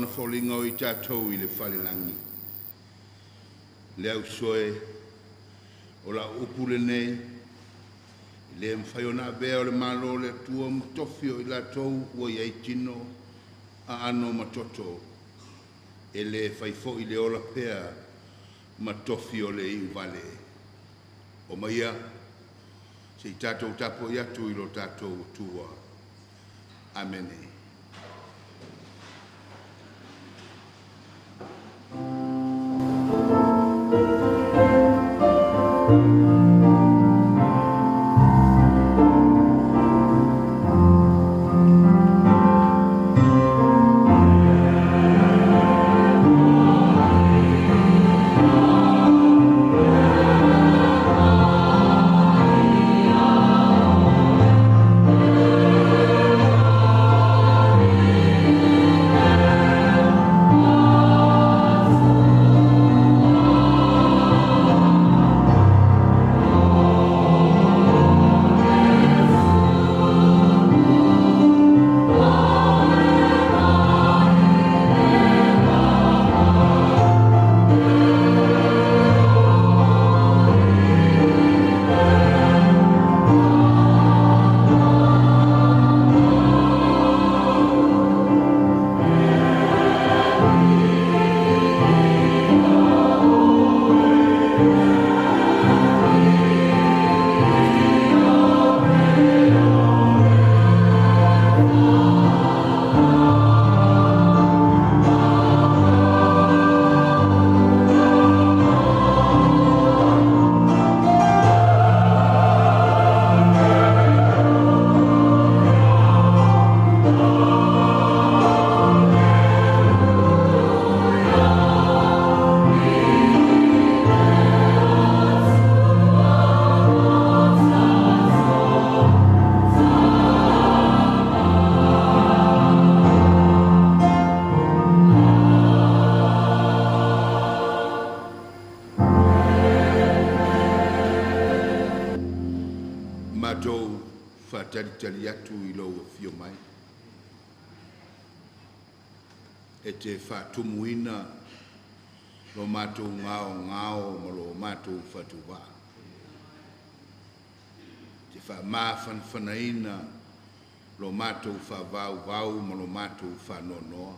foliga o i tatou i le falelagi. Le ausoe o lau upu lenei, e le mafai ona avea o le Malo o le Atua ma tofi o i latou ua i ai tino, aano ma toto, e le fai foi le ola pea ma tofi o le iuvale. O maia, se i tatou tapuai atu i lo tatou Atua. Amene. Matou faatalitali atu i lou afio mai, e te faatumuina lo matou gaogao ma lo matou fatuvaa, te faamafanafanaina lo matou faavauvau ma lo matou faanoanoa.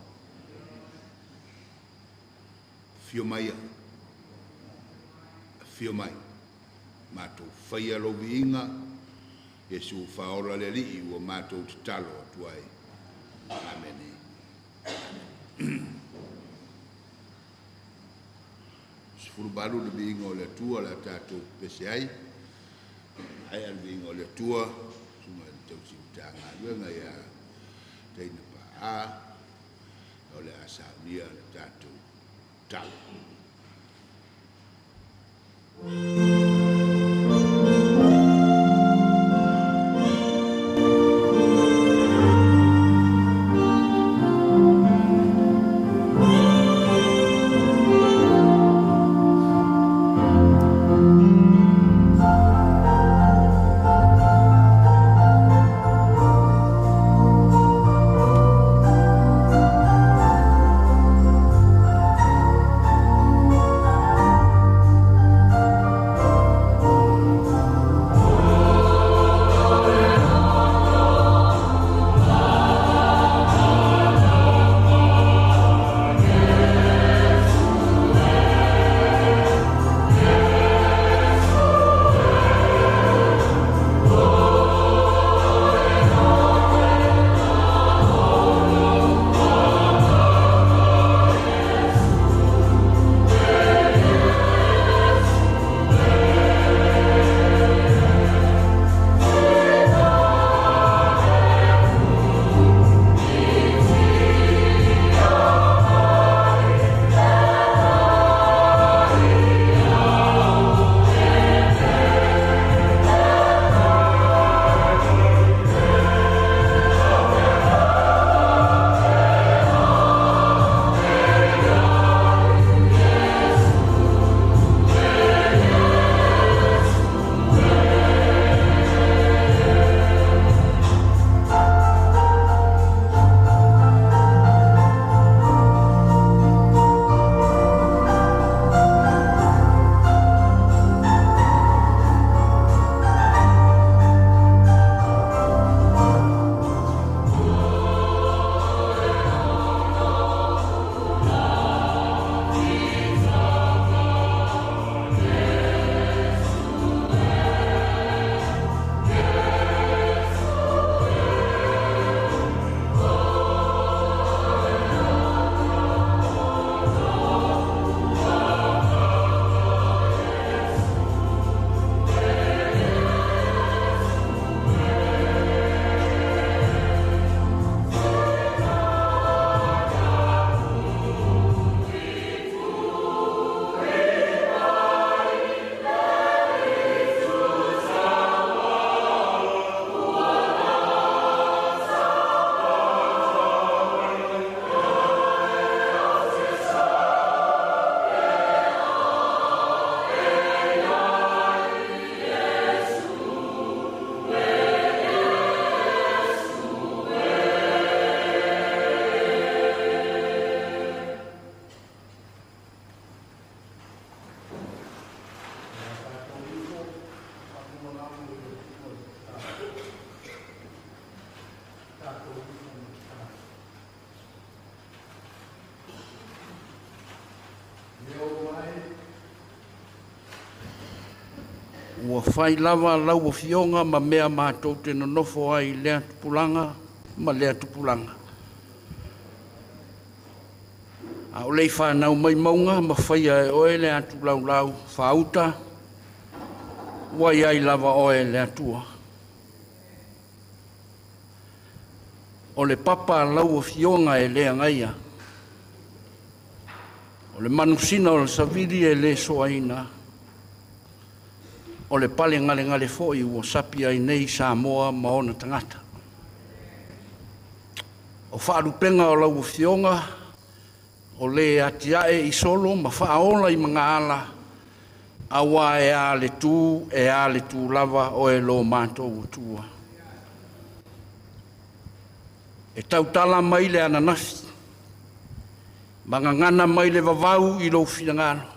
Afio mai, afio mai, matou faia lou viiga, Iesu faaola le Alii ua matou tatalo atu ai. Amene. 18 le viiga o le Atua le a tatou pese ai. Ai le viiga o le Atua, susuga i le tausi Matagaluega ia Teina Paa, o le a saunia le tatou talo. Ua fai lava lau afioga ma mea matou te nonofo ai i lea tupulaga ma lea tupulaga. A o le i fanau mai mauga ma faia e oe le atu laulau faauta, ua i ai lava oe le Atua. O le papa lau afioga e le agaia, o le manusina o le savili e le soaina, o le palegalegale foi ua sapi ai nei Samoa ma ona tagata. O faalupega o lau Afioga o le atiae i solo ma faaola i magaala, aua e a le tu e a le tu lava oe lo matou Atua. E tautala mai le ananafi ma gagana mai le vavau i lou finagalo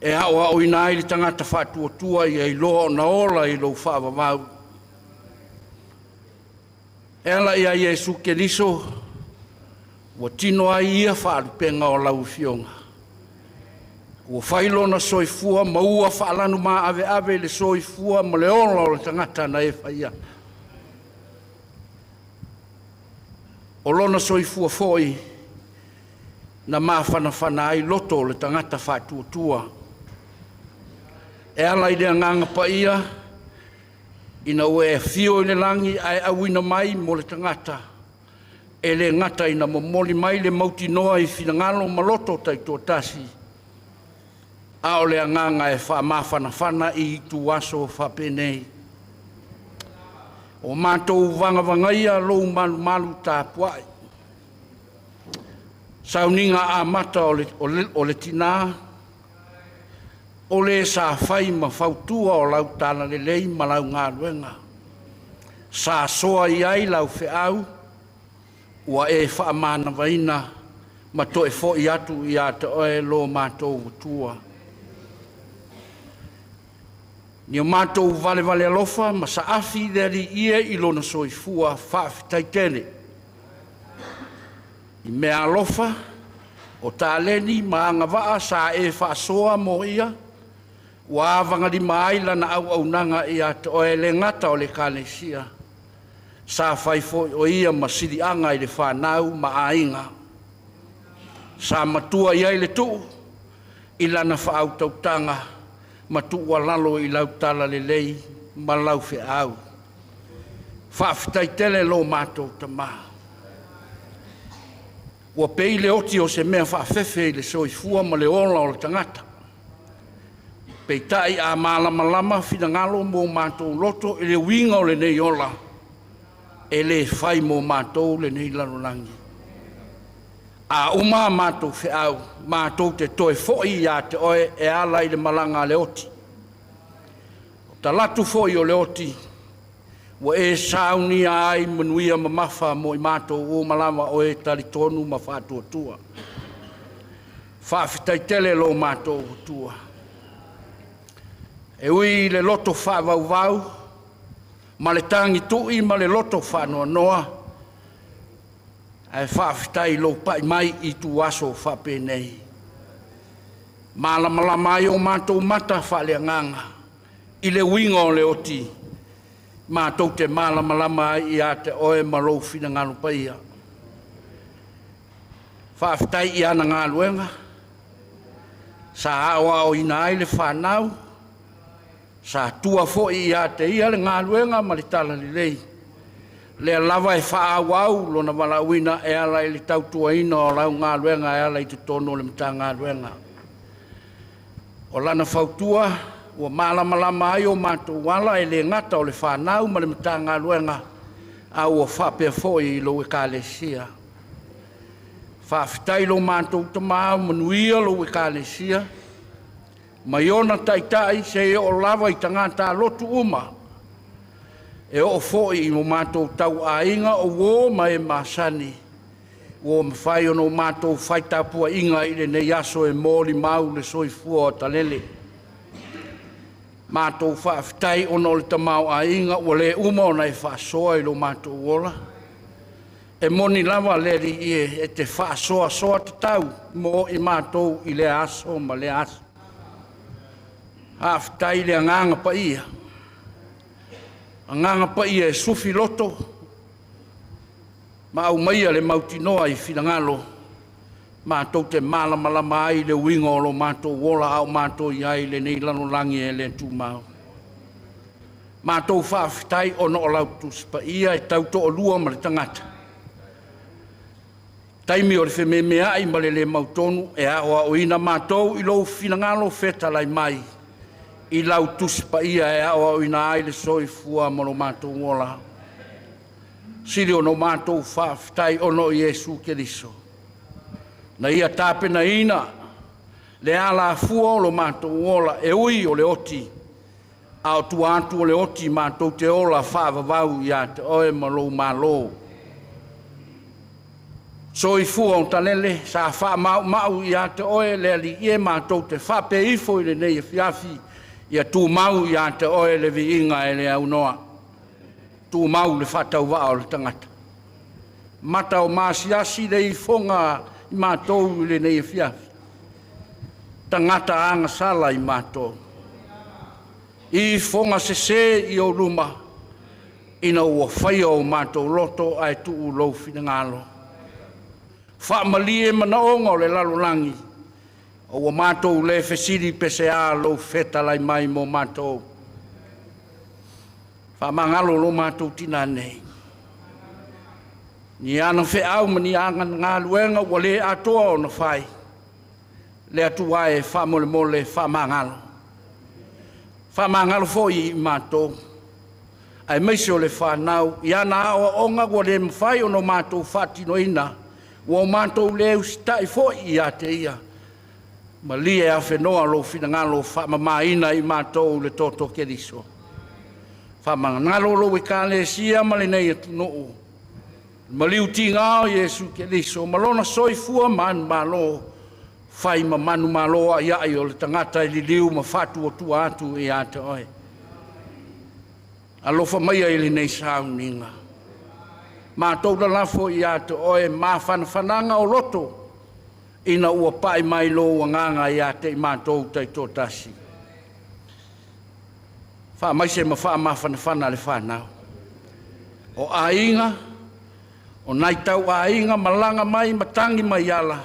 e aoaoina ai le tagata faatuatua ia iloa ona ola i lou faavavau. E ala ia Iesu Keriso ua tino ai ia faalupega o lau Afioga, ua fai Lona soifua ma ua faalanumaaveve i le soifua ma le ola o le tagata na e faia. O Lona soifua foi na mafanafana ai loto o le tagata faatuatua e ala i le Agaga Paia ina ua e afio i le lagi ae auina mai mo le tagata, e le gata ina momoli mai le mautinoa i finagalo ma loto taitoatasi, a o le agaga e faamafanafana i ituaso faapenei. Ua matou vagavagaia lou malumalu tapuai, sauniga amata o le Tina, o le sa fai ma fautua o lau talalelei ma lau galuega, sa soa i ai lau feau ua e faamanavaina ma toe foi atu ia te oe lo matou Atua. Ia matou valevale alofa ma saafi le Alii e i Lona soifua, faafetai tele i meaalofa o taleni ma agavaa sa e faasoa mo ia, ua avagalima ai lana auaunaga ia te oe, e le gata o le Ekalesia, sa fai foi o ia ma siliaga i le fanau ma aiga sa matua i ai le tuu i lana faautautaga ma tuualalo i lau talalelei ma lau feau. Faafetai tele lo matou Tama. Ua pei le oti o se mea faafefe i le soifua ma le ola o le tagata, peitai a malamalama finagalo ma o matou loto i le uiga o lenei ola, e le fai mo matou lenei lalolagi. A uma a matou feau, matou te toe foi ia te oe e ala i le malaga a le oti. O talaatu foi o le oti ua e saunia ai manuia mamafa mo i matou uma lava o e talitonu ma faatuatua. Faafetai tele lo matou Atua. E ui i le loto faavauvau ma le tagitui ma le loto faanoanoa, ae faafetai i lou pai mai i ituaso faapenei, e malamalama ai o matou mata faaleagaga i le uiga o le oti, matou te malamalama ai ia te oe ma lou finagalo paia. Faafetai i ana galuega sa aoaoina ai le fanau, sa tua foi ia te ia le galuega ma le talalelei, lea lava e faaauau lona valaauina e ala i le tautuaina o lau galuega e ala i totonu o le Matagaluega. O lana fautua ua malamalama ai o matou ala, e le gata o le fanau ma le Matagaluega, a ua faapea foi i lou Ekalesia. Faafetai i lo matou Tama, manuia lou Ekalesia mai ona taitai seia oo lava i tagata lotu uma, e oo foi i o matou tauaiga o uo ma e masani ua mafai ona matou fai tapuaiga i lenei aso e molimau le soifua o Talele. Matou faafetai ona o le tamaoaiga ua le uma ona e faasoa i lo matou ola. E moni lava le Alii e, e te faasoasoa tatau mo i matou i lea aso ma lea aso. Faafetai i le Agaga Paia, Agaga Paia e sufi loto ma aumaia le mautinoa i finagalo matou te malamalama ai i le uiga o lo matou ola a o matou i ai i lenei lalolagi e le tumau. Matou faafetai ona o lau Tusi Paia e tautoalua ma le tagata, taimi o le fememeai ma le le mautonu, e aoaoina matou i lou finagalo fetalai mai i lau Tusi Paia e aoaoina ai le soifua ma lo matou ola. Sili ona matou faafetai ona o Iesu Keriso na Ia tapenaina le alafua o lo matou ola, e ui o le oti, a o tua atu o le oti matou te ola faavavau ia te Oe ma lou Malo. Soifua o talele sa faamaumau ia te Oe le Alii e, matou te faapea ifo i lenei afiafi, ia tumau ia te Oe le viiga e le aunoa, tumau le faatauvaa o le tagata. Mata o maasiasi le ifoga i matou i lenei afiafi, tagata agasala i matou, ifoga sese i ou luma, ina ua faia o matou loto ae tuu lou finagalo. Faamalie manaoga o le lalolagi, a ua matou le fesili pe sea lou fetalai mai mo matou. Faamagalo lo matou tina nei, i ana feau ma ni ana galuega ua le atoa ona fai, le Atua e, faamolemole faamagalo. Faamagalo foi i matou aemaise o le fanau i ana aoaoga ua le mafai ona matou faatinoina, ua matou le usitai foi ia te Ia. Malie afenoa lou finagalo faamamaina i matou i le toto o Keriso. Faamagalo lou Ekalesia ma lenei atunuu i le maliu tiga o Iesu Keriso ma Lona soifua manumalo fai ma manumalo aiai o le tagata e liliu ma faatuatua atu ia te Oe. Alofa maia i lenei sauniga, matou lalafo ia te Oe mafanafanaga o loto ina ua pai mai lou Agaga ia te i matou taitoatasi. Faamaise ma faamafanafana le fanau, o aiga, o nai tauaiga malaga mai ma tagi mai ala,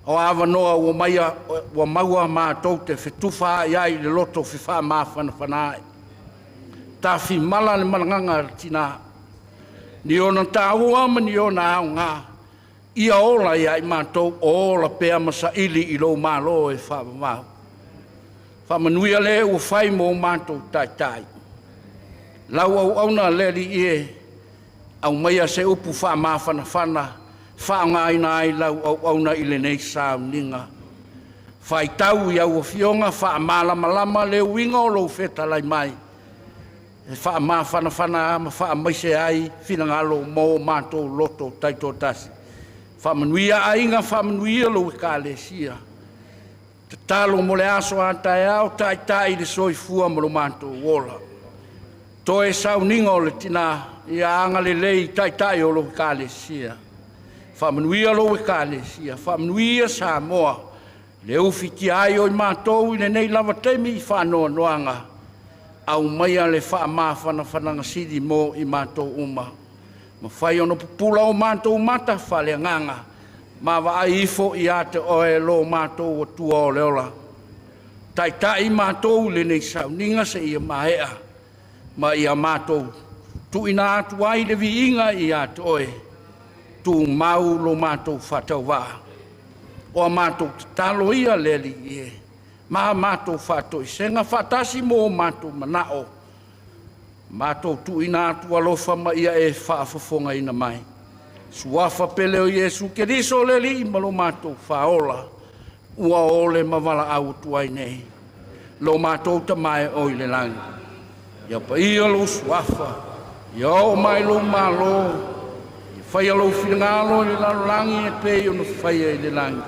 o avanoa ua maua matou te fetufaai ai i le loto fefaamafanafana ai. Tafimala le malagaga a le tina, ni ona taua ma ni ona aoga, ia ola ia i matou o ola pea ma saili i lou malo e faavavau. Faamanuia le ua fai mo matou taitai, lau auauna le Alii e, aumaia se upu faamafanafana e faaaogaina ai lau auauna i lenei sauniga. Faitau i au afioga, faamalamalama le uiga o lou fetalai mai, e faamafanafana ma faamaise ai finagalo mo matou loto taitoatasi. Faamanuia aiga, faamanuia lou Ekalesia. Tatalo mo le aso a taeao, taitai le soifua ma lo matou ola. Toe sauniga o le tina, ia agalelei i Taitai o lou Ekalesia. Faamanuia lou Ekalesia, faamanuia Samoa, le ufitia ai o i matou i lenei lava taimi i faanoanoaga, aumaia le faamafanafanaga sili mo i matou uma. Mafai ona pupula o matou mata faaleagaga ma vaai ifo ia te Oe lo matou Atua o le ola. Taitai matou i lenei sauniga seia maea ma ia matou tuuina atu ai le viiga ia te Oe, tumau lo matou faatauvaa. O a matou tatalo ia le Alii e, ma a matou faatoesega faatasi ma o matou manao, matou tuuina atu alofa ma ia e faafofogaina mai. Suafa pele o Iesu Keriso le Alii ma lo matou Faaola, ua ole ma valaau atu ai nei. Lo matou Tama e oi le lagi, ia paia lou suafa, ia oo mai lou malo, ia faia lou finagalo i le lalolagi e pei ona faia i le lagi.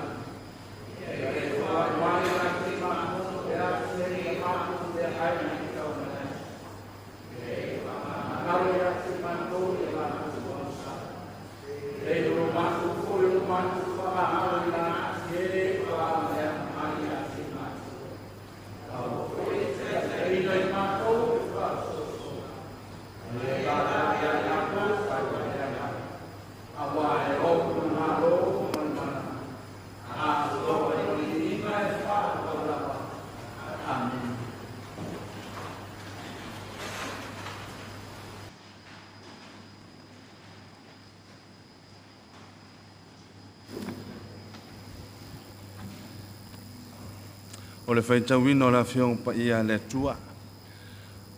O le faitauina o le Afioga Paia a le Atua.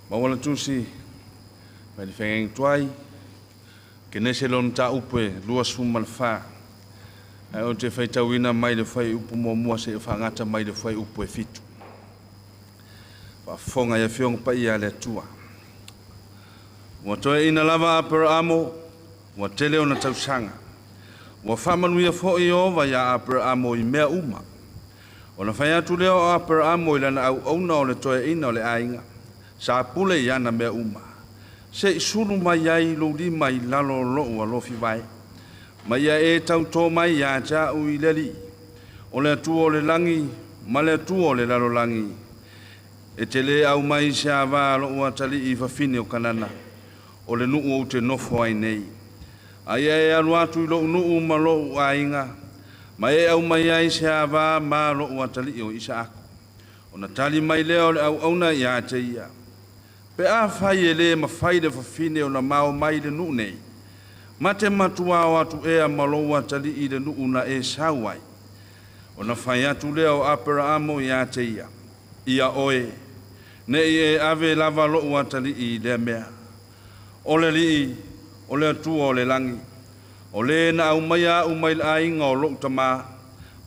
Maua le tusi mai le feagaiga tuai, Kenese lona mataupu e 24. Ae ou te faitauina mai le fuaiupu muamua seia faagata mai le fuaiupu e 7. Faafofoga i Afioga Paia a le Atua. Ua toeaina lava Aperaamo, ua tele ona tausaga. Ua faamanuia foi Ieova iā Aperaamo i mea uma. Ona fai atu lea o Aperaamo i lana auauna o le toeaina o le aiga, sa pule i ana mea uma, Se i sulu mai ai lou lima i lalo o lou alofi vae, ma ia e tautō mai ia te a'u i le Alii, o le Atua o le lagi ma le Atua o le lalolagi, e te lē aumai se ava a lo'u atalii i fafine o Kanana, o le nuu ou te nofo ai nei. A ia e alu atu i lo'u nuu ma lo'u aiga, ma e aumai ai se ava ma lo'u atalii o Isaako. Ona tali mai lea o le auauna ia te ia, Pe afai e lē mafai le fafine ona mao mai i le nuu nei, ma te matuā o atu ea ma lou atalii i le nuu na e sau ai? Ona fai atu lea o Aperaamo ia te ia, Ia oe, ne i e ave lava lo'u atalii i lea mea. O le Alii, o le Atua o le lagi, o Lē na aumaia a'u mai le aiga o lo'u tamā,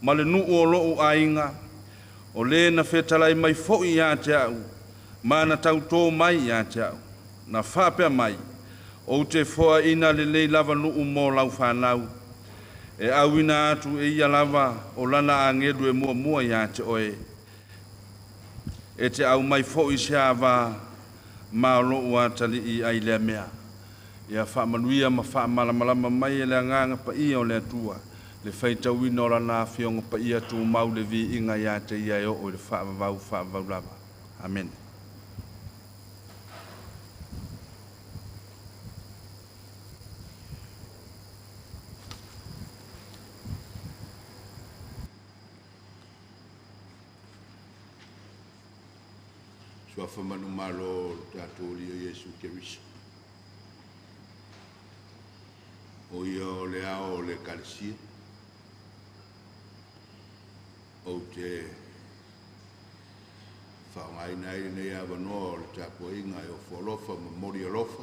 ma le nuu o lo'u aiga, o Lē na fetalai mai fo'i ia te a'u, ma na tautō mai ia te a'u, na faapea mai, Ou te foaina lenei lava nuu mo lau fanau, e auina atu e ia lava o lana agelu e muamua ia te oe, e te aumai fo'i se ava ma o lo'u atalii ai lea mea. Ia faamanuia ma faamalamalama mai e le Agaga Paia o le Atua le faitauina o Lana Afioga Paia tumau le viiga ia te Ia e oo i le faavavau faavavau lava. Amene. Suafa manumalo o lo tatou Alii o Iesu Keriso. O ia o le ao o le Ekalesia. Ou te faaaogaina ai lenei avanoa o le tapuaiga e ofo alofa ma momoli alofa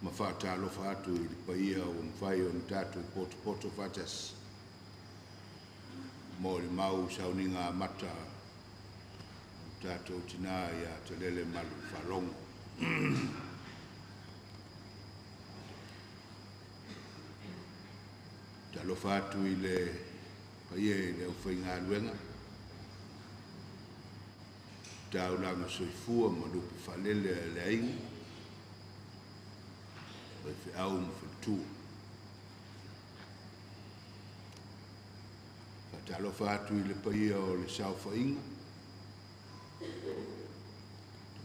ma faatalofa atu i le paia ua mafai ona tatou potopoto faatasi mo le mau sauniga amata o tatou tinā ia Talele Malu Faalogo. Talofa atu i le paia i le aufaigaluega, taulaga soifua ma lupe faalele a le aiga, faifeau ma faletua. Faatalofa atu i le paia o le saofaiga,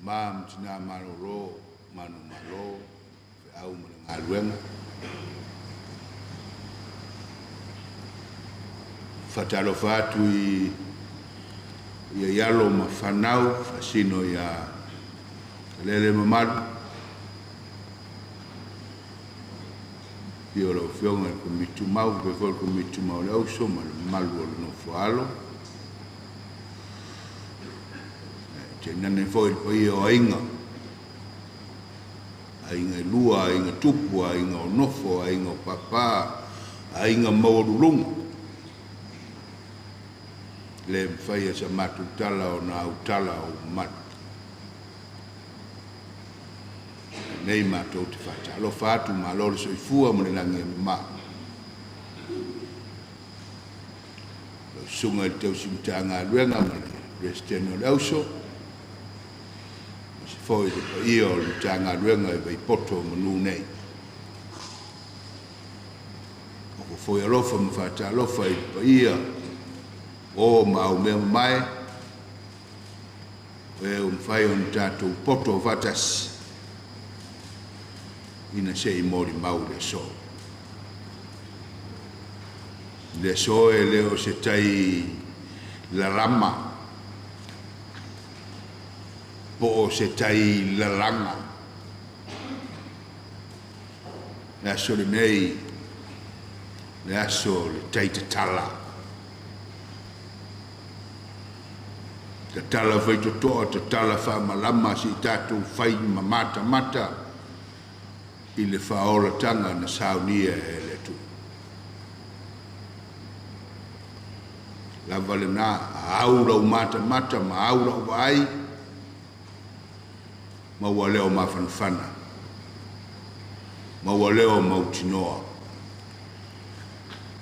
tama ma tina malolo, manumalo, feau ma le galuega. Faatalofa atu i i alo ma fanau, faasino ia Lele Mamalu, afio lau Afioga i le Komiti Tumau, faapea foi le Komiti Tumau o le Auso ma le mamalu o le nofo a alo. Tainane foi le paia o aiga, aiga e lua, aiga tupu, aiga o nofo, aiga o papa, aiga maualuluga. Le mafai e sa matou tala ona autala ou mamalu. Nei matou te faatalofa atu, malo le soifua ma le lagi e mama. Lau Susuga i le Tausi Matagaluega ma le Peresetene o le Auso, aemaise foi le paia o le Matagaluega i Vaipoto o manu nei. Ofo foi alofa ma faatalofa i le paia o ma aumea mamae, o e ua mafai ona tatou poto faatasi ina se i molimau i le aso. I le aso e le o se tai lalama po o se tai lalaga. Le aso lenei, le aso o le tai tatala. Tatala faitotoa, tatala faamalama se i tatou fai ma matamata i le faaolataga na saunia e le Atua. Lava lena, a au lau matamata ma au lau vaai, maua leo mafanafana, maua leo mautinoa,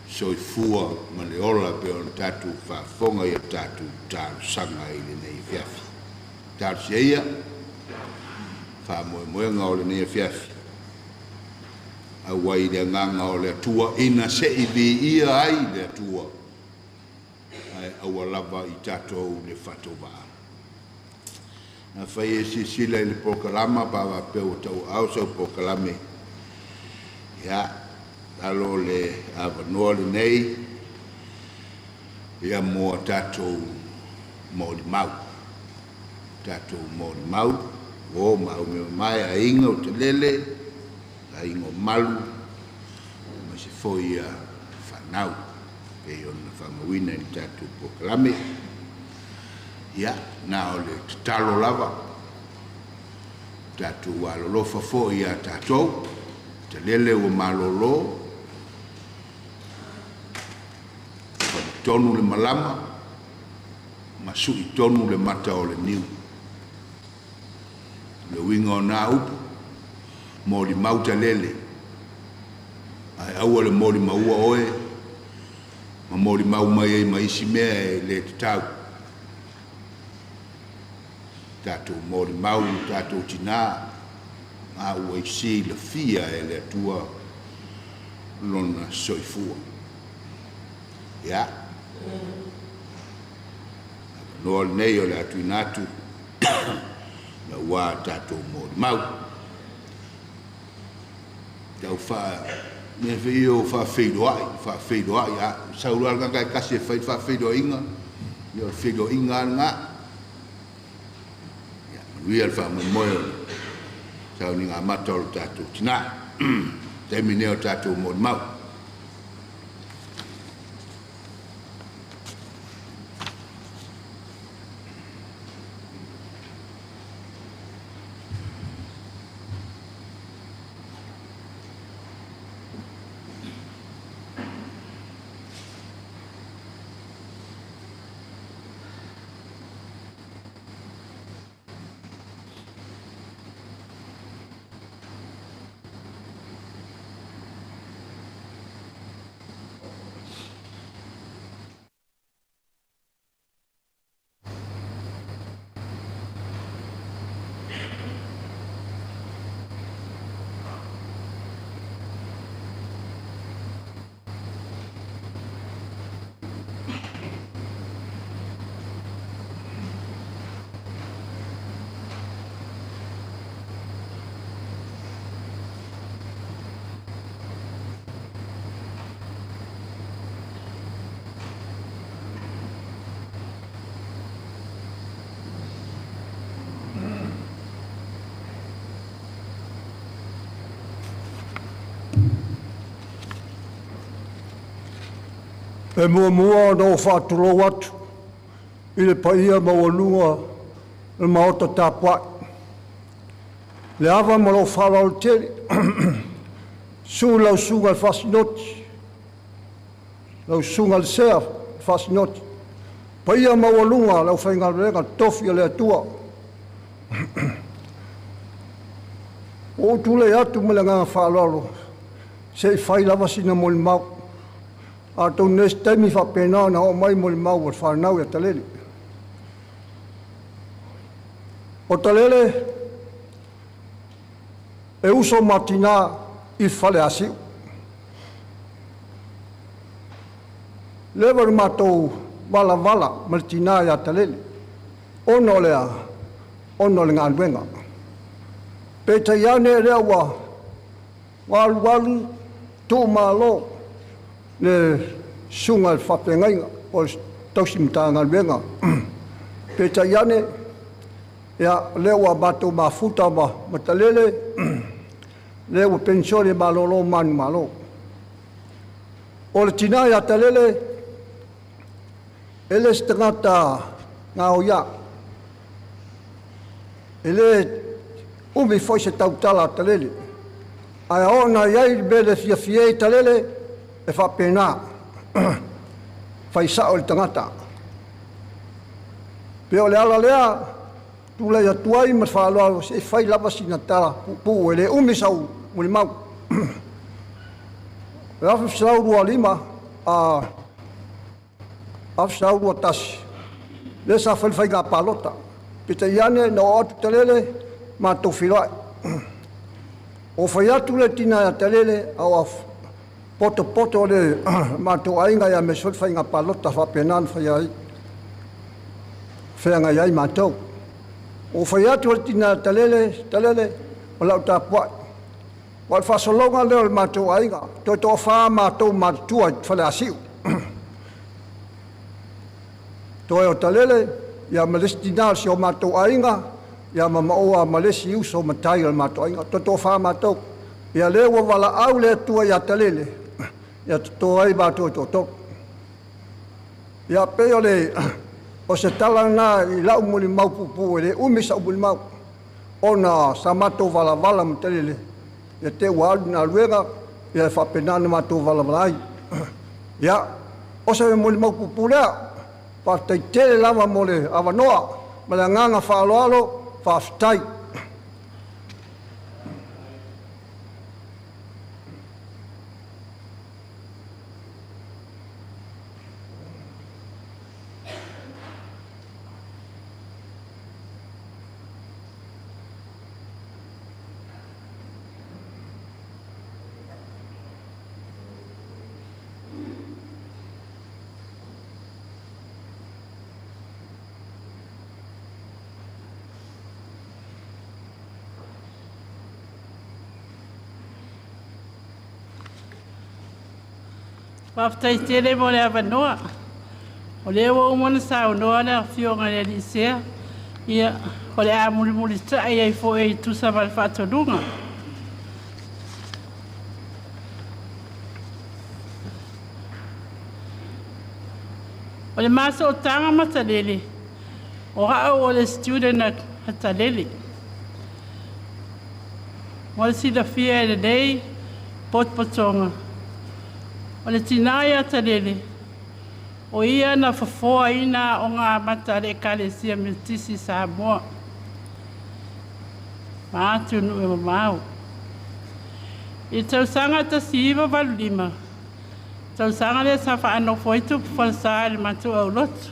soifua ma le ola pei ona tatou faafofoga i a tatou talosaga i lenei afiafi. Talosia ia faamoemoega o lenei afiafi, auai i le agaga o le Atua ina se i viia ai le Atua, ae aua lava i tatou le faatauvaa. Afai e silasila i le polokalama pa faapea ua tauaao sau polokalame, ia, lalo o le avanoa lenei ia mo a tatou molimau. Tatou molimau, uo ma au mea mamae, aiga o Talele, aiga o Malu, aemaise foi ia fanau, pei ona faamauina i le tatou polokalame. Ia, na o le tatalo lava, tatou alolofa foi ia tatou, Talele ua malolo, falitonu le malama, ma sui tonu le mata o le niu. Le uiga o nā upu, molimau Talele, ae aua le molimaua oe, ma molimau mai ai ma isi mea e le tatau. Tatou molimau i tatou tinā, a ua silafia e le Atua lona soifua. Ia, avanoa lenei o le atuina atu ua tatou molimau. Tau faa mea foi o faafeiloai, faafeiloai, a sau loa le tagata e tasi e fai le faafeiloaiga, ia o le feiloaiga lava lena. Ia, manuia le faamoemoe o le sauniga amata o le tatou tinā. Taimi nei o tatou molimau. E muamua ona ou faatulou atu i le paia maualuga o le Maota tapuai, le ava ma lou faaaloalo tele, susu lau Susuga i le Faasinoti, lau Susuga i le Sea Faasinoti, paia maualuga o le aufaigaluega totofi a le Atua. Ua ou tulai atu ma le agaga faaaloalo se i fai lava sina molimau. Atonu i se taimi faapena ona oo mai molimau a le fanau ia Talele. O Talele e uso ma tinā i Faleasiu. Leva ona matou valavala ma le tinā ia Talele, ona o le a? Ona o le galuega. Peitai ane lea ua alu alu tuumalo le susuga i le faafeagaiga o le tausi Matagaluega. Peitai ane, ia, o lea ua matou mafuta ma Talele, lea ua penisione malolo manumalo. O le tina ia Talele, e le se tagata gaoiā. E lē umi foi se tautala a Talele, ae oo ina i ai le mea e le fiafia ai Talele, e faapena, fai sa'o i le tagata. Pe o le ala lea tulai atu ai ma le faaaloalo se i fai lava sina tala puupuu, e le umi sau molimau. O le 1925 a 1921 lea sa fai le faiga palota. Peitai ane na oo atu Talele matou feiloai. O fai atu le tina ia Talele a ua potopoto le matou aiga ia aemaise foi le faiga palota faapena na faia ai feagai ai matou. Ua fai atu le tina ia Talele, Talele, o le a ou tapuai. Aua o le faasologa lea o le matou aiga, toe toafa matou matutua i Faleasiu. Toe o Talele, ia ma le isi tina o si o matou aiga, ia ma maua ma le isi uso matai o le matou aiga. Toe toafa matou. Ia lea ua valaau le Atua ia Talele, ia toto ai matou e toatolu. Ia pei o le o se tala lena i lau molimau puupuu, e le umi sau molimau, ona sa matou valavala ma Talele, ia te ua alu i galuega, ia e faapena ona matou valavala ai. Ia, o se molimau puupuu lea. Faafetai tele lava mo le avanoa ma le agaga faaaloalo, faafetai. Faafetai tele mo le avanoa. O lea ua uma ona saunoa le Afioga i le alii Sea, ia, o le a mulimulitai ai foi e tusa ma le faatonuga. O le ma sootaga ma Talele, o au o le student a Talele. Mo le silafia e lenei potopotoga, o le tina ia Talele, o ia na fofoaina aoga amata a le Ekalesia Metotisi i Samoa ma atunuu e mamao. I le tausaga 1985, tausaga lea sa faanofo ai tupu falesa i le matou aulotu.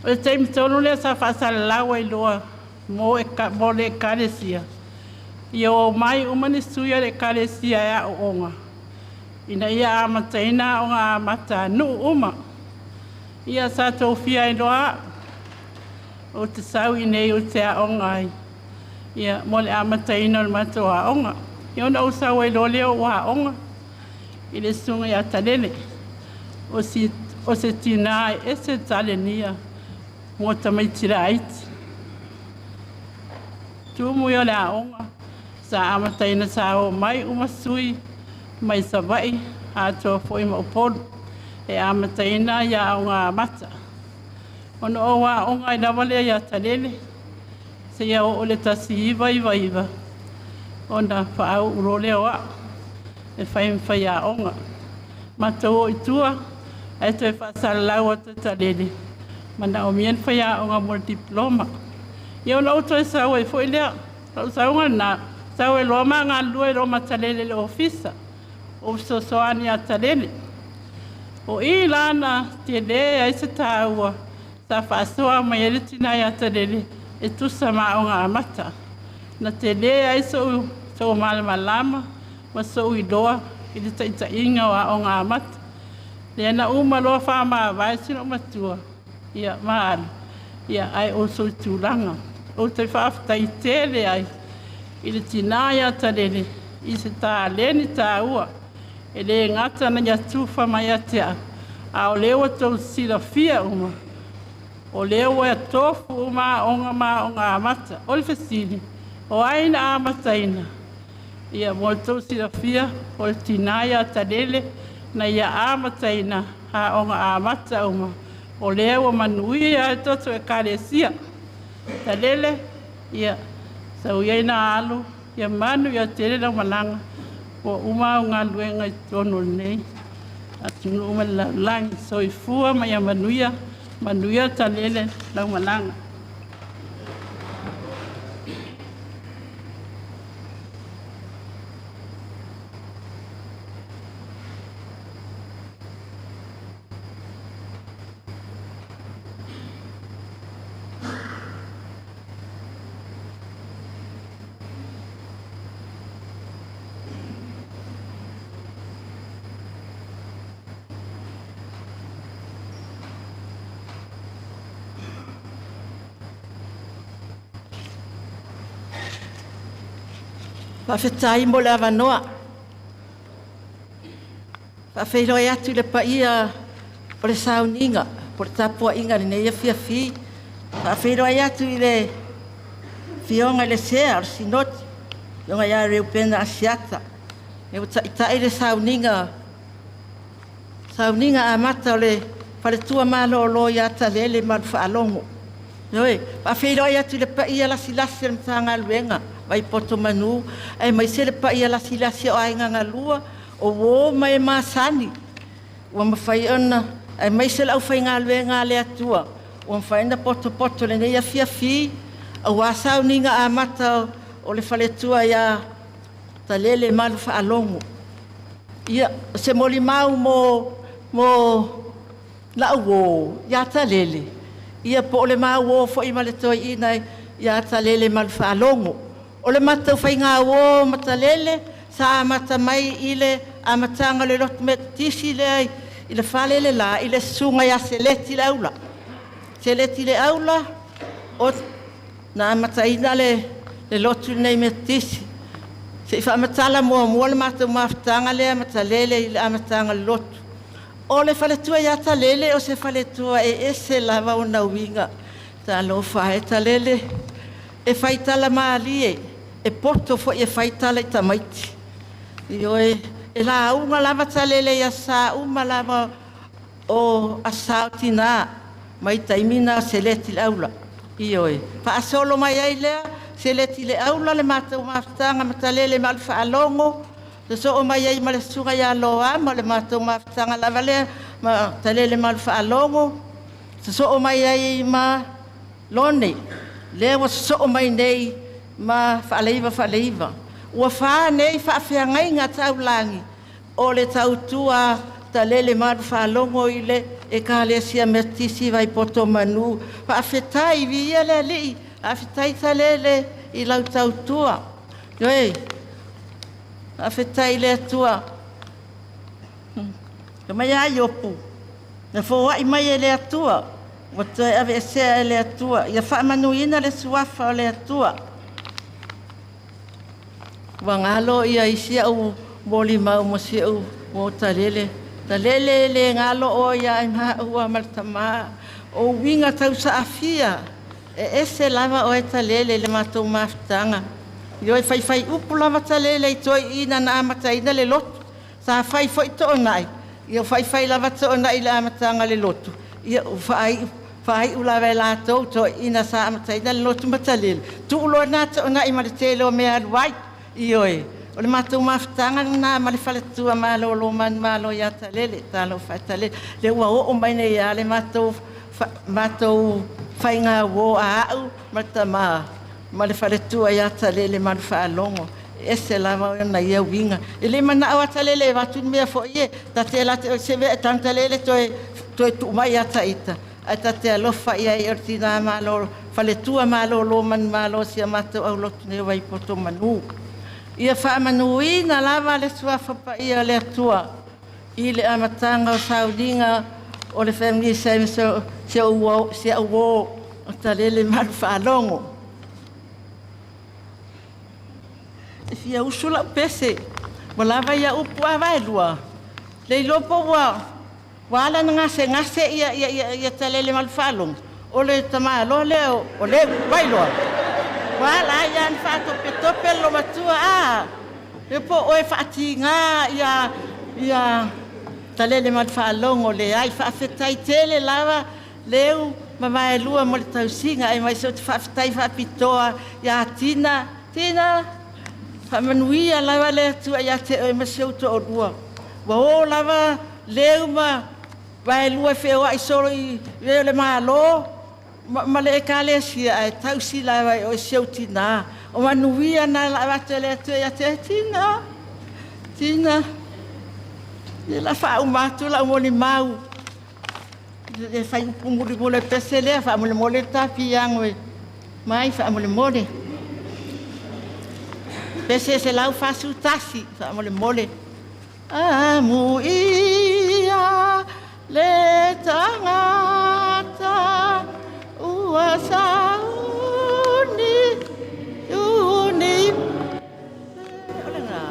O le taimi tonu lea sa faasalalau ai loa mo le Ekalesia, ia omai uma ni sui o le Ekalesia e aooga ina ia amataina aoga amata a nuu uma. Ia sa tofia ai loa au, ou te sau i inei ou te aoga ai, ia, mo le amataina o le matou aoga. Ia ona ou sau ai loa lea o aoga i le susuga ia Talele, o se tina e ese le talenia mo tamaiti laiti. Tumu ia o le aoga sa amataina, sa omai uma sui mai Savaii atoa foi ma Upolu e amataina ia aoga amata. Ona ou aoga ai lava lea ia Talele seia oo i le 1999 ona faauu loa lea o au e fai ma faiaoga. Matou o i tua ae toe faasalalau atu e Talele, manaomia ni faiaoga mo le diploma. Ia ona ou toe sau ai foi lea. Lou sauga lena, sau ai loa ma galulue loa ma Talele i le ofisa, ou fesoasoani ia Talele. O i la na tele ai se taua sa faasoa mai ai le tina ia Talele e tusa ma aoga amata. Na tele ai so'u malamalama ma so'u iloa i le taitaiga o aoga amata. Lea na uma loa faamavae si loomatua, ia ma alu, ia ae ou soitulaga. Ou te faafetai tele ai i le tina ia Talele i se taleni taua e lē gata na ia tufa mai ia te au, a o lea ua tou silafia uma, o lea ua tofu uma aoga ma aoga amata. O le fesili, o ai na amataina? Ia, mo le tou silafia, o le tina ia Talele na ia amataina aoga amata uma. O lea ua manuia ai le tatou Ekalesia. Talele, ia, sau ia ina alo, ia manu ia tele lau malaga, ua uma au galuega i totonu o lenei atunuu ma le lalolagi. Soifua ma ia manuia, manuia Talele lau malaga. Faafetai mo le avanoa. Faafeiloai atu i le paia o le sauniga po o le tapuaiga i lenei afiafi. Faafeiloai atu i le Afioga i le Sea o le Sinoti, Afioga ia Reupena Asiata, e ua taitai le sauniga amata o le faletua malolo ia Talele ma le faalogo. Ioe, faafeiloai atu i le paia lasilasi o le Matagaluega Vaipoto Manu, aemaise le paia lasilasi o Aiga Galua, o uo ma e masani ua mafai ona, aemaise le aufaigaluega a le Atua ua mafai ona potopoto i lenei afiafi aua sauniga amata o le faletua ia Talele Malufaalogo. Ia, o se molimau mo la'u uo ia Talele, ia po o le ma uo foi ma le toeaina ia Talele Malufaalogo. O le matou faigauo ma Talele sa amata mai i le amataga o le lotu Metotisi lea i le fale le la i le susuga ia Seleti Le Aula. Seleti Le Aula o na amataina le lotu lenei Metotisi. Se i faamatala muamua le matou mafutaga lea ma Talele i le amataga o le lotu. O le faletua ia Talele o se faletua e ese lava ona uiga. Talofa e Talele, e faitala malie, e poto foi e faitala i tamaiti. Ioe, e lauga lava Talele i asa uma lava o asa o tina, mai taimi na Seleti Le Aula. Ioe, faasolo mai ai lea, Seleti Le Aula le matou mafutaga ma Talele Malufaalogo, sosoo mai ai ma le susuga ia Loama le matou mafutaga lava lea ma Talele Malufaalogo, sosoo mai ai ma Lone, lea ua sosoo mai nei ma Faaleiva Faaleiva. Ua fa nei faafeagaiga taulagi o le tautua Talele Malufaalogo i le Ekalesia Metotisi Vaipoto Manu. Faafetai, viia le Alii, faafetai Talele i lau tautua. Ioe, faafetai i le Atua. E mai a Iopu, na foai mai e le Atua, ua toe aveesea e le Atua, ia faamanuina le suafa o le Atua. Ua galo ia isi au molimau mo si au o Talele. Talele le galo o ia ai maua ma le tamā. O uiga tausaafia, e ese lava oe Talele i le matou mafutaga. Ioe, faifai upu lava Talele i toeaiina na amataina le lotu. Sa fai foi toonai, ia faifai lava toonai i le amataga o le lotu. Ia faaiu lava e latou toeaiina sa amataina le lotu ma Talele. Tuu loa na toonai ma le tele o mea alu ai. Ioe, o le matou mafutaga lena ma le faletua malolo manumalo ia Talele, talofa e Talele. Lea ua oo mai nei lava le matou faigauo a au ma le tama ma le faletua ia Talele Malufaalogo. E ese lava ona ia uiga. E le manao a Talele e avatu ni mea foi e tate late o se mea e tanu Talele toe tuu mai ia Taita. Ae tate alofa i ai o le tina malo, faletua malolo manumalo si a matou aulotu nei o Vaipoto Manu. Ia faamanuina lava le suafa paia o le Atua i le amataga o sauniga o le Family Service si au uo o Talele Malufaalogo. E fia usu lau pese, ua lava ia upu a vaelua, le iloa po ua ala ona gasegase ia Talele Malufaalogo, o le tamaloa lea o Leu Vailoa. Ua ala ai ona faatopetope le lomatua, a e po oe faatiga ia Talele Malufaalogo, leai, faafetai tele lava Leu ma Vaelua mo le tausiga aemaise ou te faafetai faapitoa ia Tina. Tina, faamanuia lava le Atua ia te oe ma si ou toalua. Ua o lava Leu ma Vaelua e feoai solo i mea o le Malo ma le Ekalesia, ae tausi lava e oe si ou tinā. O manuia na la avatu e le Atua ia te oe, Tina. Tina, ia la faauma atu lau molimau. E fai upu mulimuli pese lea, faamolemole le tapiago e mai faamolemole. Pese 141, faamolemole. Amuia le tagata ua sauni uni o le gā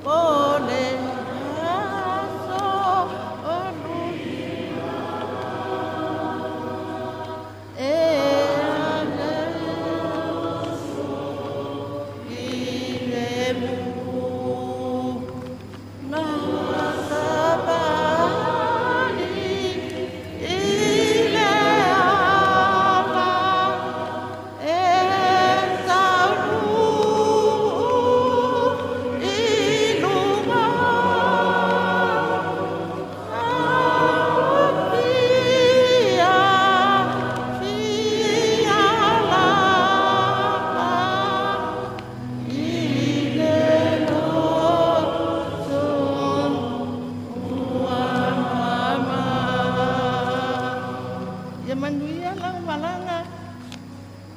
o le aso o lui e ale i le mu na savali i le ala e taunuu i luga fia fia lava i le loto ua mama. Ia manuia lau malaga.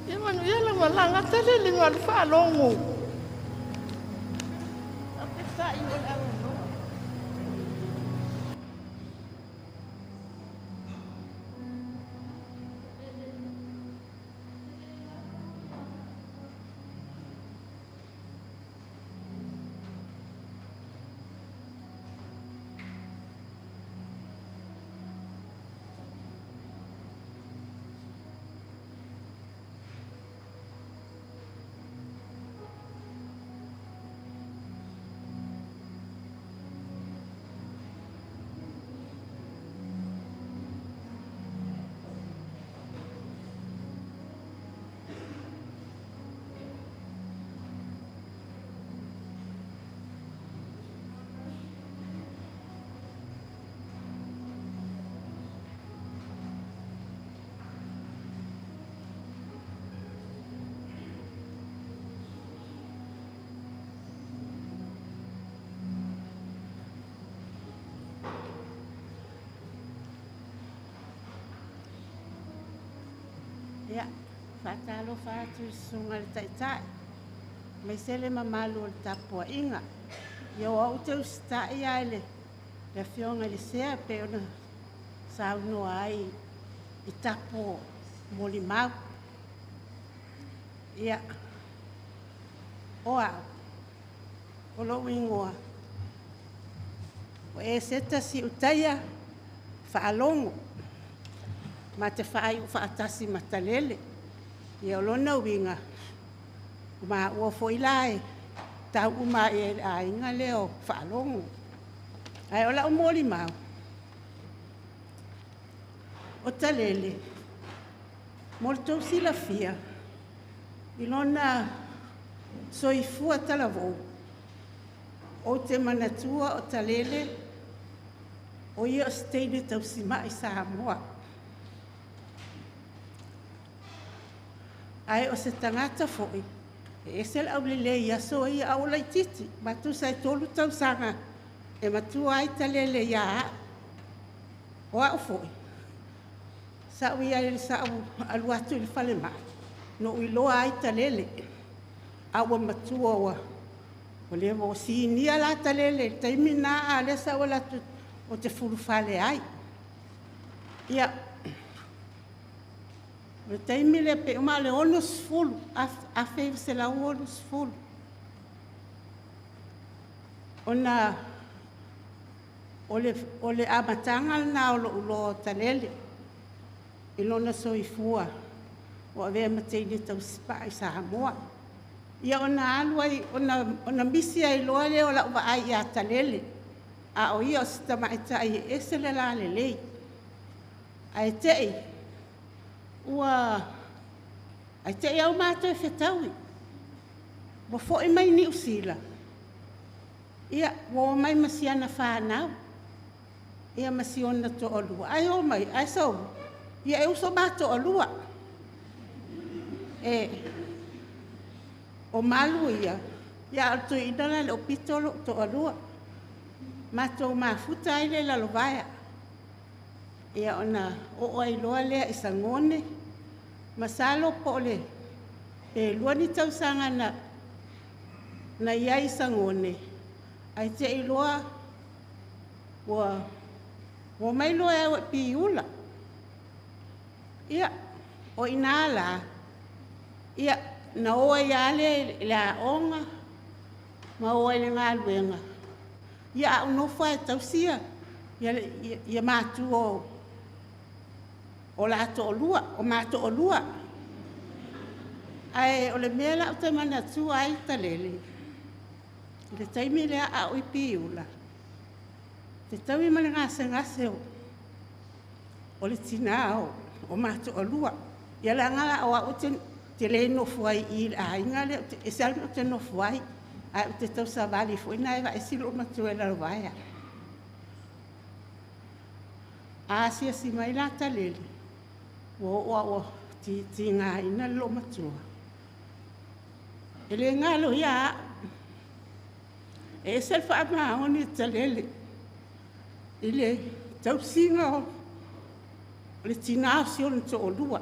Ia manuia lau malaga tele le ma le faalogo. Faafetai mo le avanoa. Ia, faatalofa atu i le susuga i le Taitai, aemaise le mamalu o le tapuaiga. Ia o au ou te usitai lava i le Afioga i le Sea pei ona saunoa ai i tapu o molimau. Ia, o au, o lou igoa, o Eseta Siutaia Faalogo, ma te faaiu faatasi ma Talele. Ia o lona uiga, o maua foi la e tau uma ai e le aiga lea o Faalogo. Ae o lau molimau, o Talele, mo le tou silafia, i lona soifua talavou, ou te manatua o Talele, o ia o se teine tausimai Samoa. Ae o se tagata foi, e ese le aulelei i aso ia a o laitiiti, ma tusa e 3 tausaga e matua ai Talele ia au. O au foi, sa'u i ai i le sa'u alu atu i le falemai, na ou iloa ai Talele, a ua matua ua leva ua sinia la Talele i le taimi lena, a o lea sa ou alu atu ou te fulufale ai. Ia, o le taimi lea pe uma o le 60, 1960, ona o le amataga lena o lou iloa o Talele i lona soifua ua avea ma teine tausipai i Samoa. Ia ona alu ai, ona misi ai loa lea o lau vaai ia Talele, a o ia o se tamaitai e ese le lalelei. Ae te'i ua ae te'i au matou e fetaui. Ua fo'i mai Niu Sila, ia ua omai ma si ana fanau, ia ma si ona toalua. Ae omai ae sau, ia e uso ma toalua. E o Malu ia, ia a o le toeaina la e le o pito lo'u toalua. Matou mafuta ai lea i Lalovaea. Ia ona oo ai loa lea i Sagone, masalo po o le pe 2 ni tausaga na i ai i Sagone, ae te'i loa ua omai loa e au i Piula. Ia, o i ina la, ia, na o ai lava lea i le aoga ma o ai i le galuega, ia a ou nofo lava e tausi ia matua o la toalua, o ma toalua. Ae o le mea la ou te manatua ai Talele, i le taimi lea a o i Piula, fetaui ma le gasegase o le tinā o ma toalua. Ia leaga la o au ou te le nofo ai i le aiga lea, e ese lava le mea ou te nofo ai, ae ou te tausavali foi lena e vaai si loomatua i Lalovaea. A asiasi mai la Talele, ua oo lava ua tigaina le loomatua. E le galo ia au, e ese le faamaoni o Talele i le tausiga o le tinā o si ona toalua.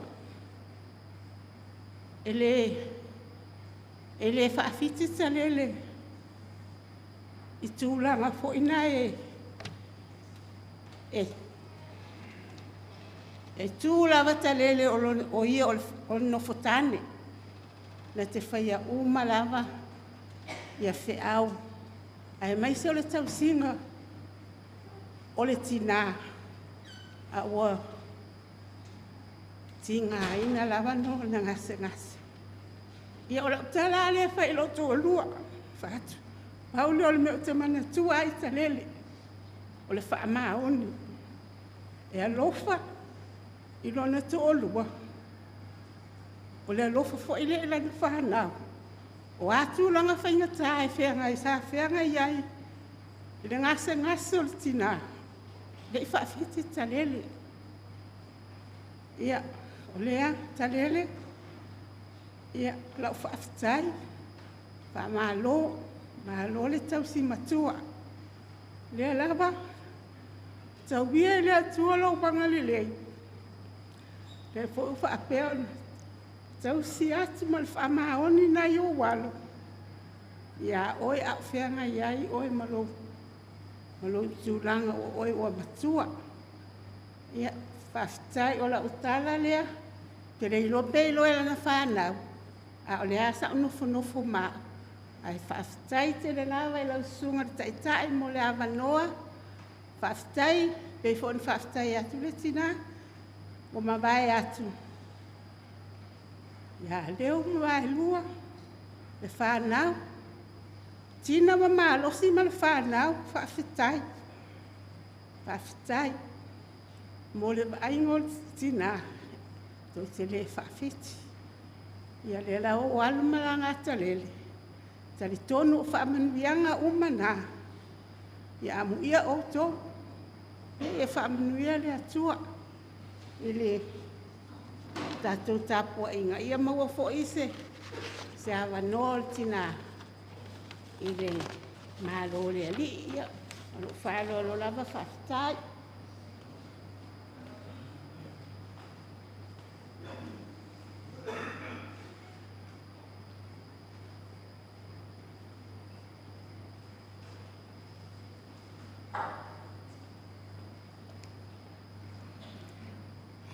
E le faafiti Talele i tulaga foi na e tu lava Talele o ia o le nofotane, na te faia uma lava ia feau, aemaise o le tausiga o le tinā, a ua tigaina lava lona gasegase. Ia o lau tala lava lea e fai i lou toalua, fai atu, pau lea o le mea ou te manatua ai Talele, o le faamaoni, e alofa i lona toalua, o le alofa foi lea i lana fanau. O a tulaga faigata e feagai sa feagai ai i le gasegase o le tinā, e le i faafiti Talele. Ia, o lea Talele, ia, lau faafetai, faamalo, malo le tausi matua. Lea lava, tauia e le Atua lou agalelei, lea foi ua faapea ona tausi atu ma le faamaoni nai ou alo, ia oe a o feagai ai oe ma lou tulaga ua oe ua matua. Ia, faafetai o lau tala lea, te le iloa pe iloa e lana fanau, a o lea sa ou nofonofo ma au. Ae faafetai tele lava i lau susuga i le Taitai mo le avanoa. Faafetai, pei foi ona faafetai atu le tinā, ua mavae atu ia Leo ma Vaelua, le fanau, tina ma malosi ma le fanau, faafetai. Faafetai mo le vaaiga o le tinā, tou te le faafiti. Ia lea la ua alu malaga a Talele, talitonu o faamanuiaga uma na, ia amuia outou, ia faamanuia le Atua i le tatou tapuaiga. Ia maua foi se avanoa o le tinā i le Malo o le Alii. Ia, o lou faaaloalo lava, faafetai.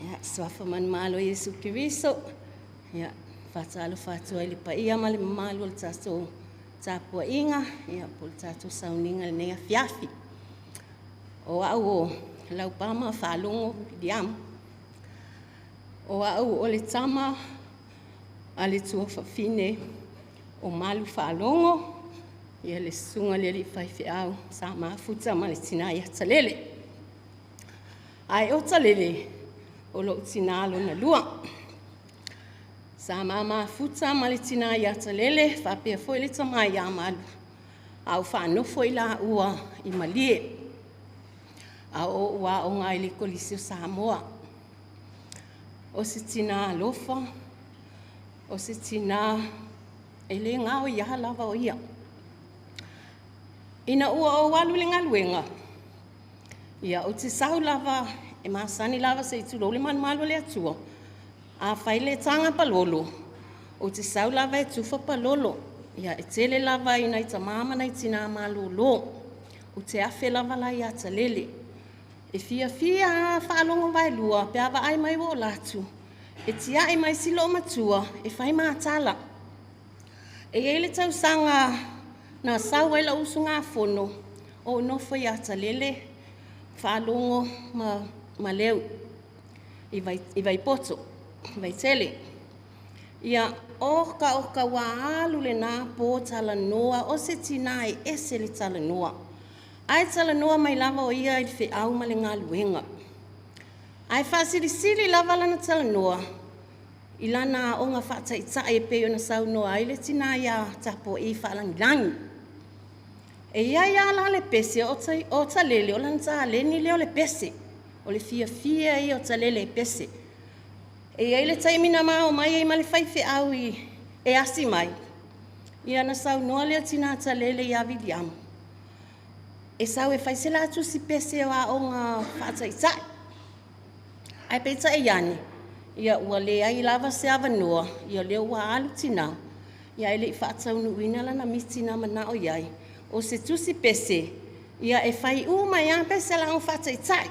Ia, suafa manumalo o Iesu Keriso. Ia, faatalofa atu ai i le paia ma le mamalu o le tatou tapuaiga, ia, po o le tatou sauniga i lenei afiafi. O au o Laupama Faalogo Viliamu. O au o le tama a le tuafafine o Malu Faalogo, ia le susuga i le alii faifeau sa mafuta ma le tina ia Talele. Ae o Talele, O lo'u tinā lona lua. Sa ma mafuta ma le tinā ia Talele faapea foi le tama ia Malu, a o faanofo i laua i Malie, a o ou aoga ai i le Kolisi o Samoa. O se tinā alofa, o se tinā e le gaoia lava o ia. Ina ua ou alu i le galuega, ia ou te sau lava, e masani lava se i tulou le malumalu o le Atua, a fai le taga palolo, ou te sau lava e tufa palolo. Ia e tele lava i nai tamā ma nai tinā malōlō. Ou te afe lava la ia Talele. E fiafia lava faalogo vaelua pe a vaai mai ua o latu, e tiai mai si loomatua e fai matala. E i ai le tausaga na sau ai lau usugafono o ou nofo ia Talele, faalogo ma Leu i Vaipoto, i Vaitele. Ia, oka oka ua alu lena po talanoa, o se tinā e ese le talanoa. Ae talanoa mai lava o ia i le feau ma le galuega. Ae faasilisili lava lana talanoa i lana aoga faataitai e pei ona saunoa ai le tinā ia Tapua'i Faalagilagi. E i ai lava la le pese o Talele, o lana taleni lea o le pese. O le fiafia ia o Talele e pese. E i ai le taimi na ma omai ai ma le faifeau e asi mai, ia na saunoa lea o tinā Talele ia Viliamu, e sau e fai se la tusi pese o aoga faataitai. Ae peitai ane, ia ua leai lava se avanoa, ia lea ua alu tinā, ia ae le i faataunuuina lana miti na manao i ai, o se tusi pese, ia e fai uma ai lava pese a le aoga faataitai.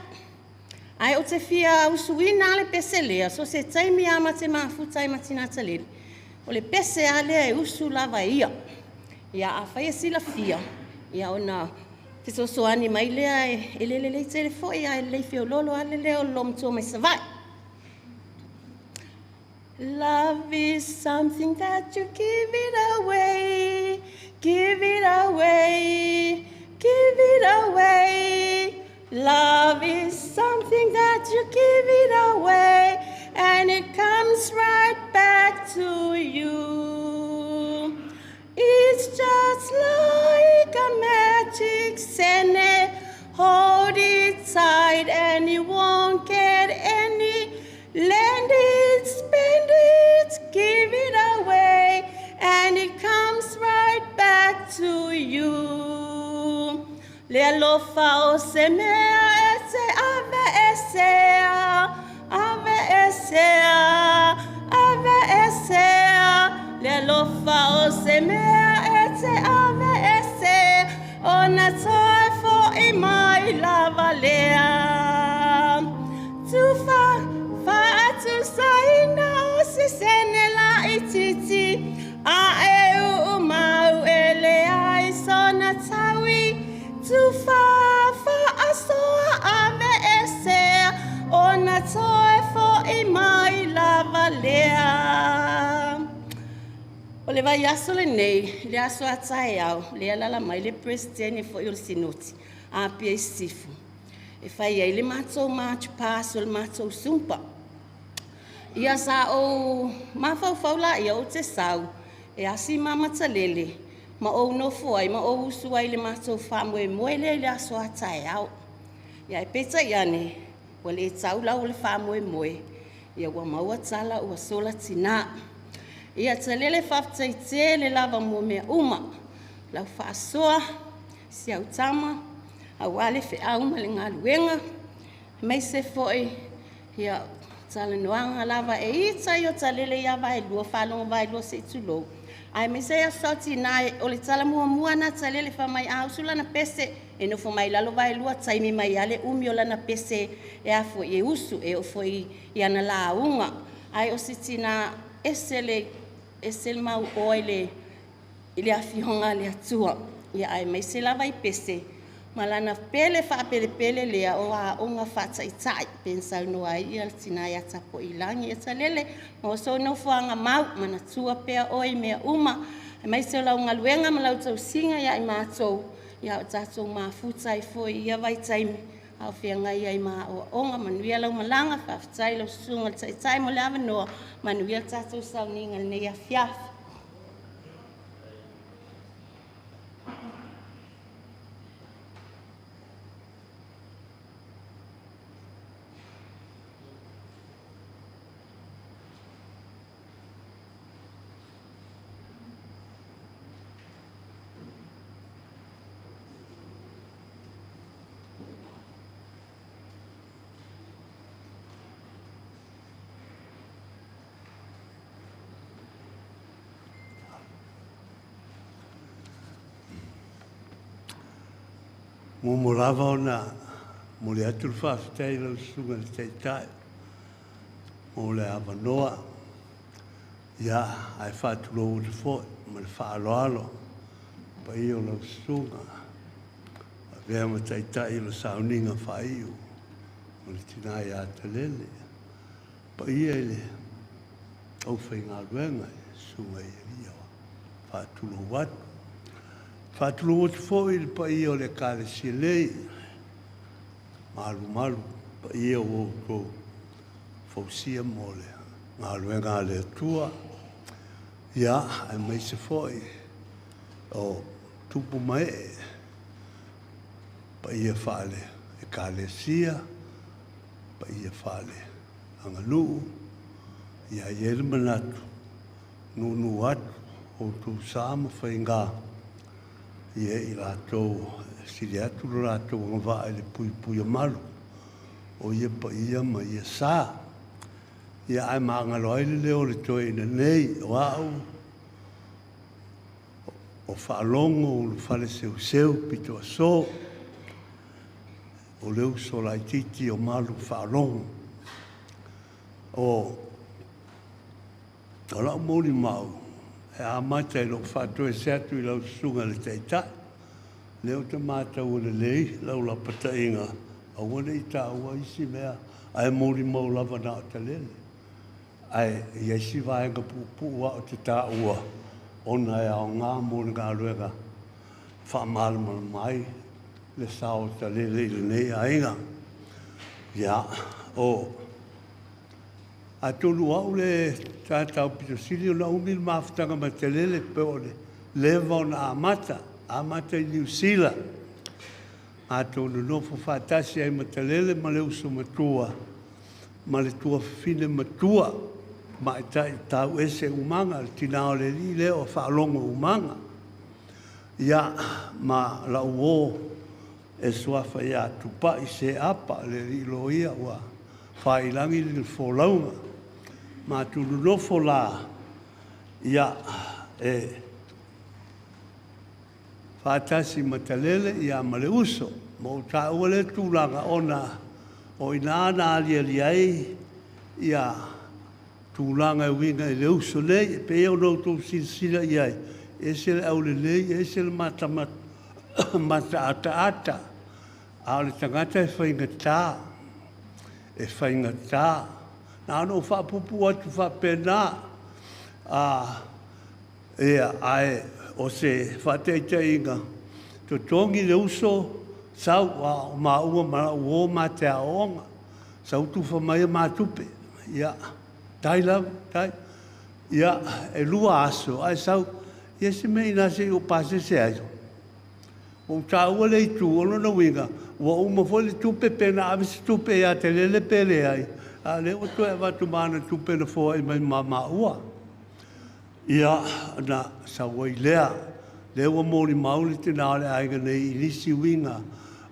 Ae ou te fia usuina lava le pese lea, so o se taimi lava ma te mafuta ai ma tinā Talele, o le pese lava lea e usu lava e ia. Ia afai e silafia, ia ona fesoasoani mai lea, e le lelei tele foi, ae lelei feoloolo lava le leo o le loomatua mai Savaii. Love is something that you give it away, give it away, give it away. Love is something that you give it away, and it comes right back to you. It's just like a magic sene. Hold it tight and you won't get any. Lend it, spend it, give it away, and it comes right back to you. Le alofa o se mea e te ave e sea, ave e sea, ave e sea. Le alofa o se mea e te ave e sea, o na toe fo i mai lava lea. Tufa, faatusaina o se sene la i titi, a e uu mau e le ai sona taui. Tufa, faasoa ave e sea, o na toe fo i mai lava lea. O le vaiaso lenei, le aso a taeao, lea alaala mai le Peresetene foi o le Sinoti, Apia i Sisifo, e fai ai le matou march past o le matou Zumba. Ia sa ou mafaufau laia ou te sau e asi ma Talele ma ou nofo ai ma ou usu ai i le matou faamoemoe lea i le aso a taeao. Ia ae peitai ane, ua le tau lau o le faamoemoe, ia ua maua tala ua sola tinā. Ia Talele, faafetai tele lava mo mea uma, lau faasoa, si au tama, aua le feau ma le galuega, aemaise foi ia talanoaga lava e ita ia o Talele ia Vaelua, faalogo Vaelua se i tulou. Aemaise ai aso Sa o le tala muamua na Talele fai mai a usu lana pese, e nofo mai lalo Vaelua, taimi mai lava le umi o lana pese e a foi e usu, e oo foi i ana lauga. Ae o se tinā ese le ese le mauoa i le afioga a le Atua. Ia aemaise lava i pese ma lana pele faapelepele lea o aoga faataitai pe na saunoa ai ia le tinā ia Tapuailagi. Ia Talele, maua sou nofoaga mau, manatua pea oe i mea uma, aemaise o lau galuega ma lau tausiga ia i matou, ia o tatou mafuta ai foi i ia vaitaimi. A o feagai ai ma aoaoga. Manuia lau malaga, faafetai i lau susuga i le Taitai mo le avanoa, manuia le tatou sauniga i lenei afiafi. Muamua lava ona momoli atu le faafetai i lau Susuga i le Taitai mo le avanoa, ia, ae faatulou atu foi ma le faaaloalo i le paia o lau Susuga, avea ma Taitai o le sauniga faaiu o le tina ia Talele, paia i le aufaigaluega i le Susuga i Alii. Faatulou atu. Faatulou atu foi i le paia o le Ekalesia nei, malumalu paia ua outou fausia mo le galuega a le Atua, ia, aemaise foi o tupu ma ee, paia faale Ekalesia, paia faale aganuu, ia i ai le manatu, nuunuu atu outou sa ma faiga, ia i latou e sili atu lo latou agavaa i le puipuia malu o ia paia ma ia sa. Ia ae magalo ai le leo o le toeaina nei, o au o Faalogo Ulufale Seuseu Pitoaso, o le uso laitiiti o Malu Faalogo. O lau molimau e amata i lou faatoese atu i lau susuga i le Taitai. Lea ou te matau lelei lau lapataiga, aua ne i taua isi mea, ae molimau lava na o Talele. Ae i ai si vaega puupuu a o te taua, ona e aoga mo le galuega faamalamalama ai le sao o Talele i lenei aiga. Ia, o atonu o au le tatau pito sili ona umi le mafutaga ma Talele pe o le leva ona amata, amata i Niu Sila. Matou nonofo faatasi ai ma Talele ma le uso matua ma le tuafafine matua, tamaitai tauese Umaga, le tina o le alii lea o Faalogo Umaga. Ia, ma lau uo e suafa ia Tupai Seapa, le alii loia ua faiilagi le folauga. Matou nonofo la, ia, e faatasi ma Talele ia ma le uso. Ma ou taua lea tulaga ona o ina na aliali ai ia tulaga e uiga i le uso nei, e pei ona outou silasila i ai, ese le aulelei, ese le mataataata, a o le tagata e faigata, e faigata. Na ona ou faapuupuu atu faapena, ia, ae o se faataitaiga, totogi le uso, sau, a o maua ma lau uo ma te aooga, sau tufa mai a matupe, ia, tai lava, tai. Ia, e 2 aso, ae sau, ia se mea ina se i ou pasese ai. Ua ou taua le itu, o lona uiga, ua uma foi le tupe pe na ave se tupe ia Telele pe leai, a o lea ua toe avatu ma ana tupe na foai mai ma maua. Ia, na sau ai lea, lea ua molimau le tina o le aiga nei i nisi uiga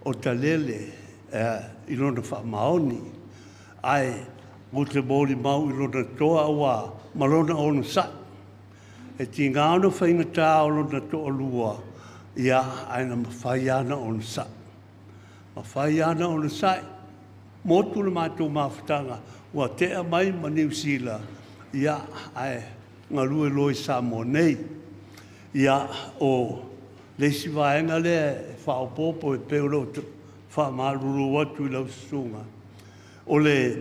o Talele i lona faamaoni. Ae ou te molimau i lona toa ua ma lona onosai. E tiga ona faigata o lona toalua, ia, ae na mafai lava ona onosai. Mafai lava ona onosai. Motu le matou mafutaga, ua tea mai ma Niu Sila, ia, ae galue loa i Samoa nei. Ia, o le isi vaega lea e faaopoopo e pei ona ou faamalulu atu i lau susuga, o le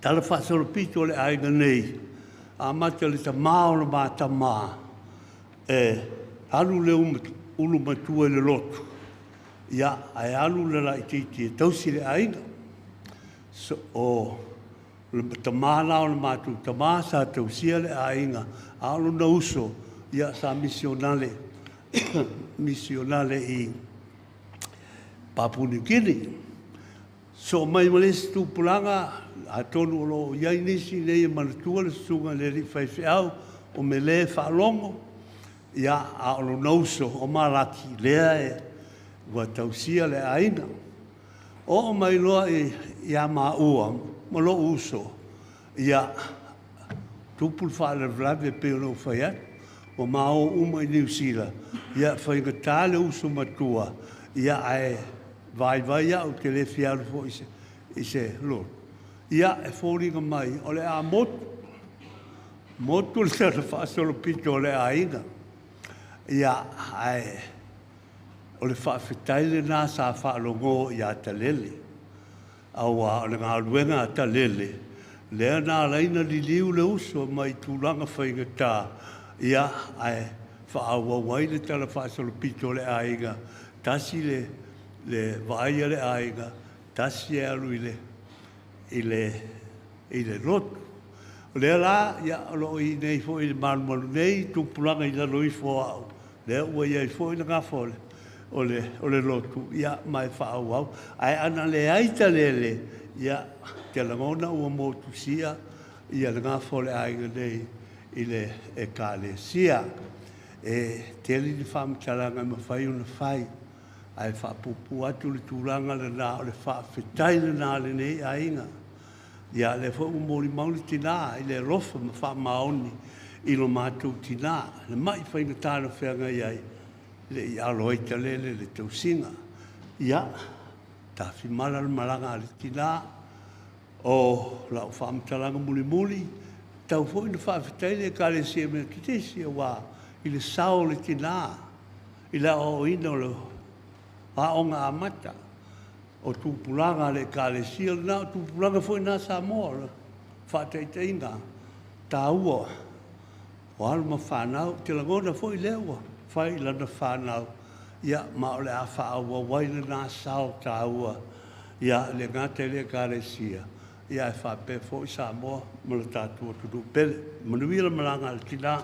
tala faasolopito o le aiga nei, amata i le tamā o le matamā, e alu le ulu matua i le lotu, Ia, ae alu le laitiiti e tausi le aiga. So, o le tamā la o le matou tamā sa tausia le aiga, a o lona uso, ia, sa misionale, misionale i Papua New Guinea. Soo mai ma le isi tupulaga, atonu o lo o i ai nisi nei e manatua le susuga i le alii faifeau o Mele Faalogo, ia, a o lona uso o Malaki lea e ua tausia le aiga. Oo mai loa ia maua ma lou uso, ia, tupu le faalavelave e pei ona ou fai atu, ua ma o uma i Niu Sila, ia, faigata le uso matua, ia, ae vaivai au ou te le fia alu foi i se lotu. Ia, e foliga mai o le a motu, motu le tala faasolopito o le aiga. Ia, ae o le faafetai lena sa faalogo ia Talele, auā o le galuega a Talele lea na ala ai ona liliu le uso mai tulaga faigata, ia, ae faaauau ai le talafaasolopito o le aiga, tasi le vaai a le aiga, tasi e alu i le i le lotu. O lea la, ia, o lo o i inei foi i le malumalu nei tupulaga i lalo ifo o au, lea ua i ai foi le gafa o le lotu, ia, ma e faaauau. Ae ana leai Talele, ia, ou te lagona ua motusia le gafa o le aiga nei i le Ekalesia. E tele ni faamatalaga e mafai ona fai, ae faapuupuu atu le tulaga lena, o le faafetai lena a lenei aiga. Ia, lea foi ua molimau le tina i le alofa ma faamaoni i lo matou tina, le mai faigata na feagai ai, e le i alo ai Talele i le tausiga. Ia, tafimala le malaga a le tina. O lau faamatalaga mulimuli, e tatau foi ona faafetai le Ekalesia Metotisi aua i le sao o le tina i le aoaoina o le aoga amata o tupulaga a le Ekalesia lena, o tupulaga foi na a Samoa, o le faataitaiga taua o alo ma fanau. Ou te lagona foi lea ua fai i lana fanau, ia, ma o le a faaauau ai lena sao taua, ia, e le gata i le Ekalesia, ia, ae faapea foi Samoa ma le tatou atunuu pele. Manuia le malaga a le tina.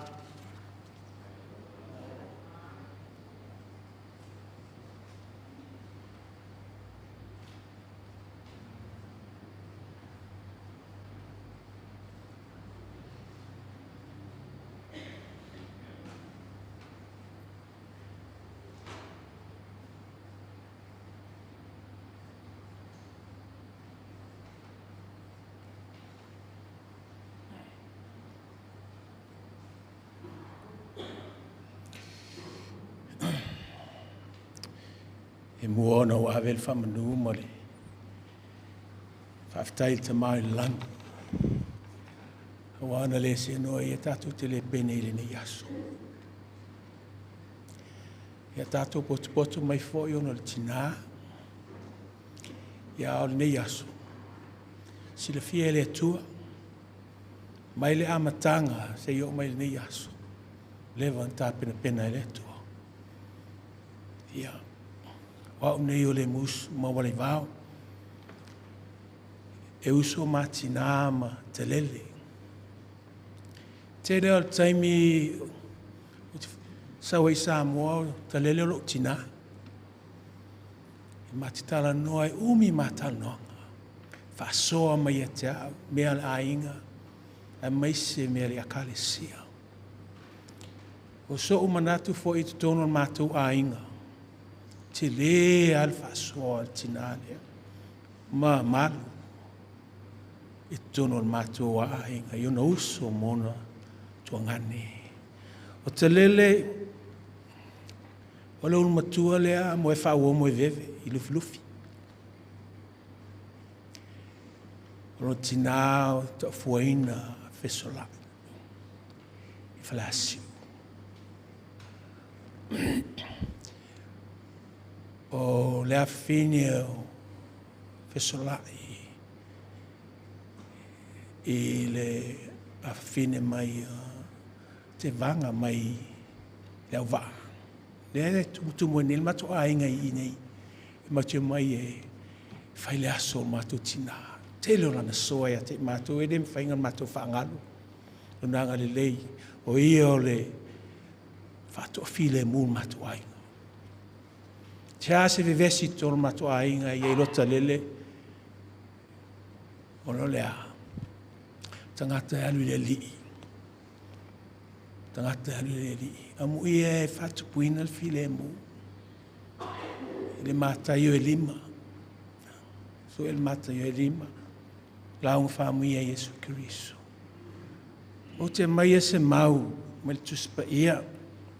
E mua ona ou ave le faamanu ma le faafetai i le Tama i le lagi, aua na le seanoa ia tatou te le pene i lenei aso. Ia tatou potopoto mai foi ona o le tinā, ia a o lenei aso, silafia e le Atua, mai le amataga seia oo mai i lenei aso, leva ona tapenapena e le Atua. Ia, o au nei o le musu maualivao, e uso ma tinā ma telele. Tele o le taimi ou te sau ai i Samoa, o Talele o lou tinā. E ma te talanoa, e umi ma talanoaga. Faasoa mai ia te au, mea a le aiga, aemaise mea a le Ekalesia. O so'u manatu foi i totonu o le matou aiga, tele lava le faasoa a le tinā lea ma malu i totonu o le matou aiga i ona uso ma ona tuagane. O Talele, o le ulumatua lea moe faauo moe veve i Lufilufi. O lona tinā o taufuaina Fesolai i Faleasiu. O le afafine o Fesolai i le afafine mai Tevaga mai le auvaa. Lea e tumutumu ai nei le matou aiga i nei. E matou te omai e fai le aso o le matou tinā. Tele o lana soa ia te i matou, e le mafai ona matou faagalo. Lona agalelei, o ia o le faatoafilemu o le matou aiga. Se a se vevesi i totonu o le matou aiga ia i lota lele, ona o le a? Tagata e alu i le Alii. Tagata e alu i le Alii. Amuia e faatupuina le filemu. I le Mataio e 5. Sue le Mataio e 5. Lauga faamanuia Iesu Keriso. Ou te aumaia se mau mai le Tusi Paia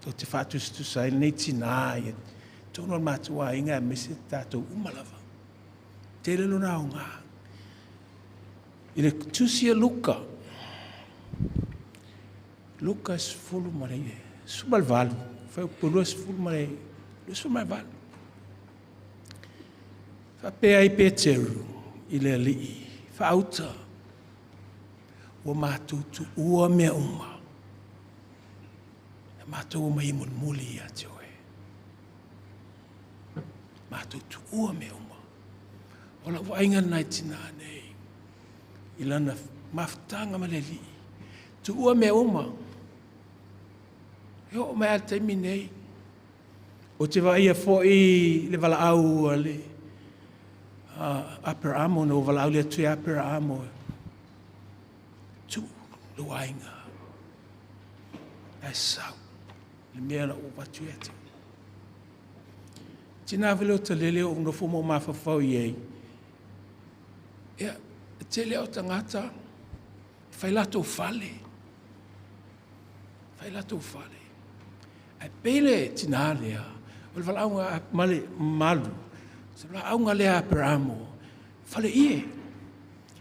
ou te faatusatusa ai lenei tinā i totonu o le matou aiga aemaise tatou uma lava. Tele lona aoga. I le Tusi a Luka, Luka 18, fuaiupu 28. Faapea ai Peteru i le Alii, faauta, ua matou tuua mea uma, e matou omai e mulimuli ia te oe. Matou tuua mea uma. O lau vaaiga lena i tinā nei, i lana mafutaga ma le Alii. Tuua mea uma. E oo mai lava i le taimi nei, ou te vaaia foi le valaau a le Aperaamo, na ua valaau le Atua ia Aperaamo, tuu lou aiga, ae sau le mea na ou avatu ia te oe. Tina foi lea o Talele ou nofo ma ou mafaufau i ai, ia, e tele o tagata e fai latou fale, fai latou fale. Ae pei le tinā lea, o le valaauga ma le mamalu, o le valaauga lea a Aperamo, fale ie.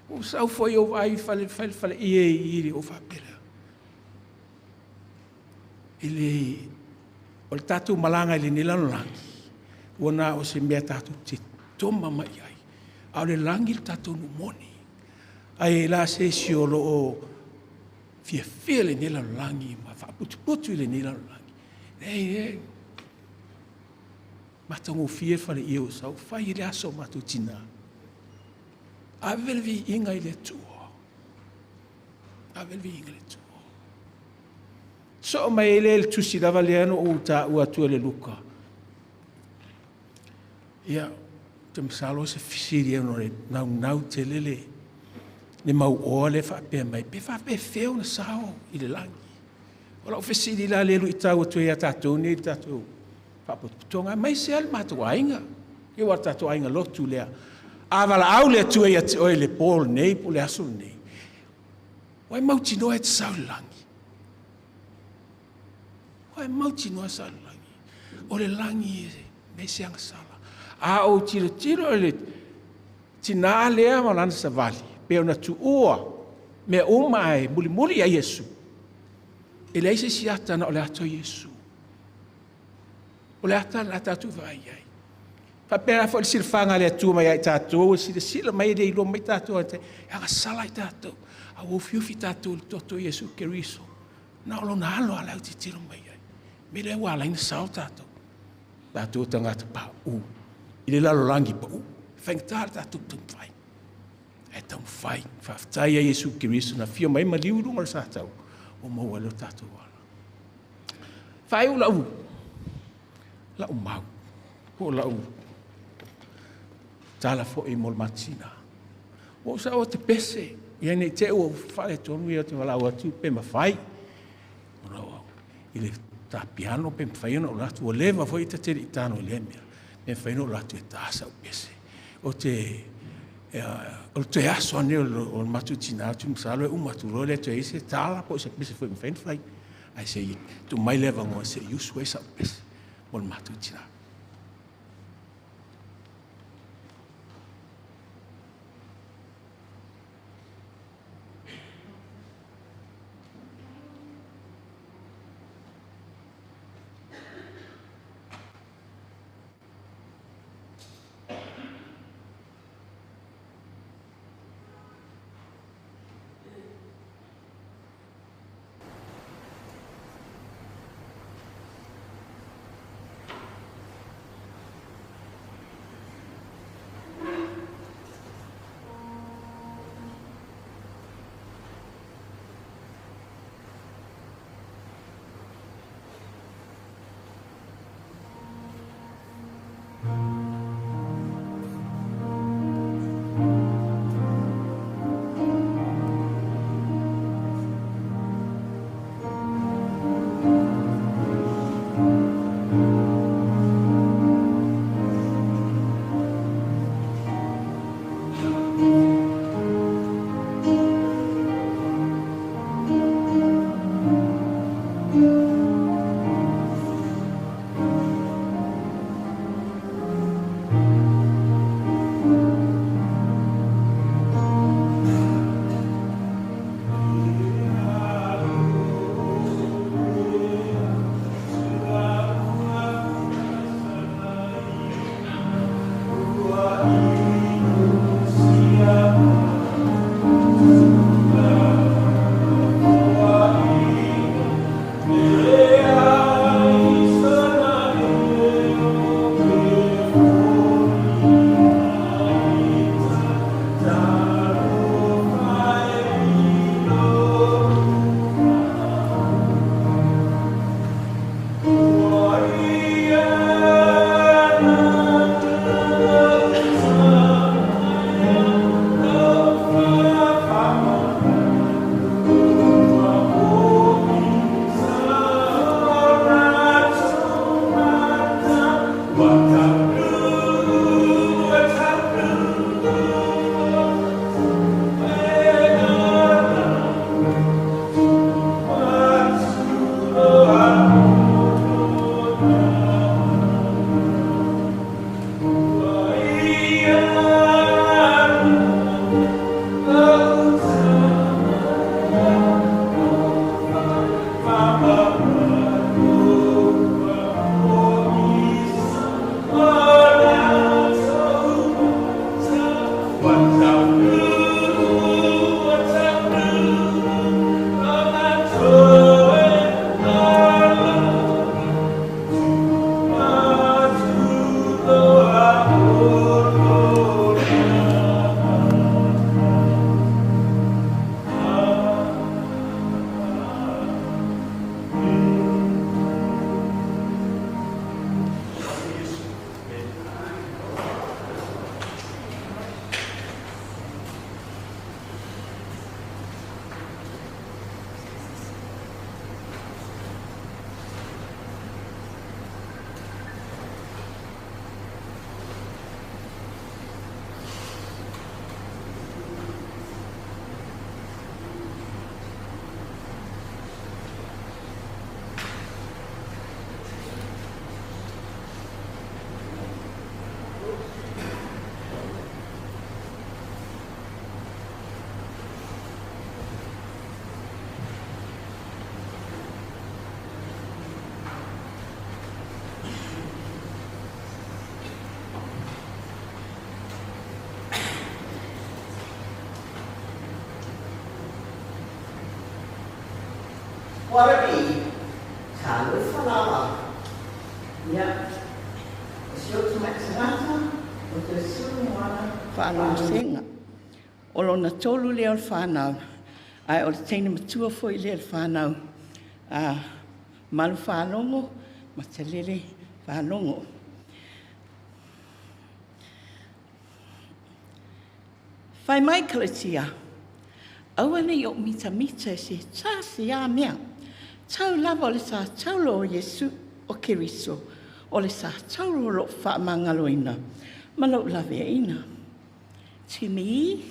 Ua sau foi ou vaai fale, fale, fale ie i i, ou faapea lea, e le, o le tatou malaga i lenei lalolagi, ua na o se mea tatou te toma mai i ai, a o le lagi le tatou nuu moni. Ae la se isi o lo o fiafia i lenei lalolagi ma faaputuputu i lenei lalolagi. Leai, e matagofie fale ie o sau, fai i le aso o matou tinā. Ave le viiga i le Atua. Ave le viiga i le Atua. Soo mai ai lea i le tusi lava lea na ou taua atu e le Luka. Ia, ou te masalo se fesili ona o le naunau tele le, le mauoa lea faapea mai, pe faapefea ona sao i le lagi. O lau fesili la lea luitau atu ai ia tatou nei le tatou faapotopotoga, aemaise lava le matou aiga. Ia aua o le tatou aiga lotu lea. A valaau le Atua ia te oe i le po lenei po o le aso lenei, ua e mautinoa e te sao i le lagi. Ua e mautinoa sao i le lagi. O le lagi e leai se agasala. A ou tilotilo i le tinā lea ma lana savali, pe ona tuua mea uma ae mulimuli ia Iesu, e leai se isi ata na o le ata o Iesu. O le ata lena tatou vaai ai. Faapena foi le silafaga a le Atua mai ia i tatou, e silasila mai e le iloa mai tatou, e agasala i tatou. A ua ufiufi tatou i le toto o Iesu Keriso, na o lona alo a le autilotilo mai ai. Me lea ua ala ai ona sao tatou. Tatou tagata pauu i le lalolagi pauu. E faigata le tatou taumafai. Ae taumafai. Faafetai ia Iesu Keriso na afio mai maliu i luga o le satau, ua maua ai lo tatou ala. Faaiu lau lau mau, po o lau tala foi mo le matina. Ua ou sao te pese, ia nei te ua faaletonu ia te valaau atu pe mafai. Ona i le ta piano pe mafai ona ou atu, ua leva foi ta te le i tano i lea mea, pe mafai ona ou atu e ta sau pese. O te o le toe aso ane o le matou tina atu masalo e uma atu loa le toe i se tala po o se pese foi mafai ona fai. Ae se i tuu mai le avanoa se i usu ai sau pese mo le matou tina. Wallaby, talofa lava. Ia, o si ou tamai tagata, o Toesulu Moana Faalogosega. O lona tolu lea o le whānau, ae o le teine matua foi lea le whānau a Malu Faalogo ma Talele Faalogo. Fai mai Kalatia, aua nei o mitamita e se tasi a mea. Tau lava o le sa taulo o Iesu o Keriso, o le sa taulo o loo faamagaloina ma lou laveaiina. To me,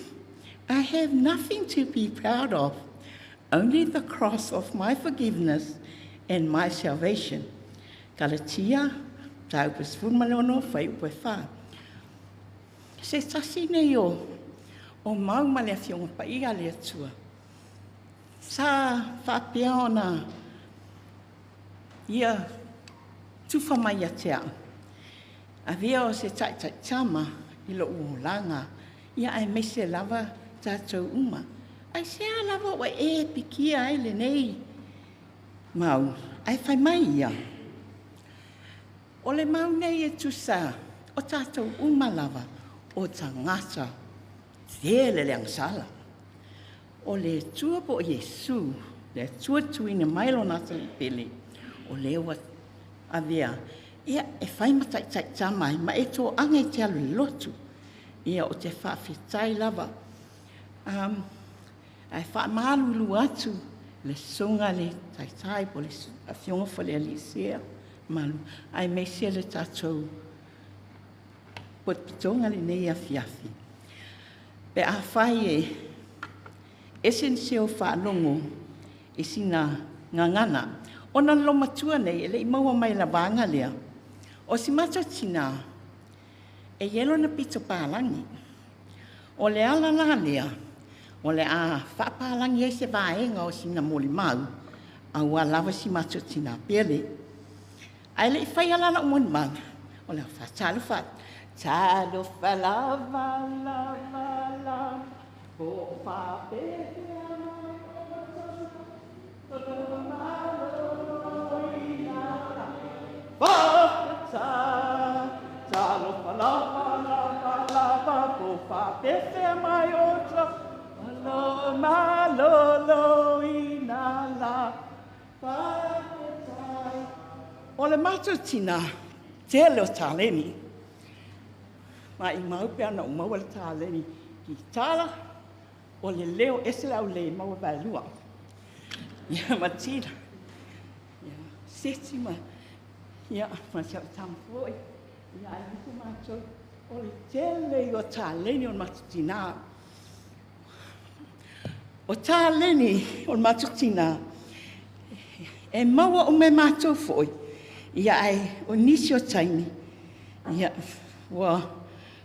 I have nothing to be proud of, only the cross of my forgiveness and my salvation. Galatia, mataupu 16, fuaiupu e 4. Se tasi nei o mau ma le Afioga Paia a le Atua, sa faapea ona ia tufa mai ia te au. Avea o se taitaitama i lou olaga, ia aemaise lava tatou uma. Aisea lava ua e pikia ai lenei mau, ae fai mai ia. O le mau nei e tusa o tatou uma lava o tagata tele le agasala. O le Atua po o Iesu, le Atua tuuina mai lona Atalii pele, o lea ua avea ia e fai ma taitaitama ai ma e toaga e te alu i le lotu. Ia ou te faafetai lava. Ae faamalulu atu le susuga i le taitai po o le afioga foi i le alii Sea Malu, aemaise le tatou potopotoga lenei afiafi. Pe afai e ese nisi ou faalogo i sina gagana, ona o le olomatua nei e le i maua mai i le vaega lea, o si matou tinā, e i ai lona pito palagi. O le ala la lea, o le a faapalagi ai se vaega o sina molimau, aua lava si matou tinā pele. Ae le i faia la lau molimau, o le a faatalofa atu. Talofa lava lava lava, po o faapefea mai outou, maloloina. Faafetai, talofa lava lava lava, po o faapefea mai outou, maloloina la. Faafetai. O le matou tinā, tele o taleni. Maimau pe ana ou maua le taleni kitara, o le leo ese le aulei maua vaelua. Ia ma tila. Ia seti ma ia ma si au tama foi. Ia aemaise matou o le tele o taleni o le matou tinā. O taleni o le matou tinā, e maua uma e matou foi, ia ae o nisi o taimi, ia ua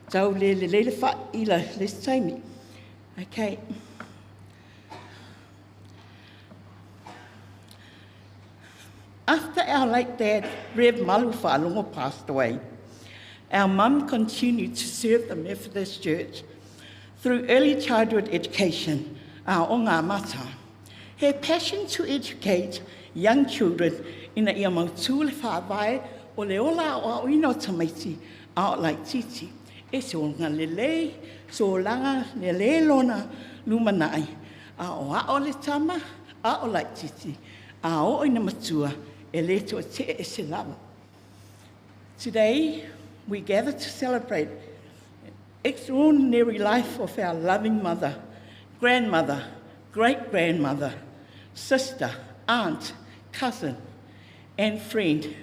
tau le lelei le faaila i le isi taimi. Okay. After our late dad, Rev Malu Faalogo, passed away, our mum continued to serve the Methodist Church through early childhood education, aoga amata. Her passion to educate young children ina ia mautū le faavae o le ola aoaoina o tamaiti a o laitiiti. E soga lelei, solaga lelei lona lumanai, a o ao le tama, a o laitiiti, a oo ina matua, e le toatee ese lava. Today, we gather to celebrate extraordinary life of our loving mother, grandmother, great-grandmother, sister, aunt, cousin, and friend.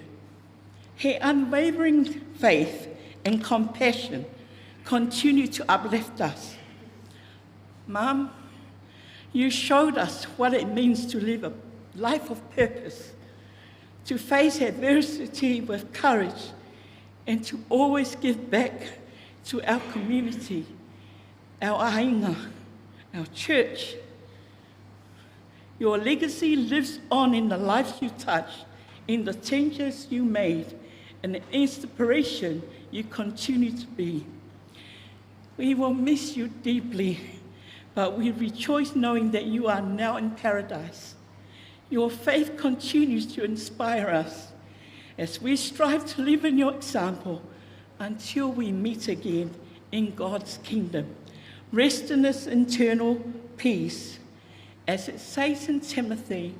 Her unwavering faith and compassion continue to uplift us. Mum, you showed us what it means to live a life of purpose, to face adversity with courage, and to always give back to our community, our aiga, our church. Your legacy lives on in the lives you touched, in the changes you made, and the inspiration you continue to be. We will miss you deeply, but we rejoice knowing that you are now in paradise. Your faith continues to inspire us as we strive to live in your example until we meet again in God's kingdom. Rest in this internal peace. As it says in Timothy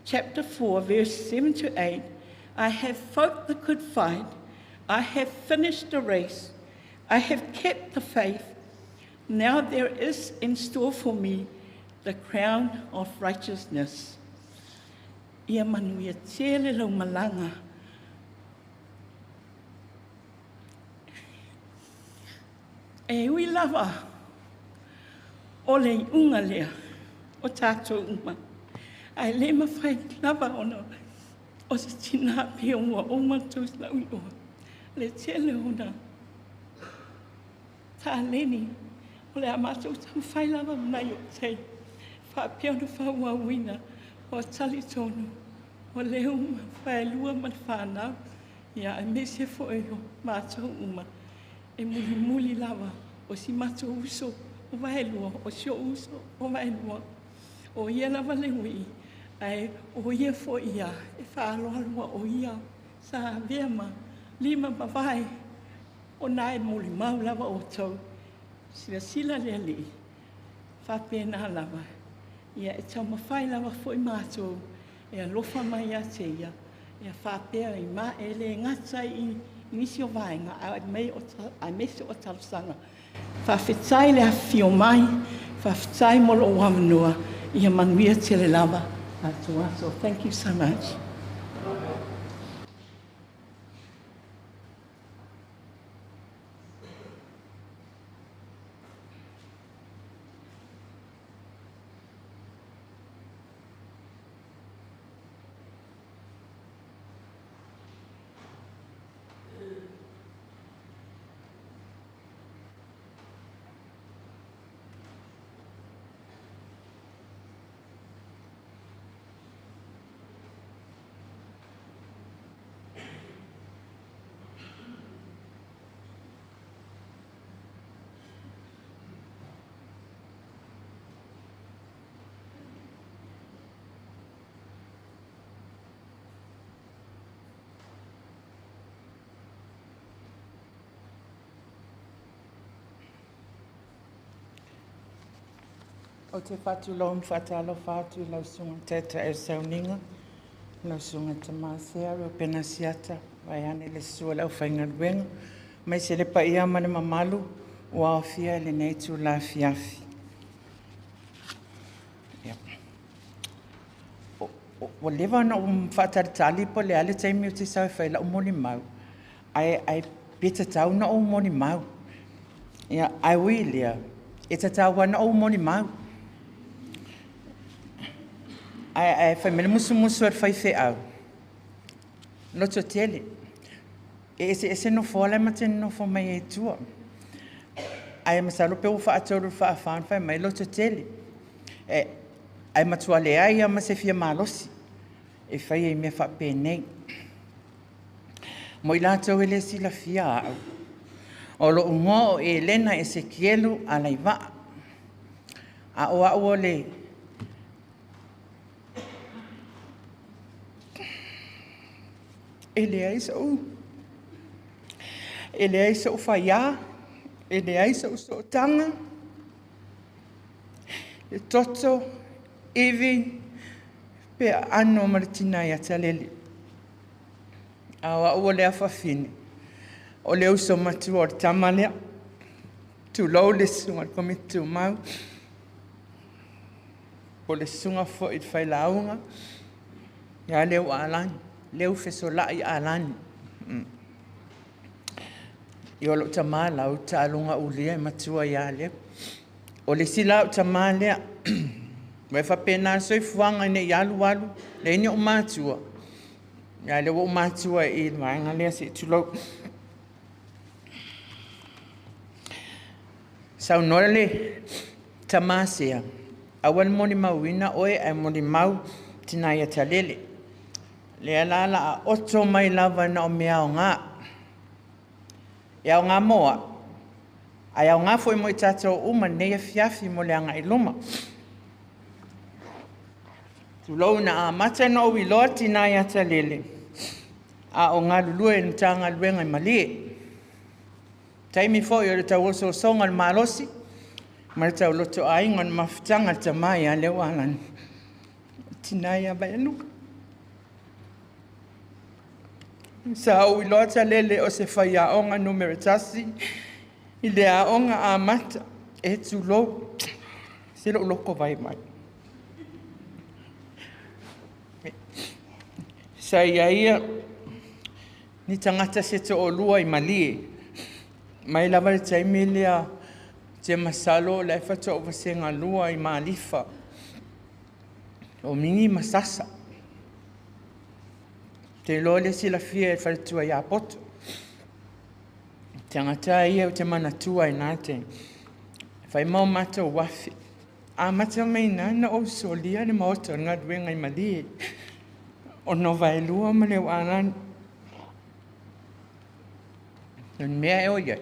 chapter 4, verse 7 to 8, I have fought the good fight. I have finished the race. I have kept the faith. Now there is in store for me the crown of righteousness. Ia manuia tele lau malaga. E ui lava o le iuga lea o tatou uma, ae le mafai lava ona o se tinā pei ua uma tou lauiloa le tele ona taleni o le a matou taumafai lava ma nai o'u tei faapea ona faaauauina ua talitonu o lea ua vaelua ma le fanau ia aemaise foi o matou uma e mulimuli lava o si matou uso o Vaelua, o si o'u uso o Vaelua. O ia lava le ui, ae o ia foi ia e faaaloalo o ia sa avea ma lima ma vae o na e molimau lava outou. Silasila le Alii, faapena lava, ia e taumafai lava foi matou e alofa mai ia te ia, ia faapea i ma e le gata i nisi o vaega, aemaise o talosaga. Faafetai le afifio mai, faafetai mo lou avanoa, ia manuia tele lava tatou aso. Thank you so much. Ou te faatulou ma faatalofa atu i lau Susuga i le Taitai o le Sauniga, lau Susuga Tamasea Reupena Siata, vaeane le susu o le aufaigaluega, aemaise le paia ma le mamalu ua aofia i lenei itula afiafi. Ua leva ona ou faatalitali po o le a le taimi ou te sau e fai lau molimau, ae pe tatau ona ou molimau. Ia, ae ui i lea, e tatau lava ona ou molimau. Ae fai mai le musumusu a le faifeau, loto tele. E eseese nofoa la e ma te nonofo mai ai i tua. Ae masalo pe ua faatolu i le faafa ona fai mai loto tele. Ae matua leai lava ma se fia malosi e faia i mea faapenei. Mo i latou e le silafia au, o lou igoa o Elena Esekielu Alaivaa. A o au o le e leai so'u e leai so'u faiā, e leai so'u sootaga, e toto, ivi, pe aano ma le tina ia Talele. A o au o le afafine, o le uso matua o le tama lea. Tulou le susuga i le Komiti Tumau, po o le susuga foi i le failauga, ia Leu Alani, Leu Fesolai Alani. Ia o lou tama lau taaloga ulia e matua ia Leu. O le isi la o tamā lea, ua e faapena le soifuaga ina ne i alu alu, leai ni ou matua, a o lea ua ou matua i le vaega lea, se i tulou. Saunoa le tamā Sea, aua le molimauina oe ae molimau tina ia Talele. Lea la la a oto mai lava na o mea aoga. E aoga mo au, ae aoga foi mo i tatou uma lenei afiafi mo le agai i luma. Tulou na amata ona ou iloa tinā ia Talele, a o galulue i le Matagaluega i Malie. Taimi foi o le tauososoga o le malosi ma le taulotoaiga o le mafutaga a le tama ia Leualani, o le tinā ia Vaeluga. Sa ou iloa Talele o se faiaoga numera 1 i le aoga amata e tulou se lou loko vaivai. Sa ia ia ni tagata se to'olua i Malie mai lava le taimi lea te masalo o la e faatoa ou vasega lua i Malifa o Migi ma Sasa. Te iloa le silafia e faletua ia Poto. Tagata ia ou te manatua i na taimi. Fai ma o matou afe. Amata mai ina na ou solia le maota o le galuega i Malie. Ona o Vaelua ma Leualani. O le mea e o i ai,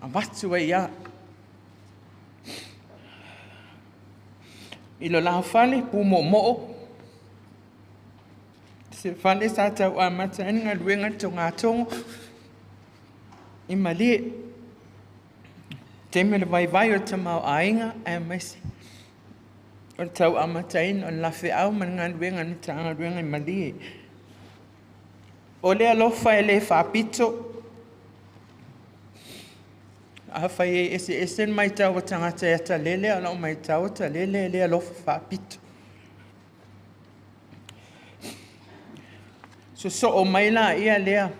avatu ai lava. I lo la fale, pumoomoo, se fale sa tau amata ai le galuega le togatogo i Malie. Taimi o le vaivai o le tamaoaiga aemaise o le tau amataina o le lafeau ma le galuega a le Matagaluega i Malie. O le alofa e le faapito, afai e eseese le matau a tagata ia Talele, a o lau matau o Talele e le alofa faapito. Sosoo mai laia lea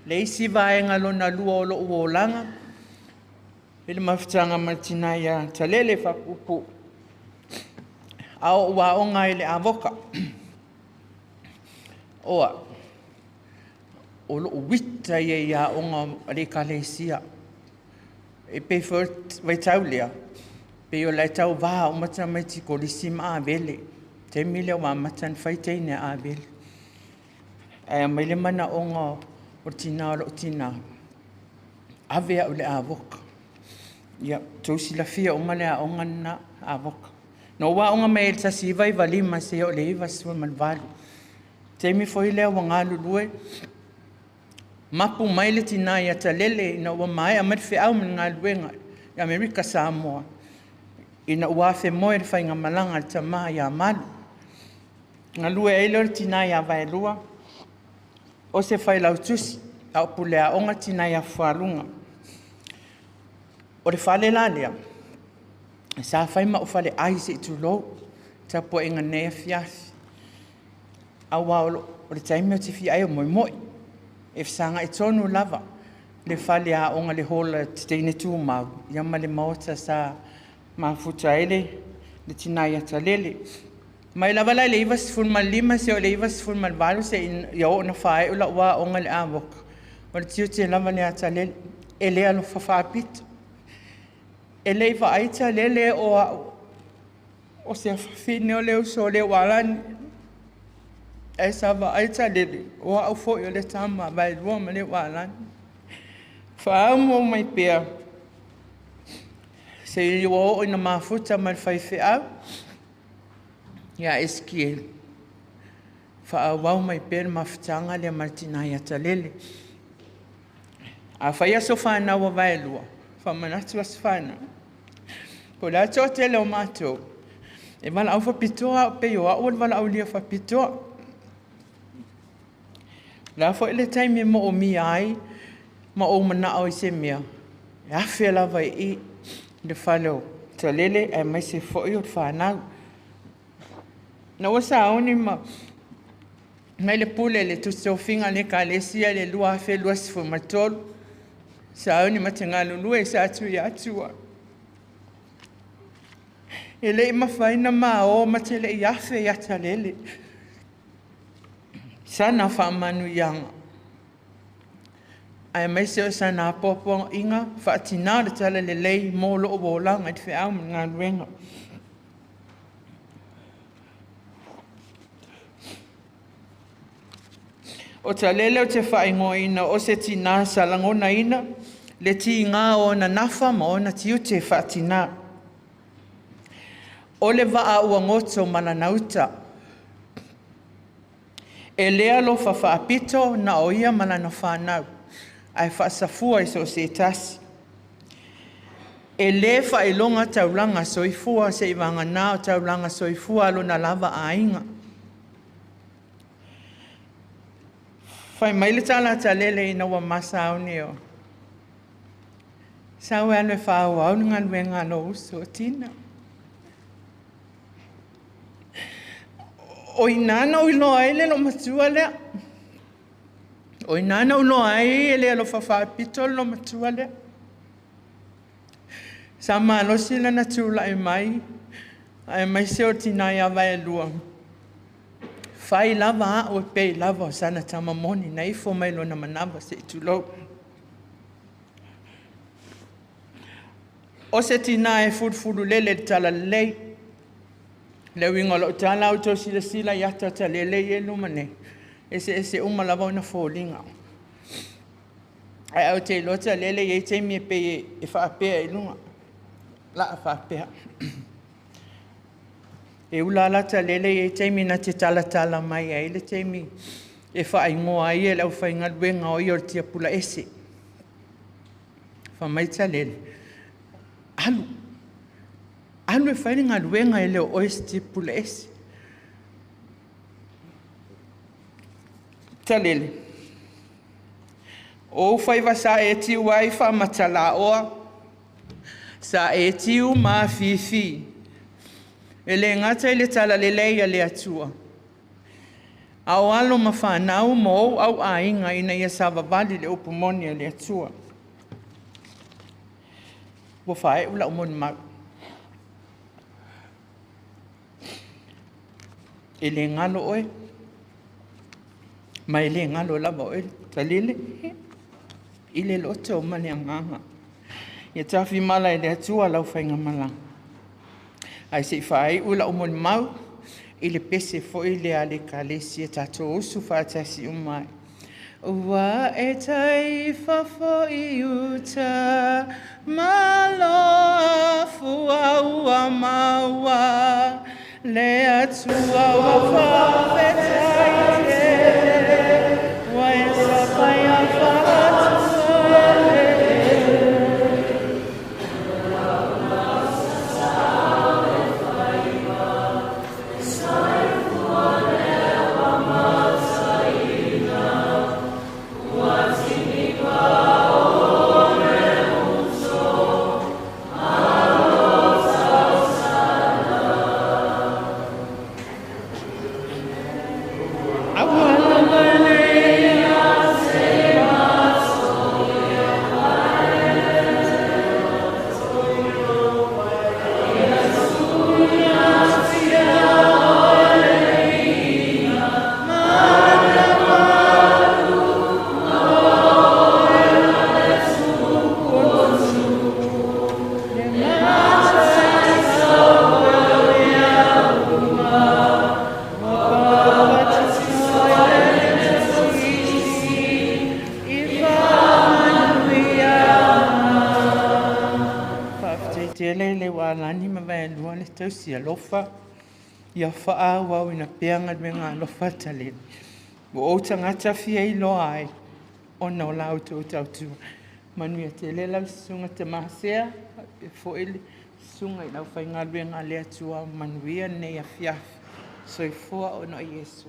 le isi vaega lona lua o lou olaga i le mafutaga ma le tinā ia Talele Faapuupuu, a o ou aoga ai i le Avoka. Oa, o lou ita ia i aoga a le ekalesia. E pei foi o le vaitau lea, pei o la e tauva uma tamaiti kolisi ma Avele. Taimi lea ua amata ona fai teine a Avele. Ae aumai le manaoga o le tinā o lou tinā, ave au i le Avoka. Ia, tou silafia uma le aoga lena, Avoka. Na ou aoga mai ai i le 1995 seia oo i le 98. Taimi foi lea ua galulue, mapu mai le tinā ia Talele ina ua maea mai le feau ma le galuega i Amerika Samoa, ina ua afemoe i le faigamalaga a le tama ia Malu. Galue ai lea o le tinā ia Vaelua, o se failautusi, a o puleaoga le tinā ia Fualuga. O le fale la lea, sa fai ma ou faleai se i tulou, tapuaiga nei afiafi. Aua o le taimi ou te fia ai o moemoe. E fesagai tonu lava le fale aoga le hola te teine tumau, ia ma le maota sa mafuta ai le tinā ia Talele. Mai lava la i le 95 seia oo i le 98 seia oo ina faaiu lau aoga i le Avoka, o le tiute lava lea a Talele, e le alofa faapito. E le i vaai Talele o au o se afafine o le uso o Leualani, ae sa vaai Talele o au foi o le tama a Vaelua ma Leualani. Faaauau mai pea seia ua oo ina mafuta ma le faifeau ia Esikiele, faaauau mai pea le mafutaga lea ma le tinā ia Talele. A fai aso fanau a Vaelua, faamanatu aso fanau, po o le a le toatele o matou, e valaau faapitoa au pei o au o le valaaulia faapitoa. O le a foi le taimi e moomia ai ma ou manao i se mea, e afe lava i i le fale o Talele aemaise foi o le fanau. Na ua sauni ma mai le pule i le tusi tofiga a le Ekalesia i le 2023, sauni ma te galulue sa tui atua. E le i mafai na mao ma te le i afe ia Talele. Sana faamanuiaga aemaise o sana apoapoaiga faatinā o le talalelei mo lou olaga i le feau ma le galuega. O Talele ou te faaigoaina o se tinā sa lagonaina le tiga o ona nafa ma ona tiute faatinā. O le vaa ua goto ma lana uta. E le alofa faapito na o ia ma lana fanau, ae faasafua i so o se tasi. E lē faailoga taulaga soifua seʻi vagana o taulaga soifua a lona lava aiga. Fai mai le tala a Talele ina ua ma sauni o sau e alu e faaauau le galuega a lou uso o Tina. O ina na ou iloa ai le loomatua lea. O ina na ou iloa ai e le alofa faapito le loomatua lea. Sa malosi lana tulai mai, aemaise o tina ia Vaelua. Fai lava au e pei lava o sana tama moni na ifo mai lona manava se i tulou. O se tina e fulufululele i le talalelei. Le uiga o lau tala, a outou silasila i ata o Talele ia e i luma nei, eseese uma lava ona foliga. Ae ou te iloa Talele e i ai taimi e pei e faapea i luga, la a faapea. E ula la Talele e i ai taimi na te talatala mai ai le taimi e faaigoa ai e le aufaigaluega o ia o le tiapula ese. Fai mai Talele, alu, alu e fai le galuega e le o oe o se tiapula ese. Talele, o ou faiva sa e tiu ai faamatalaoa, sa e tiu ma afifi. E le gata i le talalelei a le Atua, a o alo ma fanau ma ou au aiga ina ia savavali le upu moni a le Atua. Ua faai'u lau molimau. E le galo oe, ma e le galo lava oe, Talele, i le loto ma le agaga. Ia tafimala e le Atua lau faigamalaga. Ae se i faai'u lau molimau i le pese foi lea a le Ekalesia tatou usu faatasi uma ai. Ua e tai fafo i uta, malo afua ua maua, le Atua ua faafetai tele, ua e sapaia faatuele. Faafetai tele le ua alani ma Vaelua le tausi alofa. Ia faaauauina pea galuega alofa a Talele. Ua ou tagata fia iloa ai ona o la outou tautua. Manuia tele lau susuga Tamasea, faapea foi le susuga i le aufaigaluega a le Atua. Manuia lenei afiafi. Soifua ona o Iesu.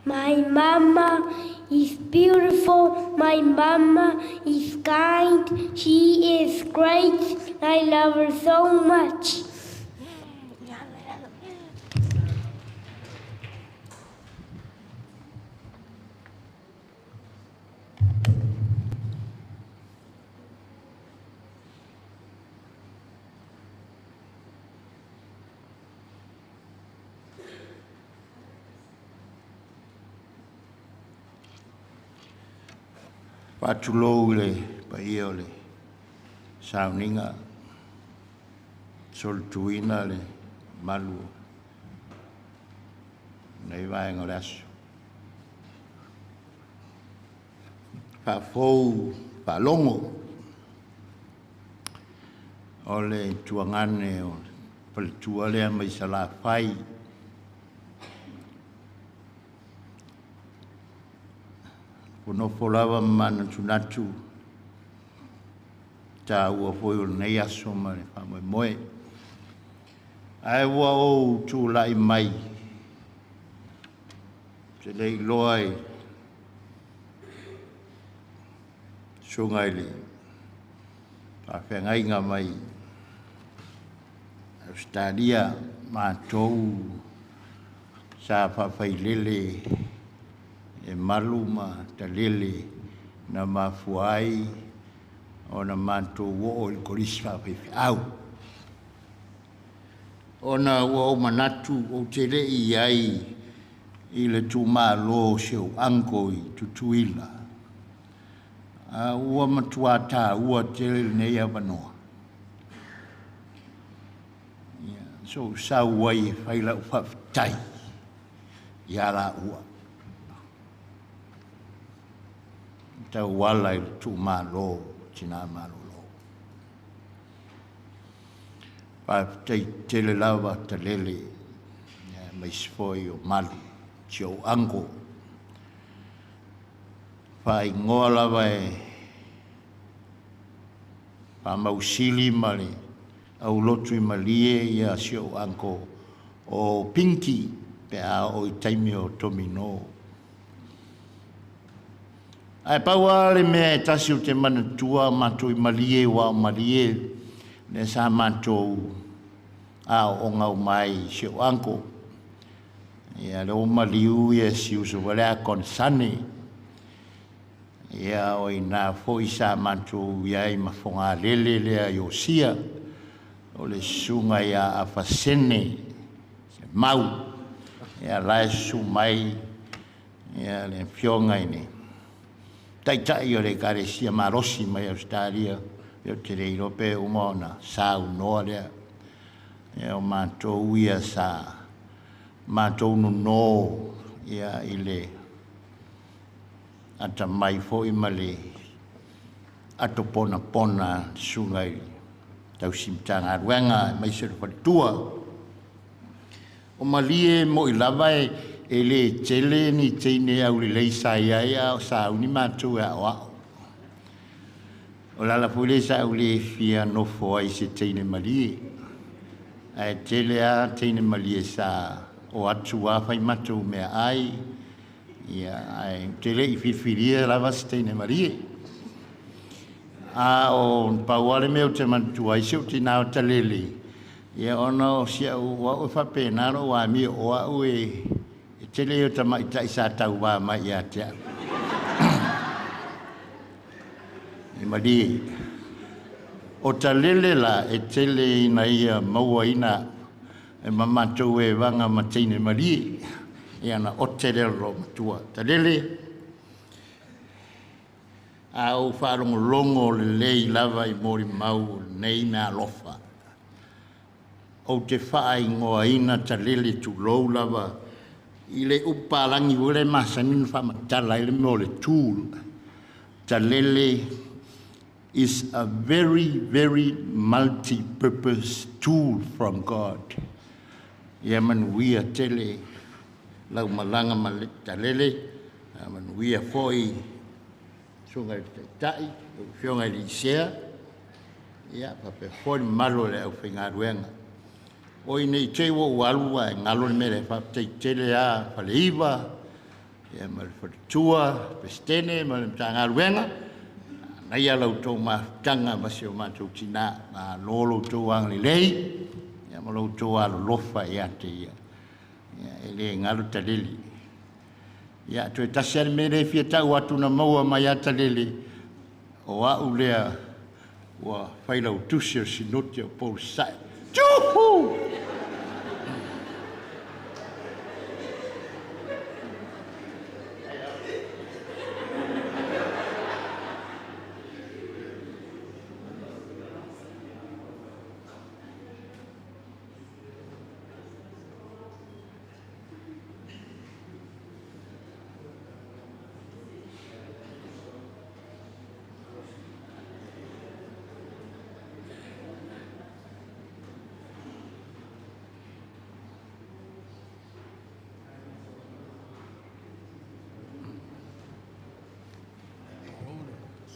My mama is beautiful. My mama is kind. She is great. I love her so much. Faatulou i le paia o le sauniga, solituina le malu o lenei vaega o le aso. Faafou faalogo o le tuagane o le faletua lea mai Salafai. Nofo lava ma manatunatu taua foi o lenei aso ma le faamoemoe. Ae ua ou tulai mai, te le iloa i susuga i le faafeagaiga mai Ausetalia, matou sa faafailele e Malu ma Talele na mafua ai ona matou oo i le kolisi faafaifeau. Ona ua ou manatu ou te le i ai i le itumalo o si ou uncle i Tutuila, a ua matua taua tele lenei avanoa. So ou sau ai e fai lau faafetai ia laua tauala i le tuumalo tina malolo. Faafetai tele lava Talele aemaise foi o Malu, si ou uncle. Faaigoa lava e Faamausili ma le aulotu i Malie ia si ou uncle o Pinky pe a oo i taimi o Tomino. Ae pau lava le mea e tasi ou te manatua matou i Malie, aua o Malie lea sa matou aooga uma ai i si ou uncle. Ia lea ua maliu ia si uso foi lea Konesane. Ia o i ina foi sa matou i ai ma Fogalele lea Iosia, o le susuga ia Afasene Semau. Ia la e susu mai ia le afioga i le taitai o le Ekalesia malosi mai Ausetalia, ia ou te le iloa pe uma ona saunoa lea. Ia o matou ia sa matou nono ia i le atamai foi ma le ato ponapona susuga i le tausi Matagaluega aemaise o le faletua. O Malie mo'i lava e le tele ni teine aulelei sa i ai a o sauni matou e aoao. O le ala foi lea sa ou le fia nofo ai i se teine malie. Ae tele lava teine malie sa o atu lava fai matou meaai, ia, ae ou te le i filifilia lava se teine malie. A o pau lava le mea ou te manatua ai si ou tinā o Talele, ia ona o si au au e faapena lou amio, o au e tele ia o tamaitai sa tauvā mai ia te au. E malie. O Talele la e tele ina ia mauaina e ma matou e vaga ma teine malie. Ia na ote lea o le loomatua. Talele, a ou faalogologo lelei lava i molimau o lenei meaalofa, ou te faaigoaina Talele tulou lava i le upu palagi foi lea e masani ona faamatala ai le mea o le tool. Talele is a very, very multi-purpose tool from God. Ia manuia tele lau malaga ma le Talele, manuia foi susuga i le Taitai, lau Afioga i le Isea, ia faapea foi le mamalu o le aufaigaluega. Oi nei te i ua ou alu ae galo le mea lea, faafetai tele lava Faleiva, ia ma le faletua, Pesetene ma le Matagaluega, manaia la outou mafutaga ma si o matou tinā, malo lo outou agalelei, ia ma lo outou alolofa ia te ia. Ia, e le galo Talele. Ia, toe tasi lava le mea lea e fia tau atu na maua mai ia Talele, o au lea ua failautusi o le Sinoti o Upolu Sasae. Tuhu!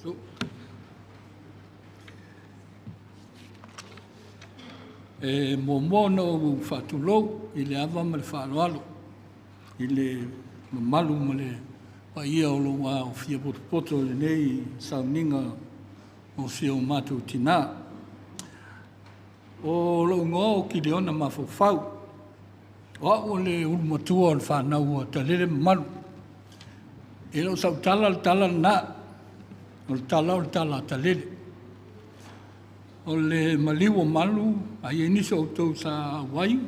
Iesu. E muamua ona ou faatulou i le ava ma le faaaloalo i le mamalu ma le paia o lou aofia potopoto i lenei sauniga o si o matou tinā. O lou igoa o Kiliona Mafaufau. O au o le ulumatua o le fanau a Talele ma Malu. E le o sau tala le tala lena. O le tala o le tala a Talele. O le maliu o Malu, a i ai nisi o outou sa auai,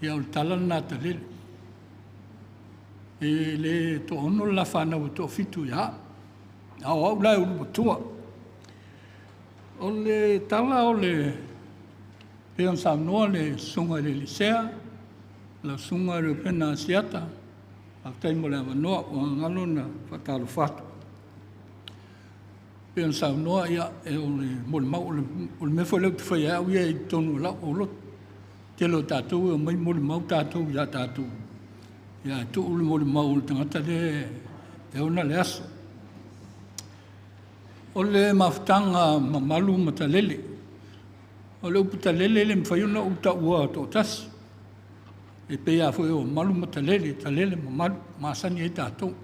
ia o le tala lena a Talele. E le toaono le la fanau e toafitu ia au. A o au la e ulumatua. O le tala o le pei ona saunoa le susuga i le Elisea, lau susuga Reupena Asiata, faafetai mo le avanoa, ua gagalo na faatalofa atu. Pei ona saunoa, ia, e o le molimau, o le mea foi lea ou te faia ai au ia i totonu o lau lotu. Tele o tatou e omai molimau tatou ia tatou. Ia, e tuu le molimau o le tagata lea e ona le aso. O le mafutaga mamalu ma Talele. O le upu Talele e le mafai ona ou taua toatasi. E pei lava foi o Malu ma Talele, Talele ma Malu, masani ai tatou.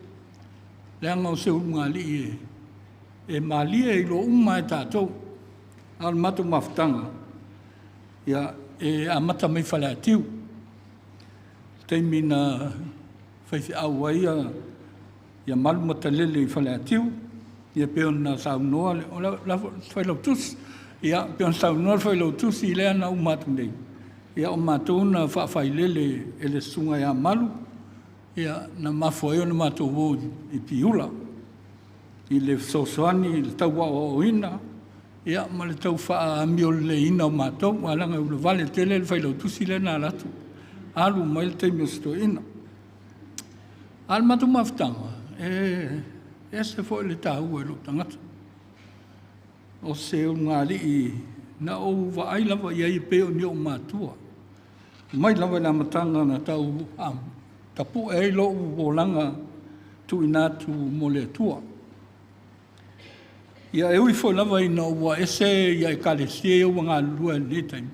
Leaga o se ulugalii e malie e iloa uma e tatou. A o le matou mafutaga, ia, e amata mai Faleatiu. Le taimi na faifeau ai ia Malu ma Talele i Faleatiu, ia pei ona saunoa le, o le failautusi, ia pei ona saunoa le failautusi lea na uma atu nei, ia o matou na faafailele e le susuga ia Malu, ia na mafua ai ona matou o i Piula, i le fesoasoani i le tau aoaoina, ia ma le tau faaamioleleiina o matou, aua leaga e ulavale tele le failautusi lea na alu atu, alu mai le taimi o si toeaina. A o le matou mafutaga, e ese foi le taua i lou tagata. O se ulugalii na ou vaai lava i ai e pei o ni ou matua. Mai lava i le amataga na tau tapue ai lou olaga tuuina atu mo le Atua. Ia e ui foi lava ina ua ese ia ekalesia ia ua galulue ai i lenei taimi,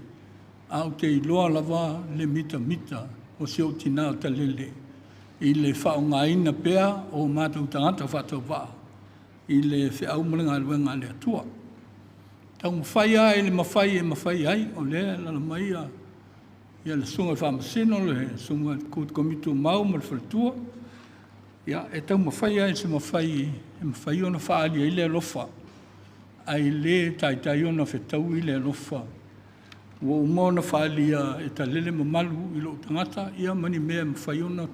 ae ou te iloa lava le mitamita o si ou tinā o Talele i le faaaogaina pea o matou tagata faatauvaa i le feau ma le galuega a le Atua. Taumafai lava i le mafai e mafai ai, o lea e alaala mai ia le susuga i le Faamasino, le susuga i le Komiti Tumau ma le faletua, ia e taumafai lava i se mafai e mafai ona faaali ai le alofa, ae le taitai ona fetaui le alofa ua uma ona faaalia e Talele ma Malu i lou tagata, ia ma ni mea e mafai ona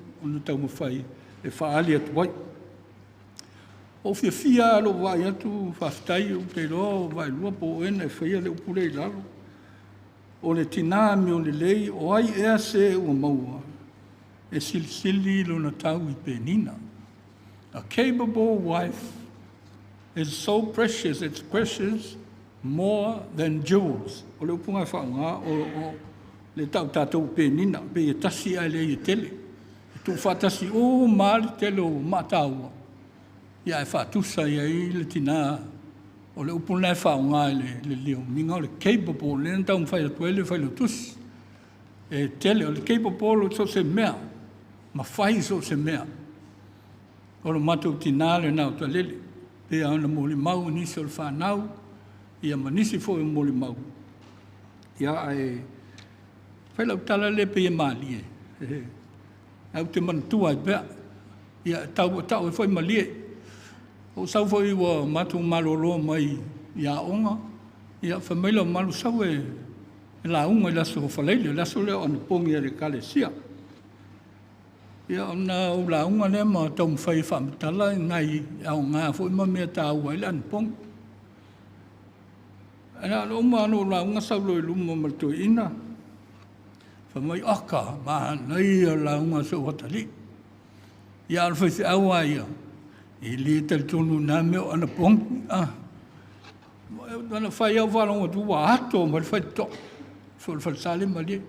taumafai e faaali atu ai. Ua ou fiafia lava i lou vaai atu, faafetai, ou te iloa o Vaaelua po o oe na e faia le upu lea i lalo. O le tinā amiolelei, o ai ea se ua maua, e silisili lona tau i penina. A capable wife is so precious, it's precious more than jewels. O le upu lena e faaaoga o le tau tatou penina, pei e tasi ae leai e tele. E tuufaatasi uma lava le tele o maataua, ia ae faatusa i ai le tinā. O le upu lena e faaaoga i le liomiga o le capable, lea na taumafai atu ai le failautusi. E tele, o le capable o so o se mea, mafai so o se mea. O le matou tinā lena o Talele, pei ona molimau i nisi o le fanau, ia ma nisi foi o molimau. Ia ae fai lau tala lea pei e malie, ae ou te manatua ai pea. Ia tau ai foi malie. Ou sau foi ua matou malolo mai i aoga, ia fai mai lau Malu sau e lauga i le aso Faraile, o le aso lea o anapogi a le Ekalesia. Ia ona ou lauga lea ma taumafai e faamatala nai aoga foi ma mea taua ai le anapogi. Ae na ona uma ona ou lauga sau loa i luma ma le toeaina, fai mai, oka, manaia le lauga a si ou atalii. Ia a o le faifeau lava ia, e le talitonu i na mea o anapogi. Na fai lava ou faalogo atu ua ato mai le faitotoa. So o le falesa le malie.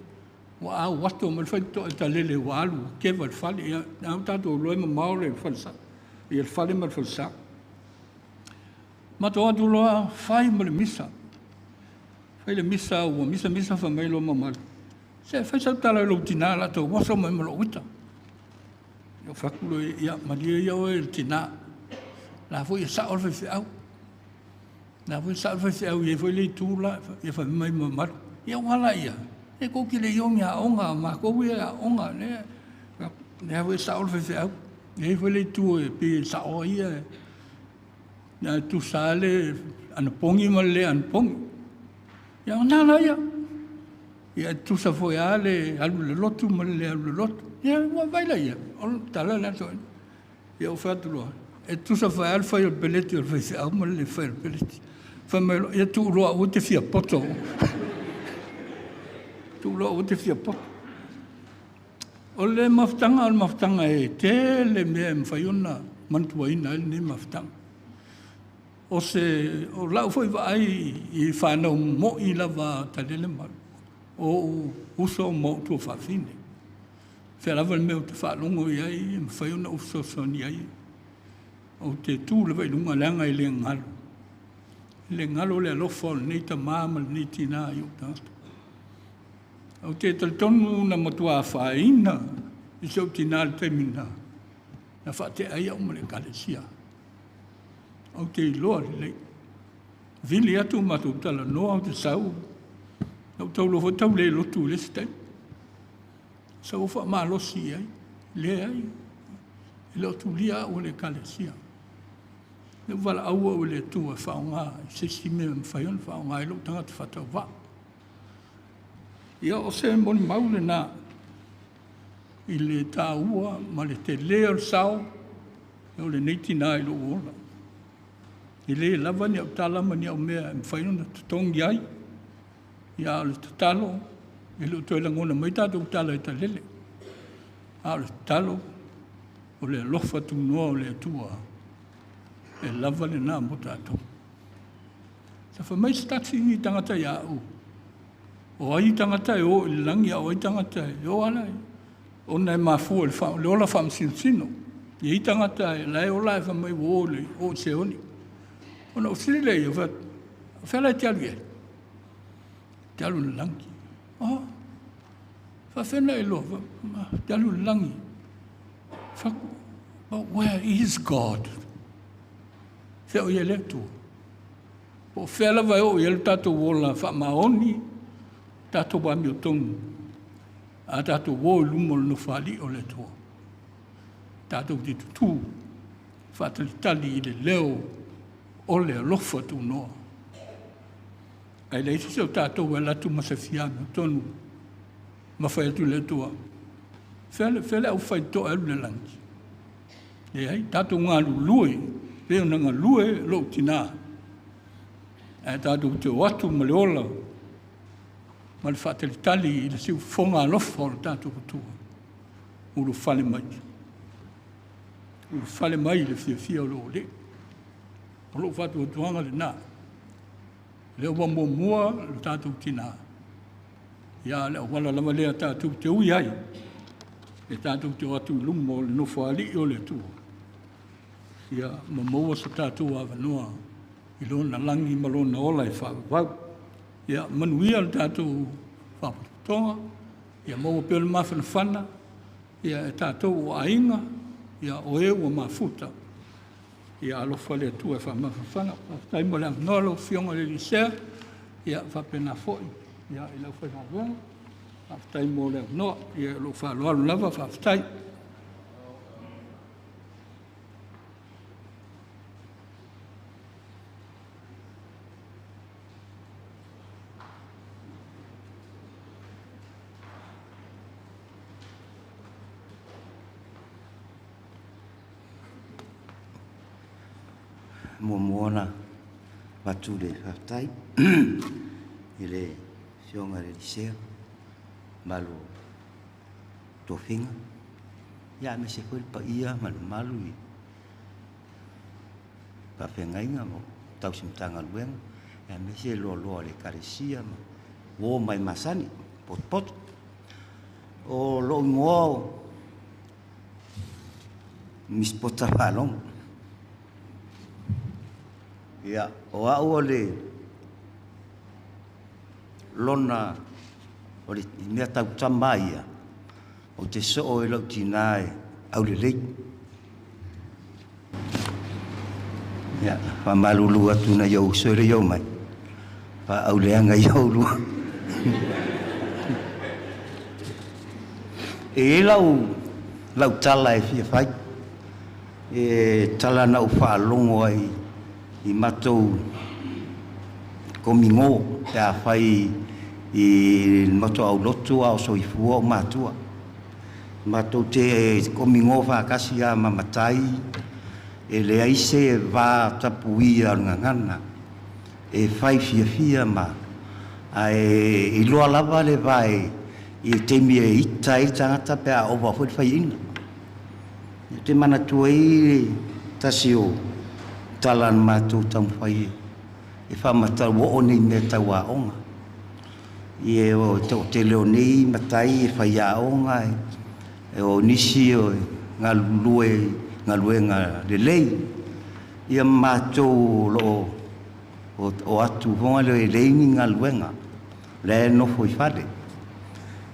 Ua au ato mai le faitotoa e Talele ua alu ua keva i le fale. Ia, na ua tatou iloa e mamao le falesa, ia le fale ma le falesa. Matou atu loa fai ma le misa. Fai le misa ua misamisa fai mai Loimamalu, Se fai sau tala i lou tinā o le a toe oso mai ma lou ita. Ia ou fai atu loa, ia malie ia oe le tinā. La foi e sao le faifeau. La foi e sao le faifeau i ai foi le itu la, ia fai mai mamalu. Ia ua ala ia, e tou te le i o ni aoga, o matou ia e aoga, lea, lea foi e sao le faifeau. E i ai foi le itu e pei e sao ai ia, e tusa lava le anapogi ma le le anapogi. Ia ona ala ia. Ia e tusa foi lava le alu i le lotu ma le le alu i le lotu. Ia ua vaai la i ai, o le tala lea a le toeaina. Ia ou fai atu loa, e tusa foi lava le fai o le peleti a le faifeau ma le le fai o le peleti. Fai mai loa, ia tuu loa aua e te fia poto. Tuu loa aua e te fia poto. O le mafutaga, o le mafutaga e tele mea e mafai ona manatuaina ai lenei mafutaga. O se o lau foi vaai i fanau mo'i lava a Talele ma o ou uso ma ou tuafafine. Fea lava le mea ou te faalogo i ai e mafai ona ou fesoasoani ai. Ou te tu lava i luga leaga e le galo. E le galo le alofa o lenei tama ma lenei tinā i ou tagata. Ou te talitonu na matua afaina i si ou tinā i le taimi na faatea ai au ma le ekalesia. Ou te iloa lelei. Vili atu matou talanoa ou te sau. Na ou tau iloa foi tau le lotu i le isi taimi. Sau ou faamalosi i ai. Leai, e le o tulia au e le ekalesia. Lea ua valaau au e le Atua e faaaoga i se isi mea e mafai ona faaaoga ai lou tagata faatauvaa. Ia o se molimau lena i le taua ma le telē o le sao o lenei tinā i lou ola. E le lava ni au tala ma ni au mea e mafai ona totogi ai, ia a o le tatalo, e le o toe lagona mai tatou tala e talele, a o le tatalo, o le alofa tunoa o le Atua e lava lena mo tatou. Sa fai mai se tasi tagata ia au, o ai tagata e o i le lagi a o ai tagata e o ala ona e mafua i le, le ola faamasinosino. E i ai tagata e la e ola ae fai mai ua o i le, o i Seoli. Ona ou fesili lea i ai, ou fai atu, o fea la e te alu i ai? Te alu i le lagi. Oh, faafefea ona e iloa? Te alu i le lagi. Fai atu, but where is God? Fea o i ai le Atua? Po o fea lava e oo i ai lo tatou ola faamaoni, tatou amiotonu, a tatou o i luma o le Nofoalii o le Atua, tatou te tutū faatalitali i le leo o le alofa tunoa. Ae leai se isi o tatou e alu atu ma se fia amiotonu ma fai atu i le Atua, fea le, fea le aufaitoa e alu i le lagi? Leai, tatou galulue pei ona galue lou tinā, ae tatou te o atu ma le ola ma le faatalitali i le siufofoga alofa o le tatou Atua, ulufale mai, ulufale mai i le fiafia o lou Alii. O lou faatuatuaga lena. Lea ua muamua lo tatou tinā, ia le auala lava lea tatou te ui ai, e tatou te o atu i luma o le Nofoalii o le Atua, ia ma maua so tatou avanoa i lona lagi ma lona ola e faavavau. Ia manuia le tatou faapotopotoga, ia maua pea le mafanafana, ia e tatou o aiga, ia o e ua mafuta, ia alofa le Atua e faamafanafana. Faafetai mo le avanoa lau Afioga i le alii Sea, ia faapena foi ia i le aufaigaluega. Faafetai mo le avanoa. Ia lou faaaloalo lava, faafetai. Muamua ona avatu le faafetai i le Afioga i le Sea, mamalu o tofiga, ia aemaise foi le paia ma le mamalu i faafeagaiga ma tausi Matagaluega, aemaise le loaloa o le Ekalesia ma uo mai masani, potopoto. O lou igoa o Misipota Faalogo. Ia, o au o le lona o le mea tautama ia, ou te soo i lau tinā e aulelei. Ia, faamalulu atu nai ou uso e le i oo mai, faauleaga i oulua. E i ai lau, lau tala e fia fai, e tala na ou faalogo ai i matou komigo pe a fai i le matou aulotu a o soifua ou matua. Matou te komigo faatasi lava ma matai, e leai se va tapuia o le gagana e fai fiafia ma ae iloa lava le va i le taimi e ita ai le tagata pe a ova foi le faiaina. Ou te manatua ai le tasi o tala na matou taumafai e faamatau oo nei mea tau aoga. Ia o le toatele o nei matai e faiaoga, o nisi e galulue i galuega lelei, ia ma matou o lo o o atu foi lea e leai ni galuega, o la e nofo i fale.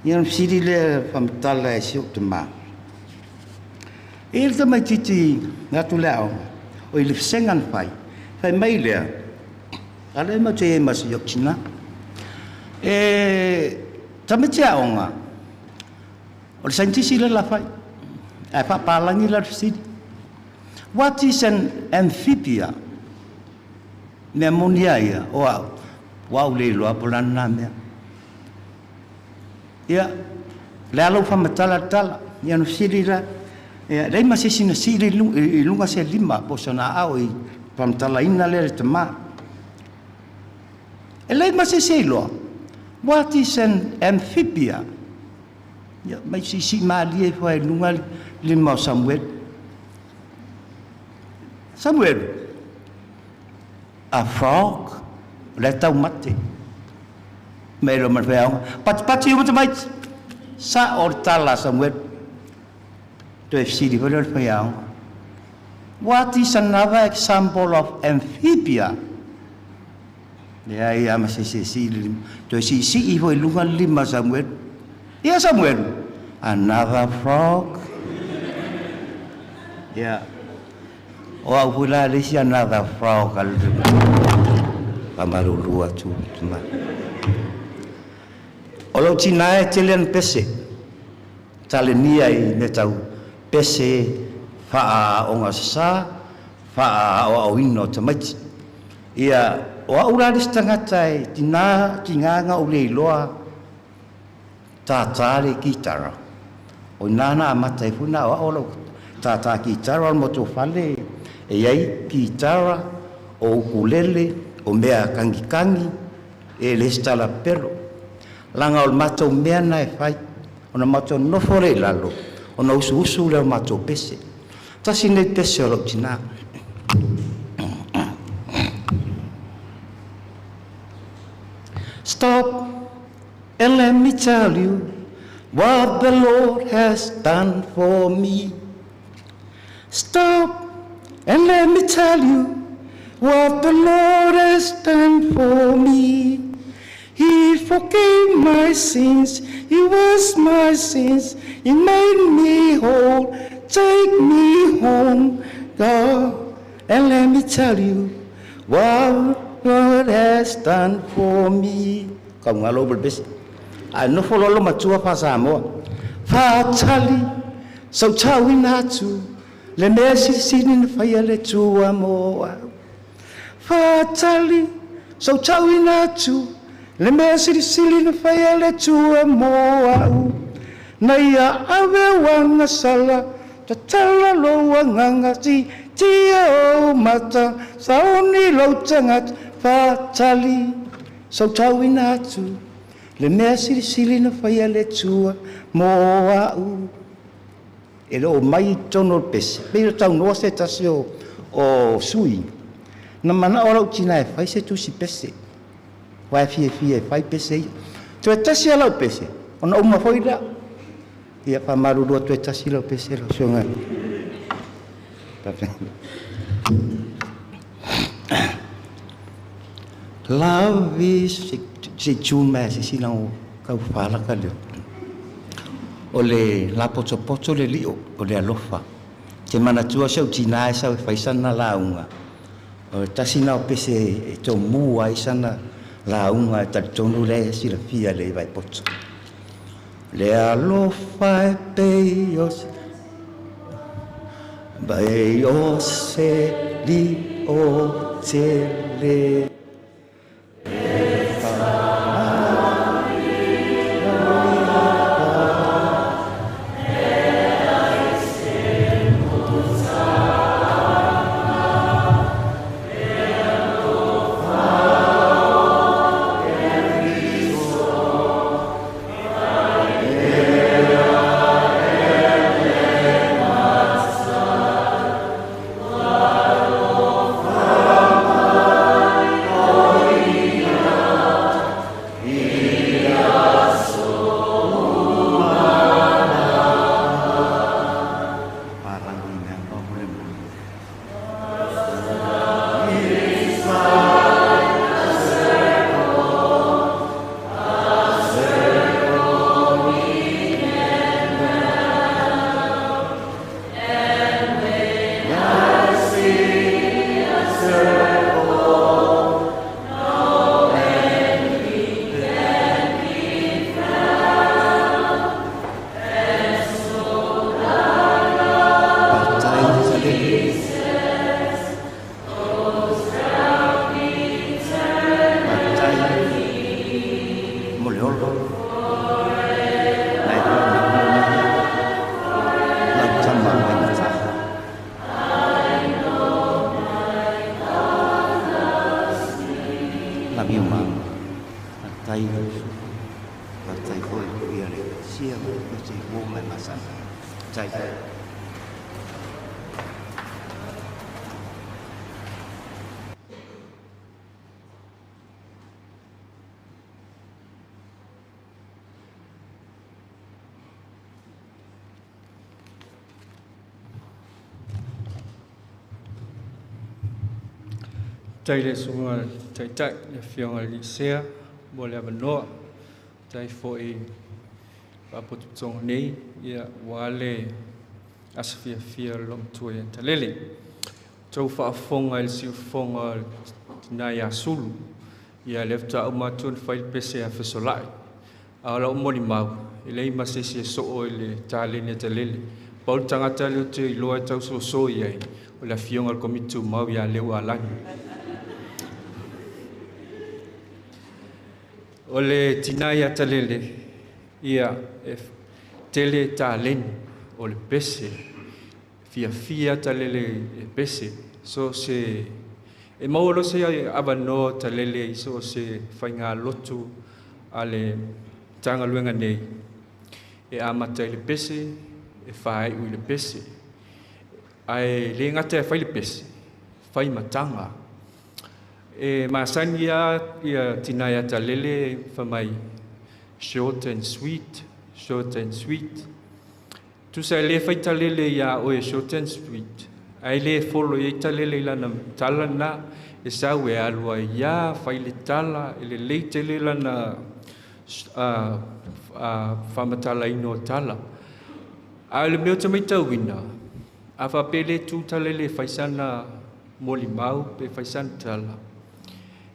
Ia ona fesili lea faamatala e si ou tama, e i ai le tamaitiiti na atu i le aoga, o i le vasega na fai, fai mai lea, A lea matou te i ai ma si ou tina. E tamaiti aoga, o le saienitisi lea la fai, ae faapalagi la le fesili. What is an amphibia? Mea moni a ia, o au, ua au le iloa po o le a lena mea. Ia, o le a lou faamatala le tala? Ia ona fesili la, ia, leai ma se isi na sili i luga se lima po o sona aao i faamatalaina lea le tama. E leai ma se isi e iloa. What is an amphibia? Ia, mai siisii malie ifo lava i luga le lima o Samuelu. Samuelu, a frog, o la e taumate. Mai loa ma le faiaoga, Patipati uma tamaiti! Sa'o le tala a Samuelu. Toe fesili foi lea o le faiaoga, What is another example of amphibia? Leai lava ma se isi e sii le lima. Toe siisii foi i luga le lima a Samuelu. Ia Samuelu, Another frog? Ia. O au foi la le isi another frog a le faamalulu atu tama. O lou tina e tele ana pese, talenia i mea tau pese faaaogasasa, faaaoaoina o tamaiti. Ia, o au la le isi tagata e tina, tiga na ou le iloa tātā le kitara. O ina na amata ai foi na aoao lau tātā kitara o le matou fale e i ai kitara, o ukulele, o mea kagiKagi, e le se tala pelo. Laga o le matou mea na e fai, ona matou nofo lea i lalo, ona usuusu lea o matou pese. Tasi nei pese o lou tina. Stop and let me tell you what the Lord has done for me. Stop and let me tell you what the Lord has done for me. He forgave my sins, He washed my sins, He made me whole. Take me home, God, and let me tell you what God has done for me. Kau ngalo bel besi. Ae nofo loa lo matua faa-Samoa. Faatali, sautauina atu le mea silisili na faia le Atua mo au. Faatali, sautauina atu le mea silisili na faia le Atua mo au. Na ia ave wana sala, tatala lou agaga, titia ou mata, sauni lou tagata. Faatali, sautauina atu Le mea silisili na faia le Atua mo a'u. E le o mai i totonu o le pese, pei ona taunoa se tasi o, o sui, na mana'o la'u tina e fai se tusi pese, aua e fiafia e fai pese ia. Toe tasi a la'u pese, ona uma foi lea. Ia, faamalulu atu e tasi lau pese lau Susuga. Love is, se i tune mai lava i se isi leaga ua tau fala ka leo. O le lapotopoto le lio o le alofa. Ou te manatua si ou tina e sau e fai sana lauga, o le tasi lena o pese e tomu ai sana lauga e talitonu lea e silafia e le Vaepoto. Le alofa e pei o se pei o se lio tele. Love you, Mum. Faafetai lau Susuga. Faafetai foi i le Ekalesia ma le pese i uo ma e masani. Faafetai. Faafetai i le Susuga i le Taitai, le Afioga i le Sea mo le avanoa. Faafetai foi i Faalapotopotoga nei, ia, aua le aso fiafia o le loomatua ia Talele. Outou faafofoga i le siufofoga o le tina ia Sulu, ia lea faatoa uma atu ona fai le pese ia Fesolai. A o lau molimau, e leai ma se isi e soo i le taleni a Talele. Pau le tagata lea ou te iloa e tausoso i ai, o le afioga i le Komiti Tumau ia Leu Alagi. O le tina ia Talele, ia, e tele taleni o le pese. Fiafia Talele e pese. So se e maua loa se avanoa o Talele i so o se faigalotu a le Matagaluega nei, e amata i le pese, e faaiu i le pese. Ae le gata e fai le pese, fai mataga. E masani lava ia tina ia Talele fai mai, short and sweet, short and sweet. Tusa e le fai talele ia oe short and sweet, ae le follow i ai talele i lana tala lena, e sau e alu ai ia, fai le tala, e lelei tele lana faamatalaina o tala. A o le mea ou te matauina, a faapea e le tu talele e fai sana molimau pe fai sana tala,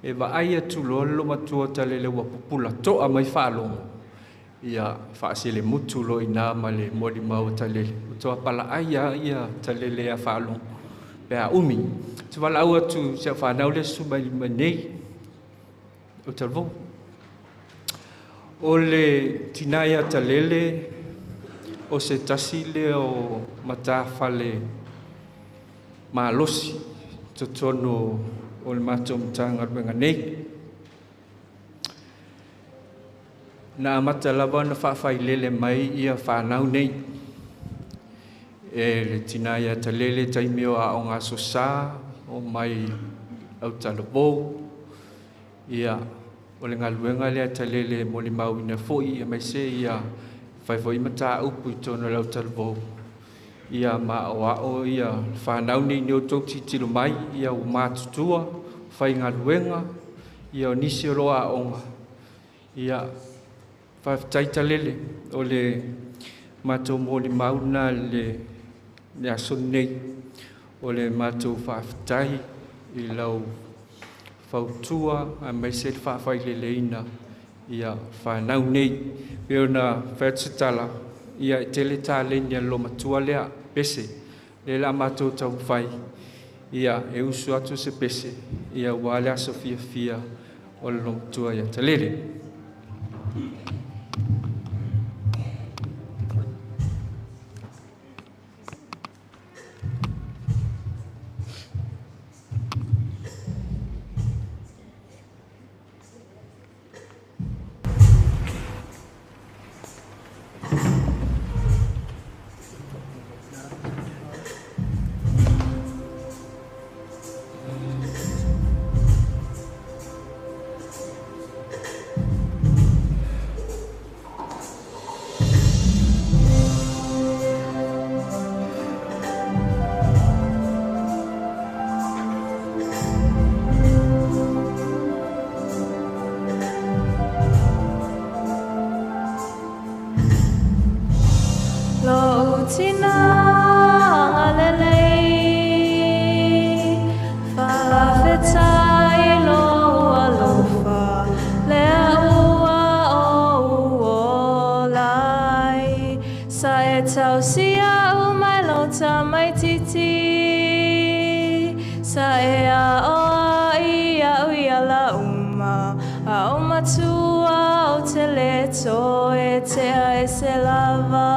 e vaai atu loa le loomatua talele ua pupula toa mai faalogo, Ia faaselemutu loa i ina ma le molimau a Talele, ua toa palaai lava ia Talele a faalogo pe a umi. Ou te valaau atu i si au fanau lea e susu mai mai nei, o Talavou. O le tina ia Talele, o se tasi lea o matafale malosi i totonu o le matou Matagaluega nei. Na amata lava ona faafailele mai ia fanau nei e le tina ia Talele taimi o aoga Aso Sa o mai Autalavou. Ia, o le galuega lea a Talele e molimauina foi aemaise ia fai foi mataupu i totonu o le Autalavou. Ia ma aoao ia fanau nei nei outou tilotilo mai ia ua matutua, faigaluega. Ia o nisi o lo o aoga. Ia, faafetai Talele, o le matou molimau lena i le, le aso lenei. O le matou faafetai i lau fautua aemaise le faafaileleina ia fanau nei. Pei ona fai atu se tala, ia e tele taleni a le loomatua lea, Pese, lea la matou taumafai, ia e usu atu se pese, ia aua le aso fiafia o le loomatua ia Talele. Lou tina agalelei, faafetai lou alofa, lea ua ou ola ai. Sa e tausia au mai lou tamaitiiti, sa e aoa iaʻu i ala uma, a ou matua ou te le toe tea ese lava.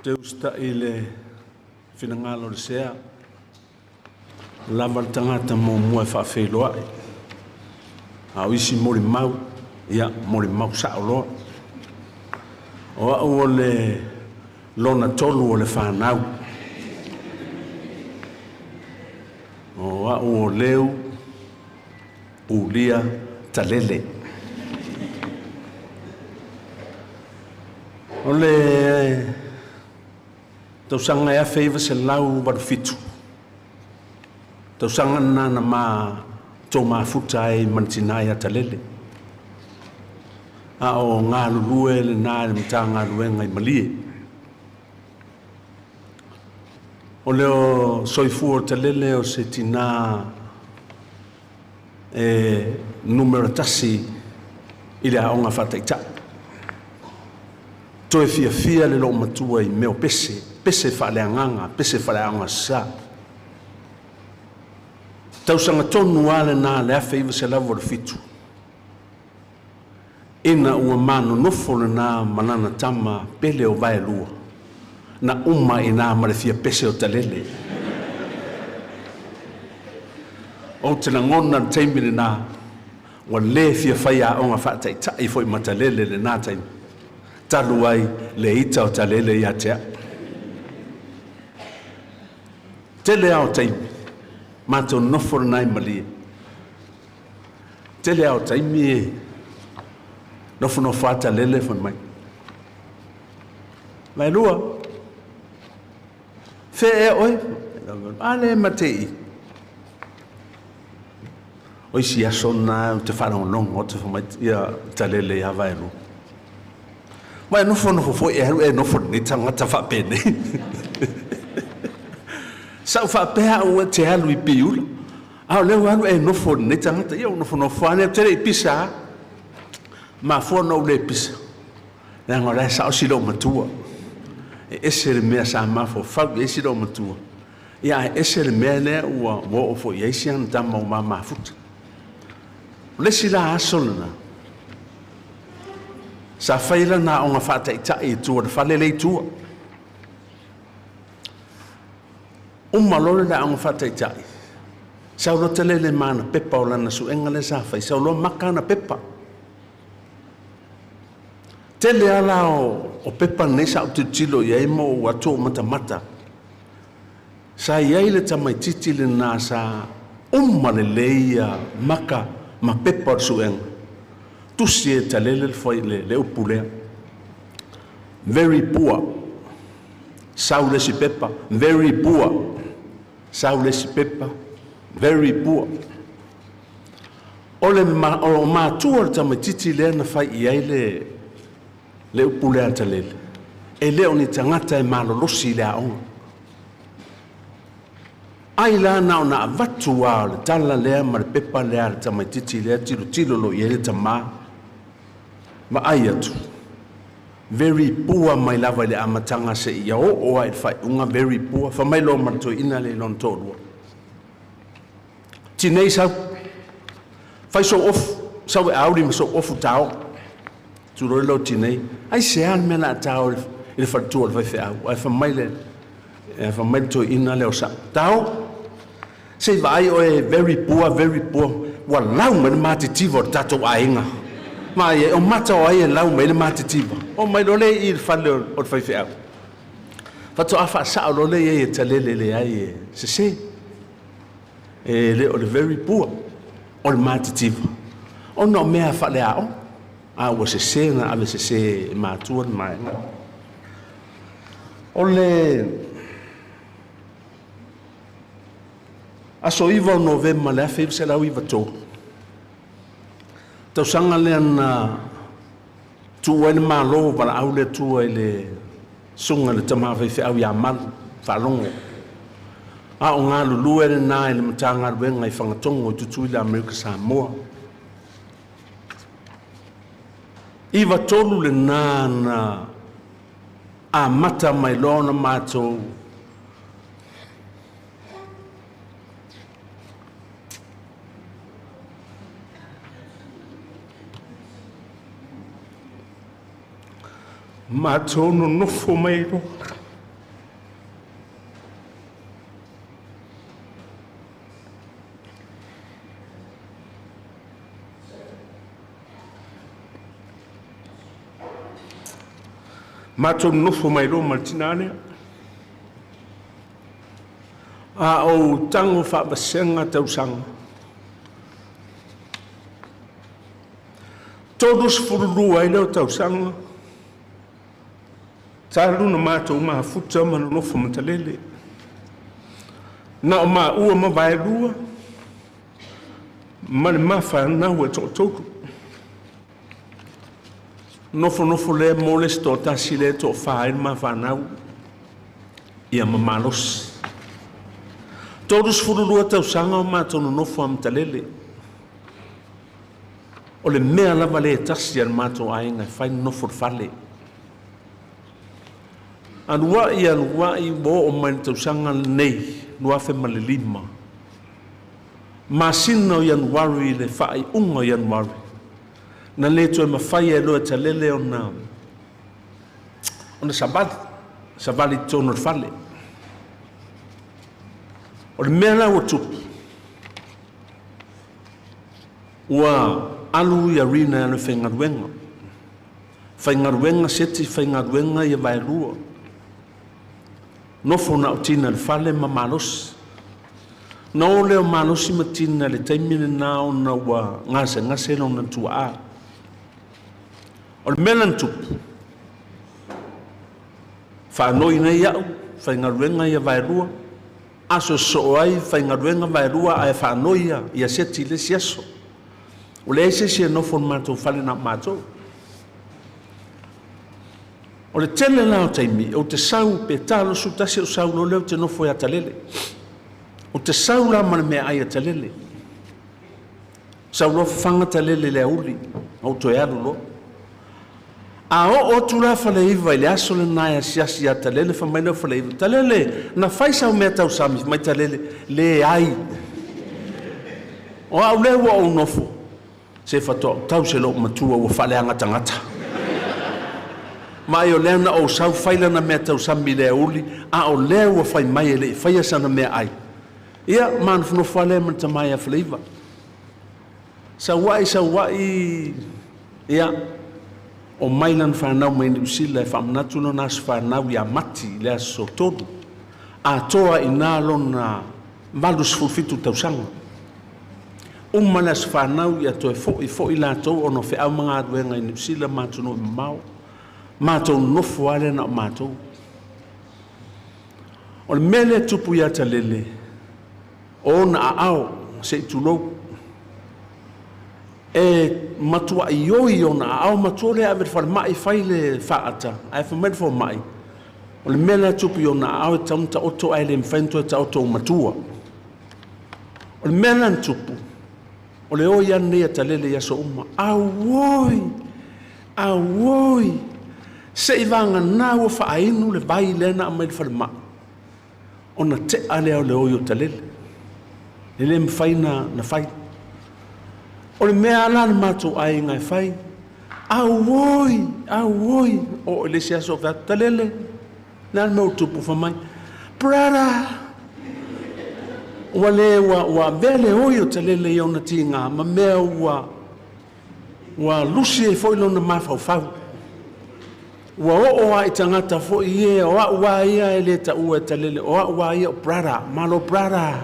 Te usitai i le finagalo o le sea, lava le tagata muamua e faafeiloai, a o isi molimau, ia, molimau sao loa. O au o le lona tolu o le fanau. O au o Leu Ulia Talele. O le tausaga e 1987, tausaga lena na ma tou mafuta ai ma le tina ia Talele. A o galulue lena i le Matagaluega i Malie. O le soifua o Talele o se tina e numera tasi i le aoga faataitai. Toe fiafia le loomatua i mea o pese, pese faaleagaga, pese faaleaoga sa. Tausaga tonu lava lena le 1987. Ina ua ma nonofo lena ma lana tama pele o Vaelua, na uma i ina ma le fia pese o Talele. Ou te lagona le taimi lena, ua le fia fai aoga faataitai foi ma Talele lena taimi, talu ai le ita o Talele ia te au. Tele lava o taimi, matou nonofo lena i Malie. Tele lava o taimi e nofonofo lava Talele fai mai. Vaelua, fea ea oe? A lea ma te i. O isi aso na ou te faalogologo atu fai mai ia Talele ia Vaelua. Ma e nofonofo foi e alu e nofo lenei tagata faapenei. Sa ou faapea au e te alu i Piula. A o lea ua alu e nofo lenei tagata. Ia ou nofonofo lava lea, ou te le i pisa lava. Mafua ona ou le pisa, leaga o la e sao si loomatua. E ese le mea sa mafaufau i ai si loomatua, ia ae ese le mea lea ua oo foi i ai si ana tama ua ma mafuta. O le isi la aso lena, sa fai lana aoga faataitai i tua o le fale lea i tua. Uma loa le aoga faataitai, sau loa Talele ma ana pepa o lana suega lea sa fai, sau loa maka ana pepa. Tele lava la o pepa nei sa ou tilotilo i ai ma ou atu ou matamata. Sa i ai le tamaitiiti lena sa uma lelei ia maka ma pepa o le suega. Tusi e Talele le, le upu lea. Very poor. Sau le isi pepa, very poor. Sau le isi pepa, very poor. O le ma, o matua o le tamaitiiti lea na fai i ai le, le upu lea a Talele. E le o ni tagata e malolosi i le aoga. Ai la na ona avatu lava o le tala lea ma le pepa lea a le tamaitiiti lea tilotilo loa i ai le tamā. Vaai atu. Very poor mai lava i le amataga seia oo lava i le faaiuga very poor. Fai mai loa ma le toeaina lea i lona toalua. Tinei sau. Fai sou ofu. Sau e auli ma sou ofu tao. Tulou le tinei. Aisea le mea o le a tao i le faletua o le faifeau? Ae fai mai le, fai mai le toeaina lea o Sa'o, Tao, se i vaai oe very poor, very poor. Ua lau mai le matitiva o le tatou aiga. Vaai ai, o mata o ai e lau mai le matitiva? Oo mai loa lea i i le fale o le faifeau. Faatoa faasao loa lea i ai e Talele leai e sese. E le o le very poor, o le matitiva. Ona o mea faaleaoga, a ua sese na ave sese e matua le vaega. O le aso 9 o Novema le 1993, tausaga lea na tuu ai le Malo valaau le Atua i le susuga i le tama faifeau ia Malu Faalogo, a o galulue lena i le Matagaluega i Fagatogo i Tutuila, Amerika Samoa. 93 lena na amata mai loa ona matou Matou nonofo mai loa. Matou nonofo mai loa ma le tinā lea. A ou tago faavasega tausaga. 32 ai lea o tausaga talu na matou mafuta ma nonofo ma Talele. Na o maua ma Vaelua ma le mafanau e toatolu. Nofonofo lea mo le isi toatasi lea e toafa ai le mafanau ia ma malosi. 32 tausaga o matou nonofo a ma Talele. O le mea lava lea e tasi a le matou aiga e fai nonofo i le fale. Aluai, aluai, ua oo mai le tausaga lenei, 2005, masina o Ianuari i le faaiuga o Ianuari, Na le toe mafai ai loa e Talele ona ona savali, savali i totonu o le fale. O le mea la ua tupu, ua alu ia Rina e alu e faigaluega. Faigaluega seti, faigaluega ia vaelua. Nofo na o Tina i le fale ma malosi. Na o lea o malosi ma Tina i le taimi lena ona ua gasegase lona tuaa. O le mea la na tupu, faanoi nei au, faigaluega ia vaelua, aso e sosoo ai faigaluega vaelua ae faanoi ia Seti i le isi aso. Ua leai se isi e nofo i le matou fale na o matou. O le tele la o taimi, ou te sau pe ta 21 ou sau loa lea ou te nofo ia Talele. Ou te sau la ma le meaai a Talele. Sau loa fafaga Talele i le aoauli, ou toe alu loa. A oo atu la Faleiva i le aso lena e asiasi ia Talele, fai mai lea o Faleiva, Talele, na fai sau mea tausami? Fai mai Talele, Leai. O au lea ua ou nofo, se faatoa ou tau se lou matua ua faaleaga tagata. Ma ai o lea na ou sau fai lana mea tausami i le aoauli, a o lea ua fai mai e le i faia sana meaai. Ia, ma nofonofo lava lea ma le tama ia Faleiva. Saua'i, saua'i, ia, omai lana fanau mai Niu Sila e faamanatu lona aso fanau ia Mati i le aso 3, atoa i ina lona 87 tausaga. Uma le aso fanau ia toe fo'i fo'i latou ona o feau ma galuega i Niu Sila ma atunuu e mamao. Matou nonofo lava lea na o matou. O le mea lea e tupu ia Talele, o ona aao, se i tulou, e matuai oi ona aao matua lea ave i le falemai fai le faata, ae fai mai le fomai, o le mea la e tupu i ona aao e tatau ona taoto ae le mafai ona toe taoto ua matua. O le mea la na tupu, o le oi lava lenei a Talele i aso uma. Auoi! Auoi! Seiavagana ua faainu le vai lea na aumai i le falemai, ona tea lea o le oi o Talele. E le mafai na fai. O le mea lava la le matou aiga e fai, auoi, auoi, oo i le isi aso ou fai atu, Talele, le a le mea ua tupu? Fai mai, brother, ua le, ua, ua avea le oi o Talele i ona tiga ma mea ua, Ua lusi ai foi lona mafaufau. Ua oo lava i tagata foi ia, o au lava ia e le taua e Talele, o au lava ia o brother, malo brother.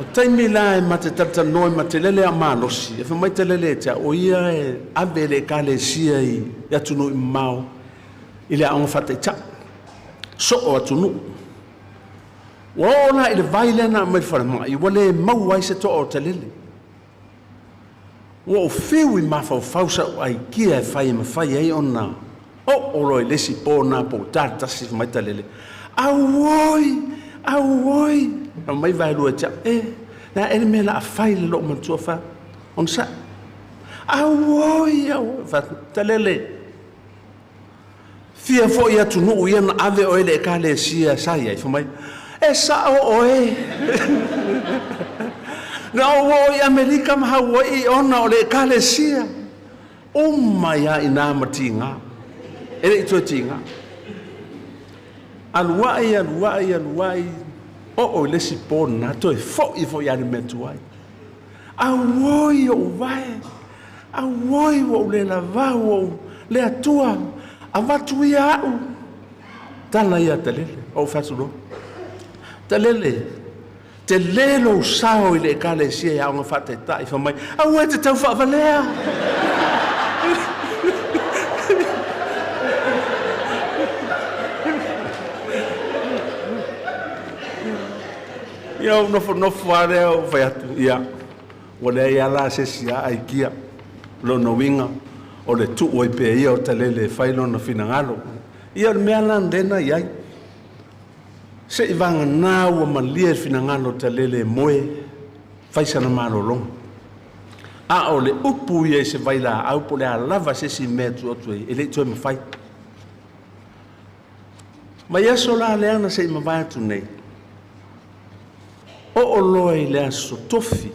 O taimi la e ma te talatalanoa ai ma Telele a malosi, e fai mai Telele ia te au, o ia e ave i le Ekalesia i atunuu mamao i le aoga faataitai, soo atunuu. Ua oo la i le vai lea na aumai i le falemai, ua le maua ai se toa o Talele. Ua ou fiu i mafaufau sau aikia e fai e mafai ai ona oo loa i le isi po na po o ta le tasi fai mai Talele, Auoi! Auoi! Fai mai Vaelua ia te au, E, le a ea le mea o le a fai i le lou matua fai atu, Onosai. Auoi! Auoi! Fai atu, Talele! Fia foi atunuu ia na ave oe i le Ekalesia sa i ai, fai mai, E sao oe. Na ou oo i Amerika ma Hauaii ona o le Ekalesia. Uma ai lava i ina ma tiga. E le i toe tiga. Alu ai, alu ai, alu ai, oo i le isi po lena, toe foi foi lava i le mea tuai. Auoi ou vae, auoi ua ou le lavau, ua ou le Atua, avatu ia au. Tala ia Talele, ou fai atu loa. Talele, tele lou sao i le Ekalesia i aoga faataitai, fai mai, aua e te tau faavalea. Ia ou nofonofo lava lea ou fai atu, ia, ua leai lava la se isi a aikia. Lona uiga, o le tuu ai pea ia o Talele e fai lona finagalo. Ia o le mea la lena i ai. Se i vagana ua malie le finagalo o Talele e moe, fai sana malologa. A o le upu ia i se vailaau po o le a lava se isi mea e tuu atu ai, e le i toe mafai. Mai aso la lea na se i mavae atu nei, oo loa i le aso tofi,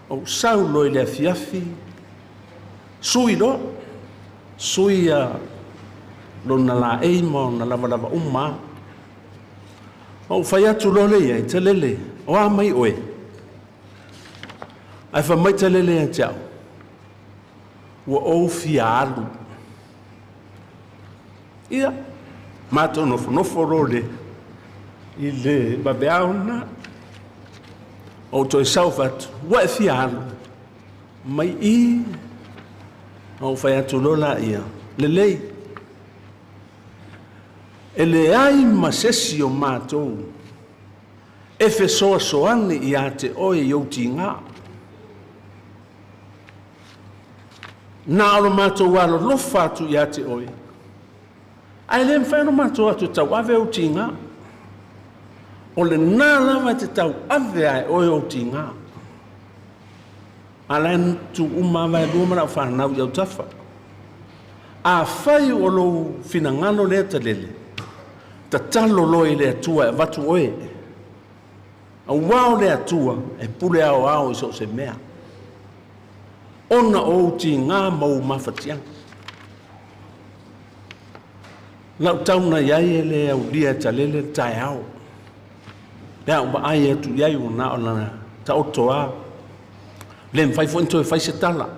Ou sau loa i le afiafi, sui loa, sui ia lona laei ma ona lavalava uma lava. Ou fai atu loa lea i ai, Talele, o a mai oe? Ae fai mai Talele ia te au, Ua ou fia alu. Ia, matou nofonofo loa le, i le vaveao lena. Ou toe sau fai atu, ua e fia alu mai i. Ou fai atu loa laia, lelei. E leai ma se isi o matou e fesoasoani ia te oe i ou tiga. Na o lo matou alolofa atu ia te oe, ae le mafai ona matou atu e tauave ou tiga. O lena lava e te tauave a e oe ou tiga. A la e tu uma lava e lua ma lau fanau i autafa. Afai o lou finagalo lea Talele, tatalo loa i le Atua e avatu oe. Aua o le Atua e pule aoao i so o se mea, ona o ou tiga ma ou mafatiaga. Lau tau na i ai e le aulia e Talele le taeao. Lea ua vaai atu i ai ua na o lana taoto a. Le mafai foi ona toe fai se tala.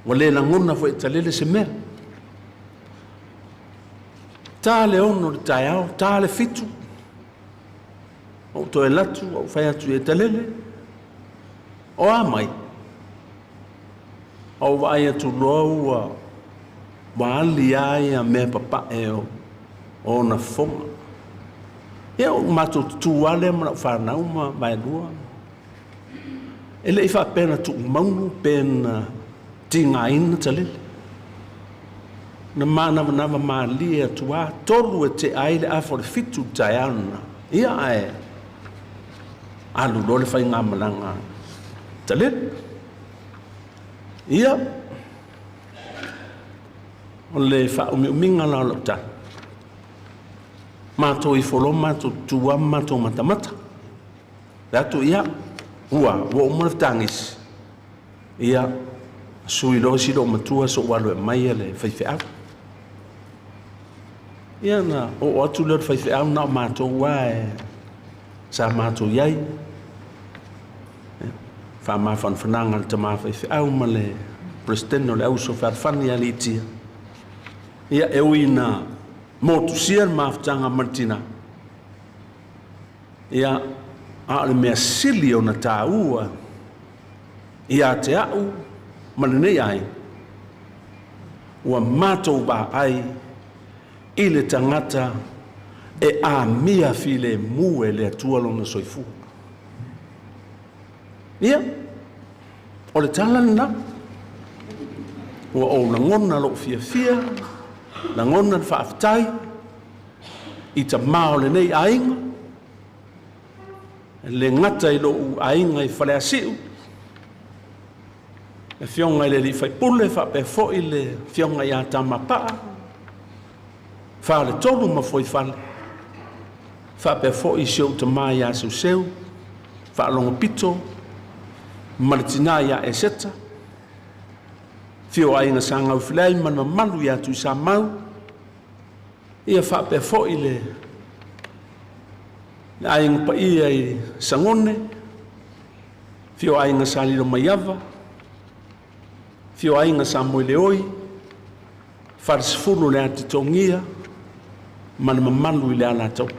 Ua le lagona foi e Talele se mea. Ta le 6 le taeao, ta le 7. Ou toe alu atu, ou fai atu i Talele, o a mai? Ou vaai atu loa ua ua ali lava ia mea papae o ona fofoga. Ia ua matou tutu lava lea ma lau fanau ma vaelua. E le i faapea na tuumaunu pe na tigaina Talele. Na manavanava malie atu lava, 3 e tea ai le afa o le 7 i le taeao lena. Ia ae alu loa le faigamalaga a Talele. Ia, o le faaumiumiga la o lau tala, matou ifo loa matou tutu lava ma matou matamata. Le atu ia, ua uma le fetagisi. Ia, sui loa si loomatua so'u alu e aumai le faifeau. Ia na oo atu lea o le faifeau na o matou lava e sa matou i ai. Faamafanafanaga a le tama faifeau ma le Peresetene o le Auso Fealofani ia Aliitia. Ia, e ui ina motusia le mafutaga ma le tina, ia, a o le mea sili ona taua ia te au ma lenei aiga, ua matou vaai i le tagata e amia filemu e le Atua lona soifua. Ia, o le tala lena. Ua ou lagona lou fiafia, lagona le faafetai i tama o lenei aiga, E le gata i lou aiga i Faleasiu, le Afioga i le Alii Faipule faapea foi le Afioga ia Tamapaa, Faletolu ma Fuaifale, faapea foi si ou tama ia Seuseu, Faalogopito ma le tina ia Eseta, Afio Aiga Sa Gaufileai ma le mamalu ia Tuisamau, ia faapea foi le Le aiga paia i Sagone, afio aiga Sa Lilomaiava, afio aiga Sa Moeleoi, Falesefulu o le Atitogia ma le mamalu i le Alataua.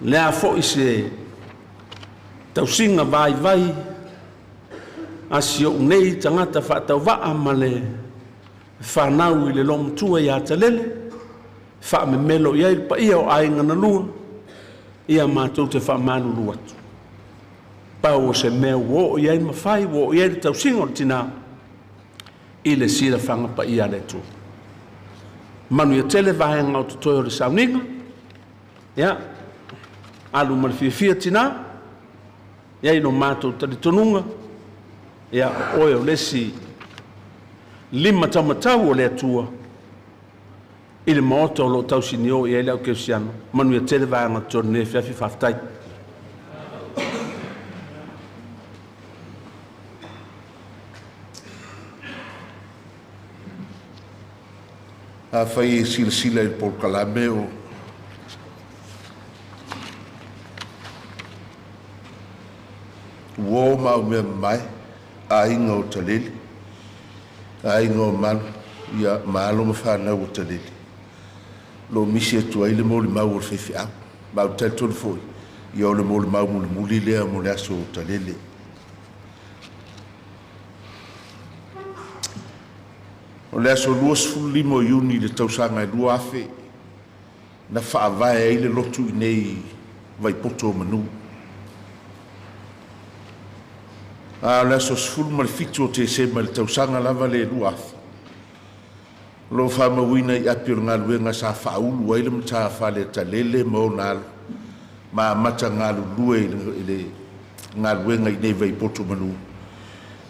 Le a foi se tausiga vaivai a si ou nei tagata faatauvaa ma le fanau i le loomatua ia Talele, faamemelo i ai le paia o aiga na lua, ia matou te faamalulu atu. Pau o se mea ua oo i ai ma fai, ua oo i ai le tausiga o le tina i le silafaga paia a le Atua. Manuia tele vaega o totoe o le sauniga, ia, alu ma le fiafia tina, e ai lo matou talitonuga, ia, o oe o le isi lima taumatau o le Atua, i le Maota o lo o tausinio i ai le au kerisiano. Manuia tele vaega o totonu nei afiafi. Faafetai. Afai e silasila i le polokalame o uo ma au mea mamae, aiga o Talele, aiga o Malu, ia ma alo ma fanau o Talele. Lo misi atu ai le molimau o le faifeau. Ma ou te talitonu foi, ia o le molimau mulimuli lea mo le aso o Talele. O le aso 25 o Iuni i le tausaga e 2000 na faavae ai le lotu i nei Vaipoto o Manu. A o le aso 17 o Tesema i le tausaga lava le 2000, o lo o faamauina i api o le galuega sa faaulu ai le matafale a Talele ma ona alo ma amata galulue i le galuega i nei Vaipoto Manu,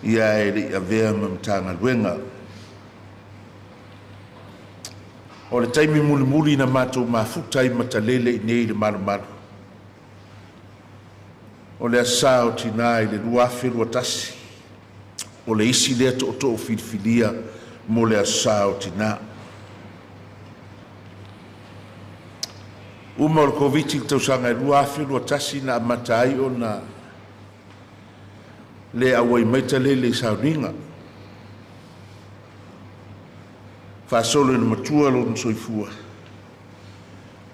ia e le i avea ma Matagaluega. O le taimi mulimuli na matou mafuta ai ma Talele i nei i le Malumalu, o le Aso Sa o Tinā i le 2021, o le isi lea tootoo filifilia mo le Aso Sa o Tinā. Uma o le Koviti i le tausaga e 2021 na amata ai ona le auai mai Talele i sauniga. Faasolo ina matua lona soifua,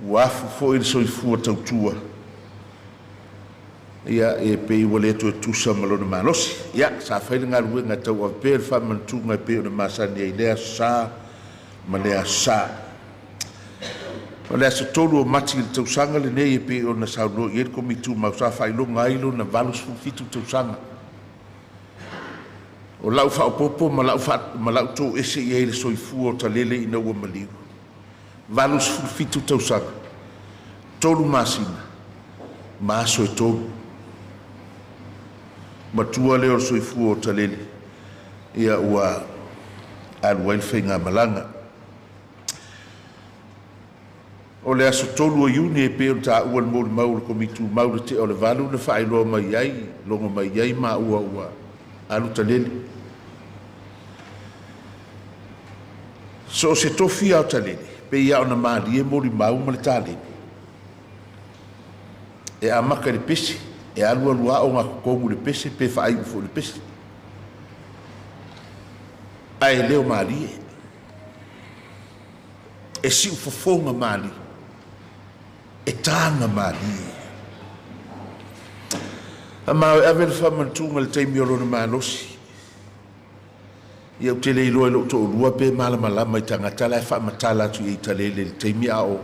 ua afu foi le soifua tautua, ia e pei ua le toe tusa ma lona malosi. Ia, sa fai le galuega e tauave pea le faamanatuga e pei ona masani ai i lea Aso Sa ma lea Aso Sa. O le aso 3 o Mati i le tausaga lenei e pei ona saunoa i ai le Komiti Tumau sa faailoga ai lona 87 tausaga. O lau faaopoopo ma lau, ma lau toese i ai le soifua o Talele ina ua maliu. 87 tausaga, 3 masina, ma aso e 3. Matua lea o le soifua o Talele, ia ua alu ai le faigamalaga. O le aso 3 o Iuni e pei ona taua i le molimau o le Komiti Tumau i le tea o le 8 na faailoa mai ai, logo mai ai maua ua alu Talele. So o se tofi lava o Talele, pei lava ona malie molimau ma le taleni. E amata i le pese, e alu alu lava ogatotonu i le pese pe faaiu foi i le pese. Ae leo malie. E siufofoga malie, e taga malie. A ma e ave le faamanatuga i le taimi o lona malosi. Ia ou te le iloa i lou toalua pe malamalama i tagata la e faamatala atu i ai i Talele i le taimi a o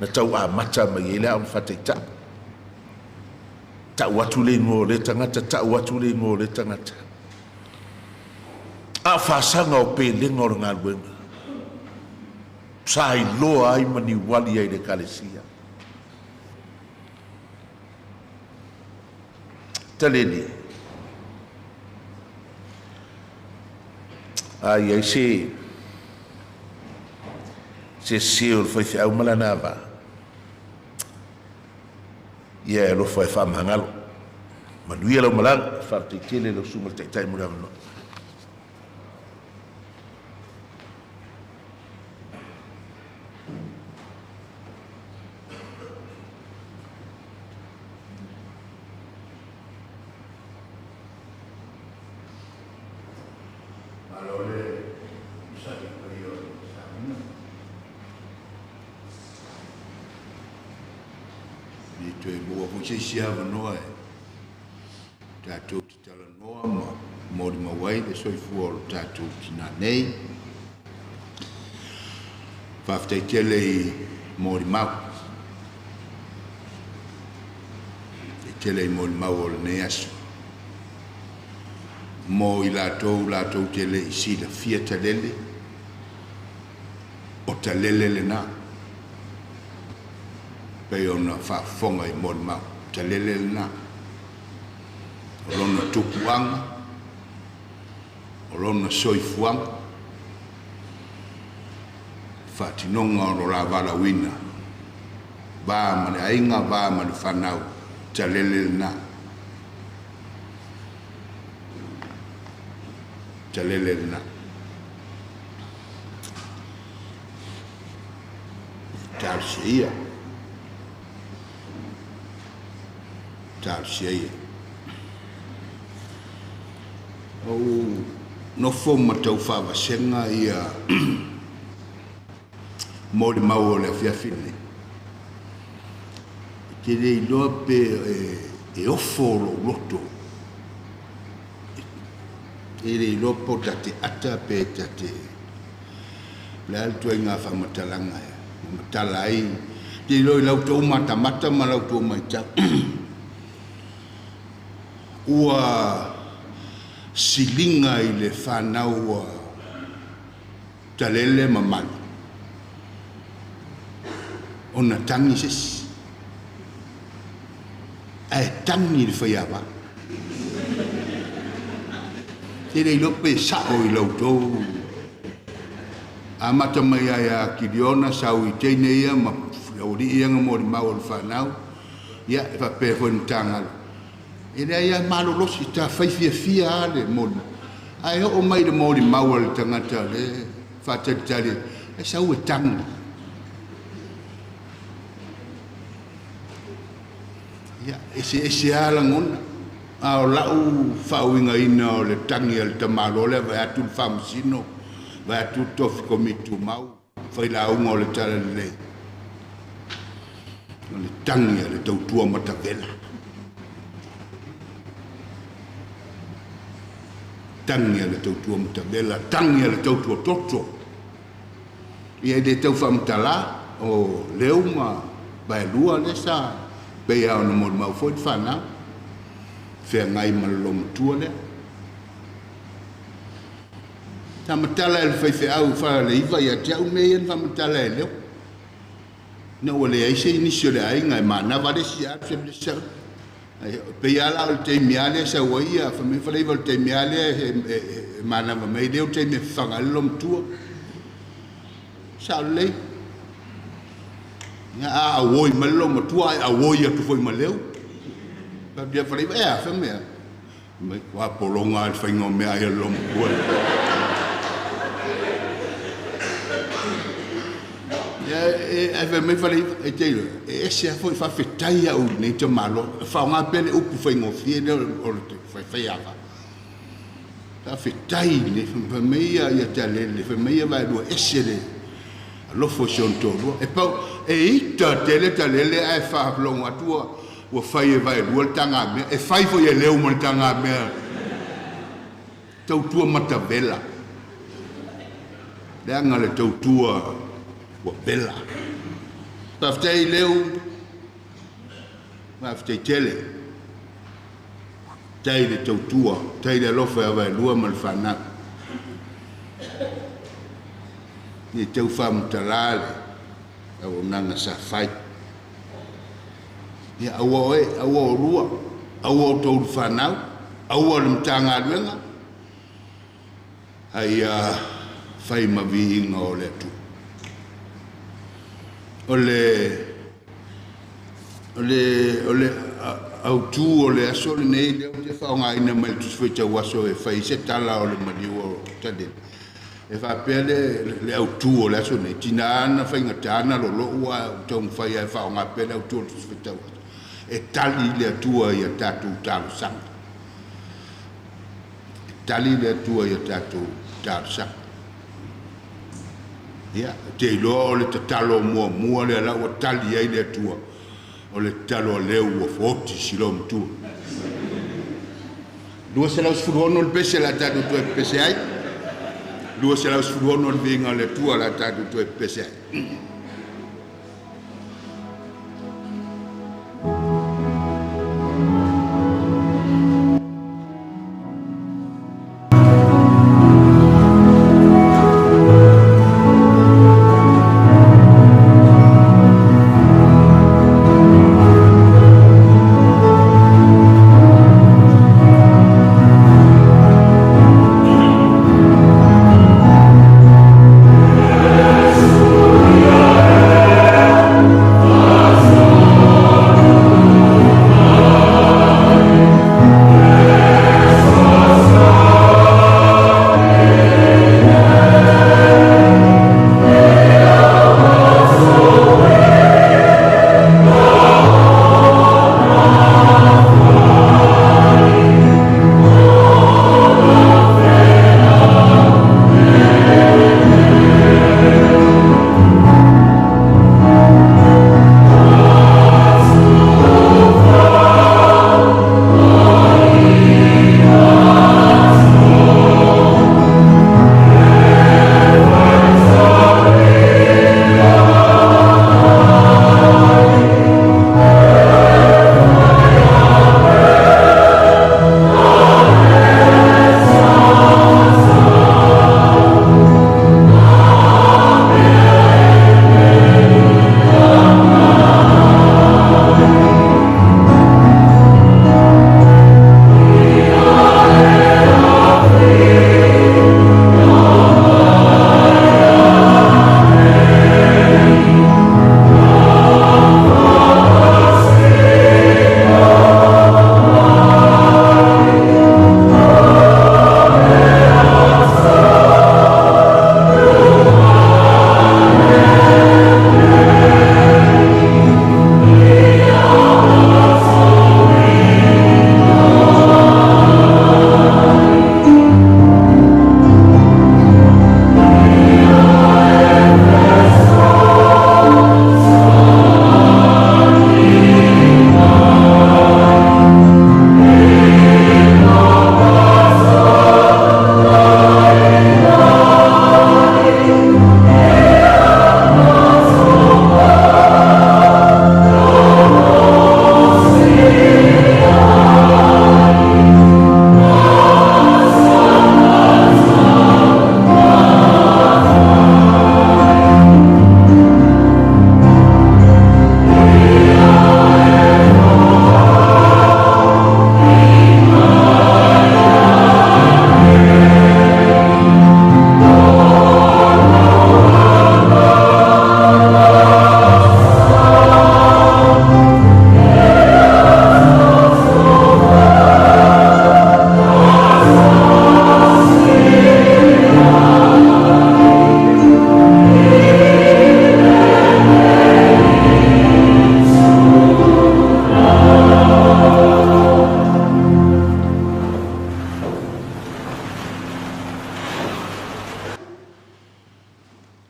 na tau amata mai ai le aoga faataitai. Tau atu le igoa o lea tagata, tau atu le igoa o lea tagata. A o fasaga o pelega o le galuega, sa iloa ai ma niuali ai i le Ekalesia. Talele, a i ai se se sese o le faifeau ma lana ava, ia e alofa e faamagalo. Manuia lau malaga, faafetai tele lau susuga i le Taitai mo le avanoa. Malo le onosai i le paia o le sauniga. E le toe maua foi se isi avanoa e tatou te talanoa ma molimau ai le soifua o lo tatou tinā nei. Faafetai tele i molimau. Faafetai tele i molimau o lenei aso. Mo i latou latou te le i silafia Talele, o Talele lena. Pei ona faafofoga i molimau, Talele lena. O lona tupuaga, o lona soifuaga, faatinoga o lo la valaauina, va ma le aiga, va ma le fanau, Talele lena. Talele lena. Talosia ia. Talosia ia. Ou nofo ma tau faavasega ia molimau o le afiafi lenei. E te le iloa pe e ofo lou loto. E le iloa po ta te ata pe ta te o le a le ituaiga faamatalaga e matala ai. Te iloa i la outou matamata ma la outou matau ua siliga i le fanau a Talele ma Malu ona tagi se isi, ae tagi le faiava. Te le iloa pe sa'o i la outou amata mai lava ia Kiliona sau i teine ia ma aualii ia na molimau o le fanau, ia e faapea foi i le Matagaluega. E leai lava, malolosi, ta fai fiafia lava le molimau. Ae oo mai i le molimau a le tagata o lea e faatalitali e sau e tagi. Ia, eseese lava lagona. A o lau faauigaina o le tagi a le tamaloa lea vaeatu le Faamasino, vaeatu le Tofi Komiti Tumau, failauga o le Talalelei, o le tagi a le tautua matavela. Tagi a le tautua matavela, tagi a le tautua toto. Ia e le tau faamatala o leu ma vaelua lea sa pei lava ona molimau foi le fanau, feagai ma le loomatua lea. Sa matala e le faifeau Faleiva ia te au mea ia na faamatala e leu. Ina ua leai se nisi o le aiga e manava le isi alu se mea sau. E pei lava la o le taimi lava lea e sau ai ia, fai mai Faleiva o le taimi lava lea e manava mai lea o le taimi e fafaga ai le loomatua. Sao lelei. Ia a auoi mai le loomatua ae auoi atu foi ma leu. Fai atu Faleiva, e a, fai mai a. Mai ua pologa lava le faiga o meaai a le loomatua. Ia ae fai mai Faleiva, e te iloa, e ese lava foi faafetai au i lenei tamaloa. E faaaoga pea le upu faigofie lea o le faiava. Faafetai i lenei, fai mai ia Talele, fai mai ia Vaelua, e ese le alofa o si ona toalua. E pau, e ita tele Talele ae faalogo atu ua fai e Vaelua le tagamea. E fai foi e leu ma le tagamea. Tautua matavela. Leaga le tautua ua vela. Faafetai leu, faafetai tele. Tai le tautua, tai le alofa ia Vaelua ma le fanau. Ia tau faamatala le auaunaga sa fai. Ia aua oe, aua olua, aua outou fanau, aua le Matagaluega, a ia fai ma viiga o le Atua. O le o le autu o le aso lenei lea ou te faaaogaina mai le Tusi Faitau Aso e fai ai se tala o le maliu o Talele. E faapea le autu o le aso lenei, tina na faigata na lolo'u ae ou taumafai lava e faaaoga pea le autu o le Tusi Faitau Aso. E tali le Atua i a tatou talosaga. E tali le Atua i a tatou talosaga. Ia, ou te iloa o le tatalo muamua lea la ua tali ai le Atua, o le tatalo a leu ua foti si loomatua. 216 le pese o le a tatou toe pepese ai. 216 le viiga o le Atua o le a tatou toe pepese ai.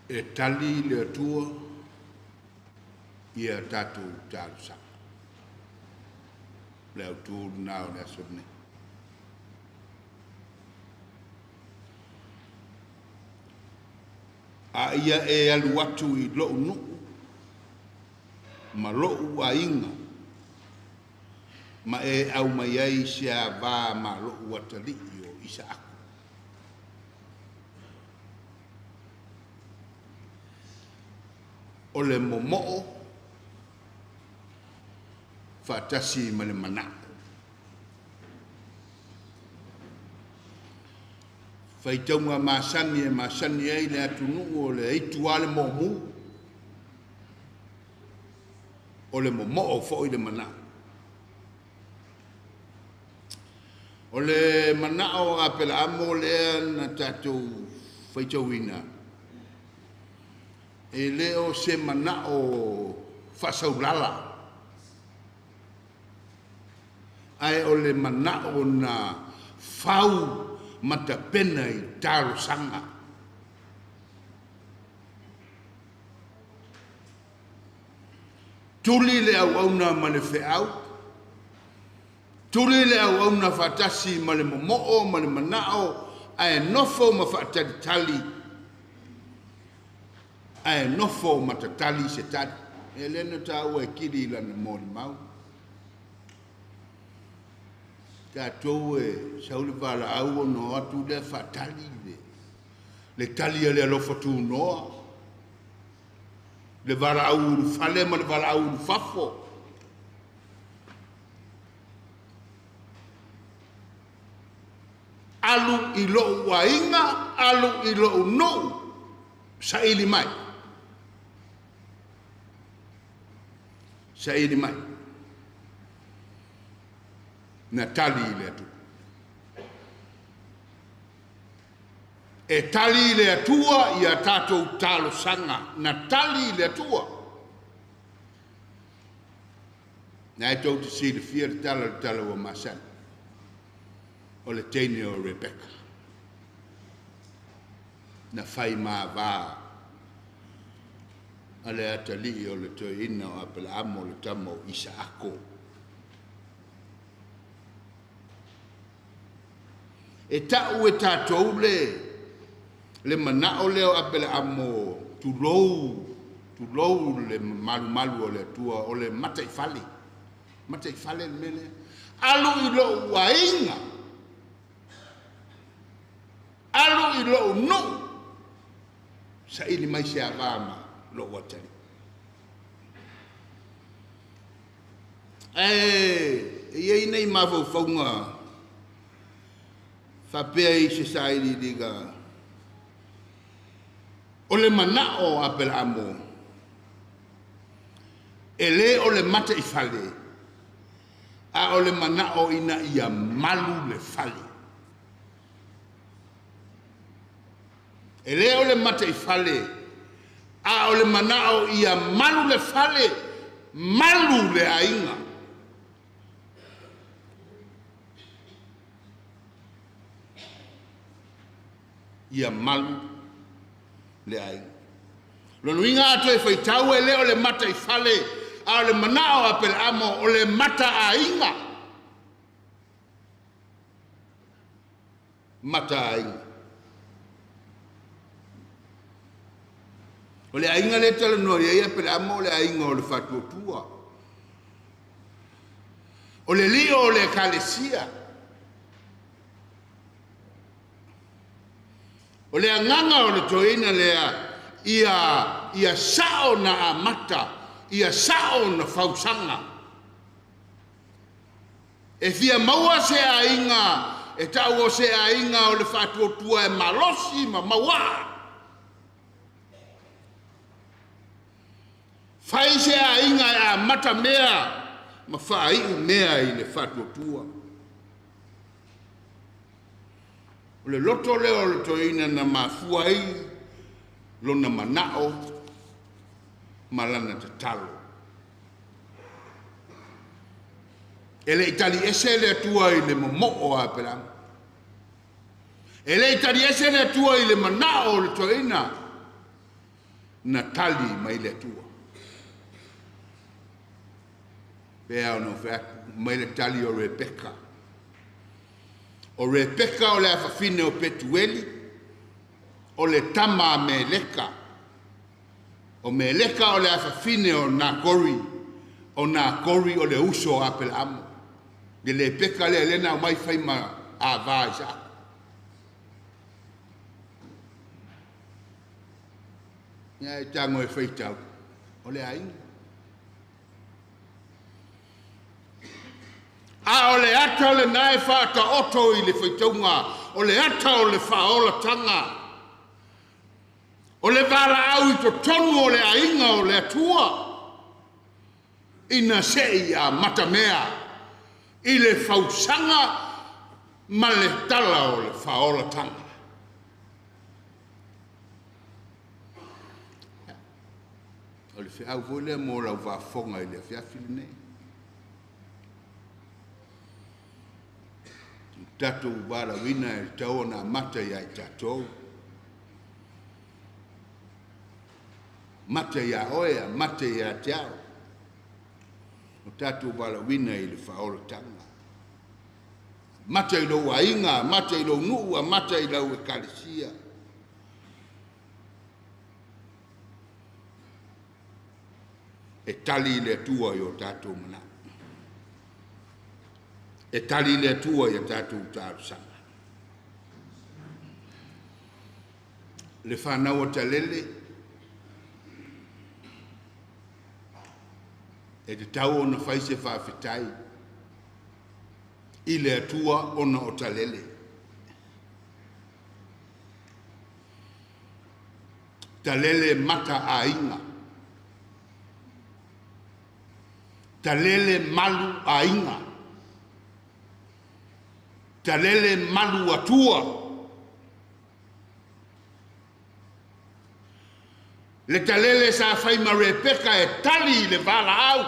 E tali le Atua i a tatou talosaga. O le autu lena o le aso lenei. A ia e alu atu i lou nuu ma lou aiga ma e aumai ai se ava ma lou atalii o Isaako. O le momoo faatasi ma le manao. Faitauga masani e masani ai le atunuu o le aitu lava le momu, o le momoo foi le manao. O le manao o Apelaamo lea na tatou faitauina, e le o se manao faasaulala, ae o le manao na fau ma tapena i talosaga. Tuli le auauna ma le feau, tuli le auauna faatasi ma le momoo ma le manao, ae nofo ma faatalitali, ae nofo ma tatali se tali. E le na taua e kili i lana molimau. Tatou e sau le valaau ona o atu lea faatali le tali a le alofa tunoa, le valaau ulufale ma le valaau ulufafo. Alu i lou aiga, alu i lou nuu, saili mai. Saili mai. Na tali i le Atua. E tali i le Atua i a tatou talosaga. Na tali i le Atua. Na e tou te silafia le tala o le tala ua masani. O le teine o Rebeka. Na fai mava a le atalii o le toeaina o Apelaamo le tama o Isaako. E tau e tatou le le manao lea o Apelaamo tulou tulou le malumalu o le Atua o le mataifale. Mataifale le mea lea. Alu i lou aiga. Alu i lou nuu. Saili mai se ava ma lou atalii. Ae e i ai nei mafaufauga faapea i se sailiiliga o le manao o Apelaamo e le o le mataifale, a o le manao ina ia malu le fale. E le o le mataifale, a o le manao ia malu le fale, malu le aiga. Ia malu le aiga. Lona uiga a toe faitau e le o le mataifale, a o le manao o Apelaamo o le mataaiga. Mataaiga. O le aiga lea e talanoa i ai Apelaamo o le aiga o le faatuatua. O le lio o le ekalesia. O le agaga o le toeaina lea ia, ia sao na amata, ia sao na fausaga. E fia maua se aiga e tau o se aiga o le faatuatua e malosi ma mauaa. Fai se aiga e amata mea ma faaiu mea i le faatuatua. O le loto lea o le toeaina na mafua ai lona manao ma lana tatalo. E le i tali ese le Atua i le momoo o Apelaamo. E le i tali ese le Atua i le manao o le toeaina. Na tali mai le Atua. Pea ona ou fai atu, mai le tali o Rebeka. O Rebeka o le afafine o Petueli, o le tama a Meleka. O Meleka o le afafine o Nakori, o Nakori o le uso o Apelaamo. Le Rebeka lea lea na aumai fai ma ava a Isaako. Ia e tago e faitau, o le aiga. A o le ata lena e faataoto i le faitauga, o le ata o le faaolataga, o le valaau i totonu o le aiga o le Atua, ina se i amatamea i le fausaga ma le tala o le faaolataga. O le feau foi lea mo lau faafofoga i le afiafi lenei. I tatou valaauina e tatau ona amata ia i tatou. Amata ia oe, amata ia te au. O tatou valaauina i le faaolataga. Amata i lou aiga, amata i lou nuu, amata i lau ekalesia. E tali le Atua i o tatou manao. E tali le Atua i a tatou talosaga. Le fanau a Talele, e tatau ona fai se faafetai i le Atua ona o Talele. Talele mata aiga. Talele malu aiga. Talele malu atua. Le talele sa fai ma Rebeka e tali i le valaau.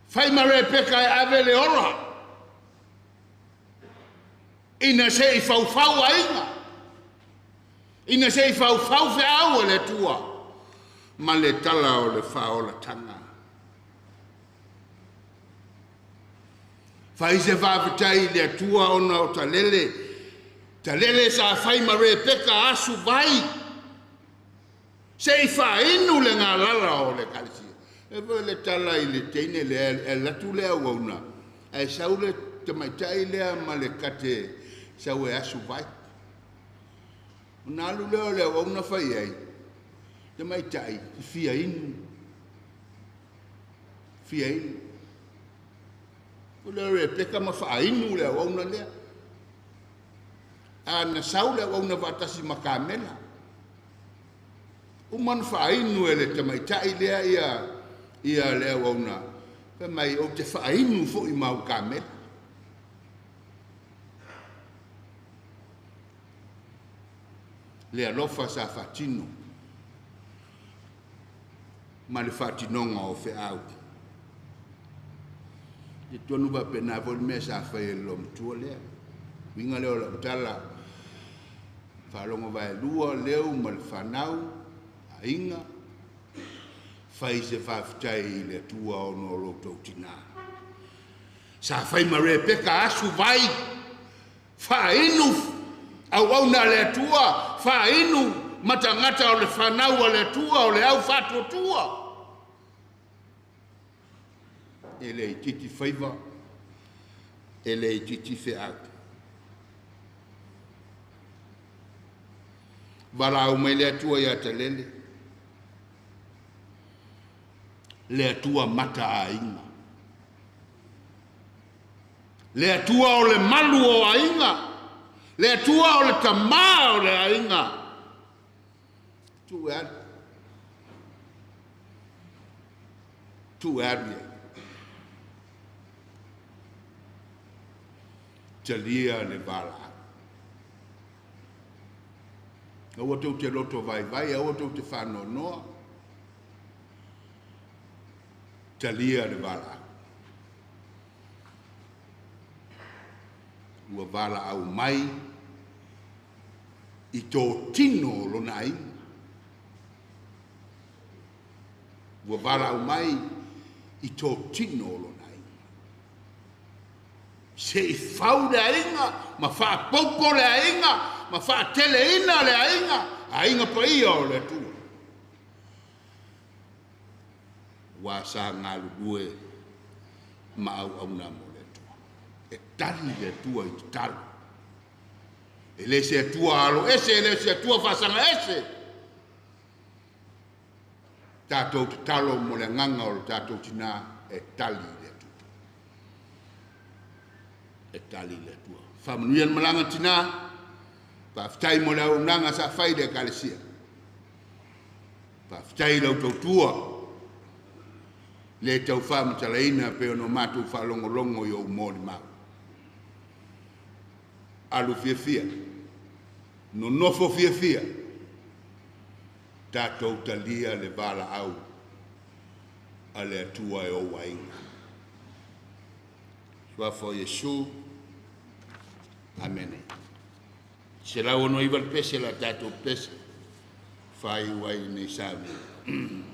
Fai ma Rebeka e ave le ola ina se i faufau aiga, ina se i faufau feau a le Atua ma le tala o le faaolataga. Fai se faafetai i le Atua ona o talele, talele sa fai ma Rebeka asu vai, se i faainu le galala o le ekalesia. E foi le tala i le teine lea, e alu atu le auauna, ae sau le tamaitai lea ma le kate sau e asu vai. Ona alu lea o le auauna fai ai, tamaitai, fia inu, fia inu. O le Rebeka ma faainu le auauna lea. A na sau le auauna faatasi ma kamela. Uma ona faainu e le tamaitai lea ia ia le auauna. Fai mai, ou te faainu foi ma au kamela. Le alofa sa faatino ma le faatinoga o feau. E tonu faapena foi le mea sa fai e le loomatua lea. Uiga lea o lau tala, faalogo vaelua, leu ma le fanau, aiga, fai se faafetai i le Atua ona o lo outou tinā. Sa fai ma Rebeka asu vai, faainu auauna a le Atua, faainu matagata o le fanau a le Atua o le au faatuatua. E le itiiti faiva, e le itiiti feau. Valaau mai le Atua ia Talele, le Atua mata aiga. Le Atua o le malu o aiga, le Atua o le tamā o le aiga. Tuu e alu. Tuu e alu i ai. Talia le valaau. Aua tou te loto vaivai, aua tou te faanoanoa. Talia le valaau. Ua valaau mai i totino o lona aiga. Ua valaau mai i totino o lona aiga. Se i fau le aiga ma faapopo le aiga ma faateleina le aiga, aiga paia o le Atua. Aua sa galulue ma auauna mo le Atua. E tali le Atua i tatalo. E le se Atua alo ese, e le se Atua faasaga ese. Tatou tatalo mo le agaga o le tatou tinā e tali le Atua. E tali le Atua. Faamanuia le malaga tinā, faafetai mo le auaunaga sa fai i le Ekalesia. Faafetai i lau tautua, le tau faamatalaina pei ona matou faalogologo i ou molimau. Alu fiafia, nonofo fiafia, tatou talia le valaau a le Atua e ou aiga. Suafa o Iesu, Amene. 169 le pese la tatou pese, faaiu ai lenei sauniga.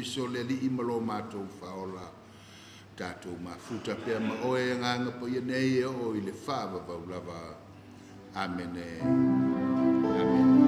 Keriso le Alii ma lo matou Faaola, tatou mafuta pea ma oe Agaga Paia nei e oo i le faavavau lava. Amene. Amene.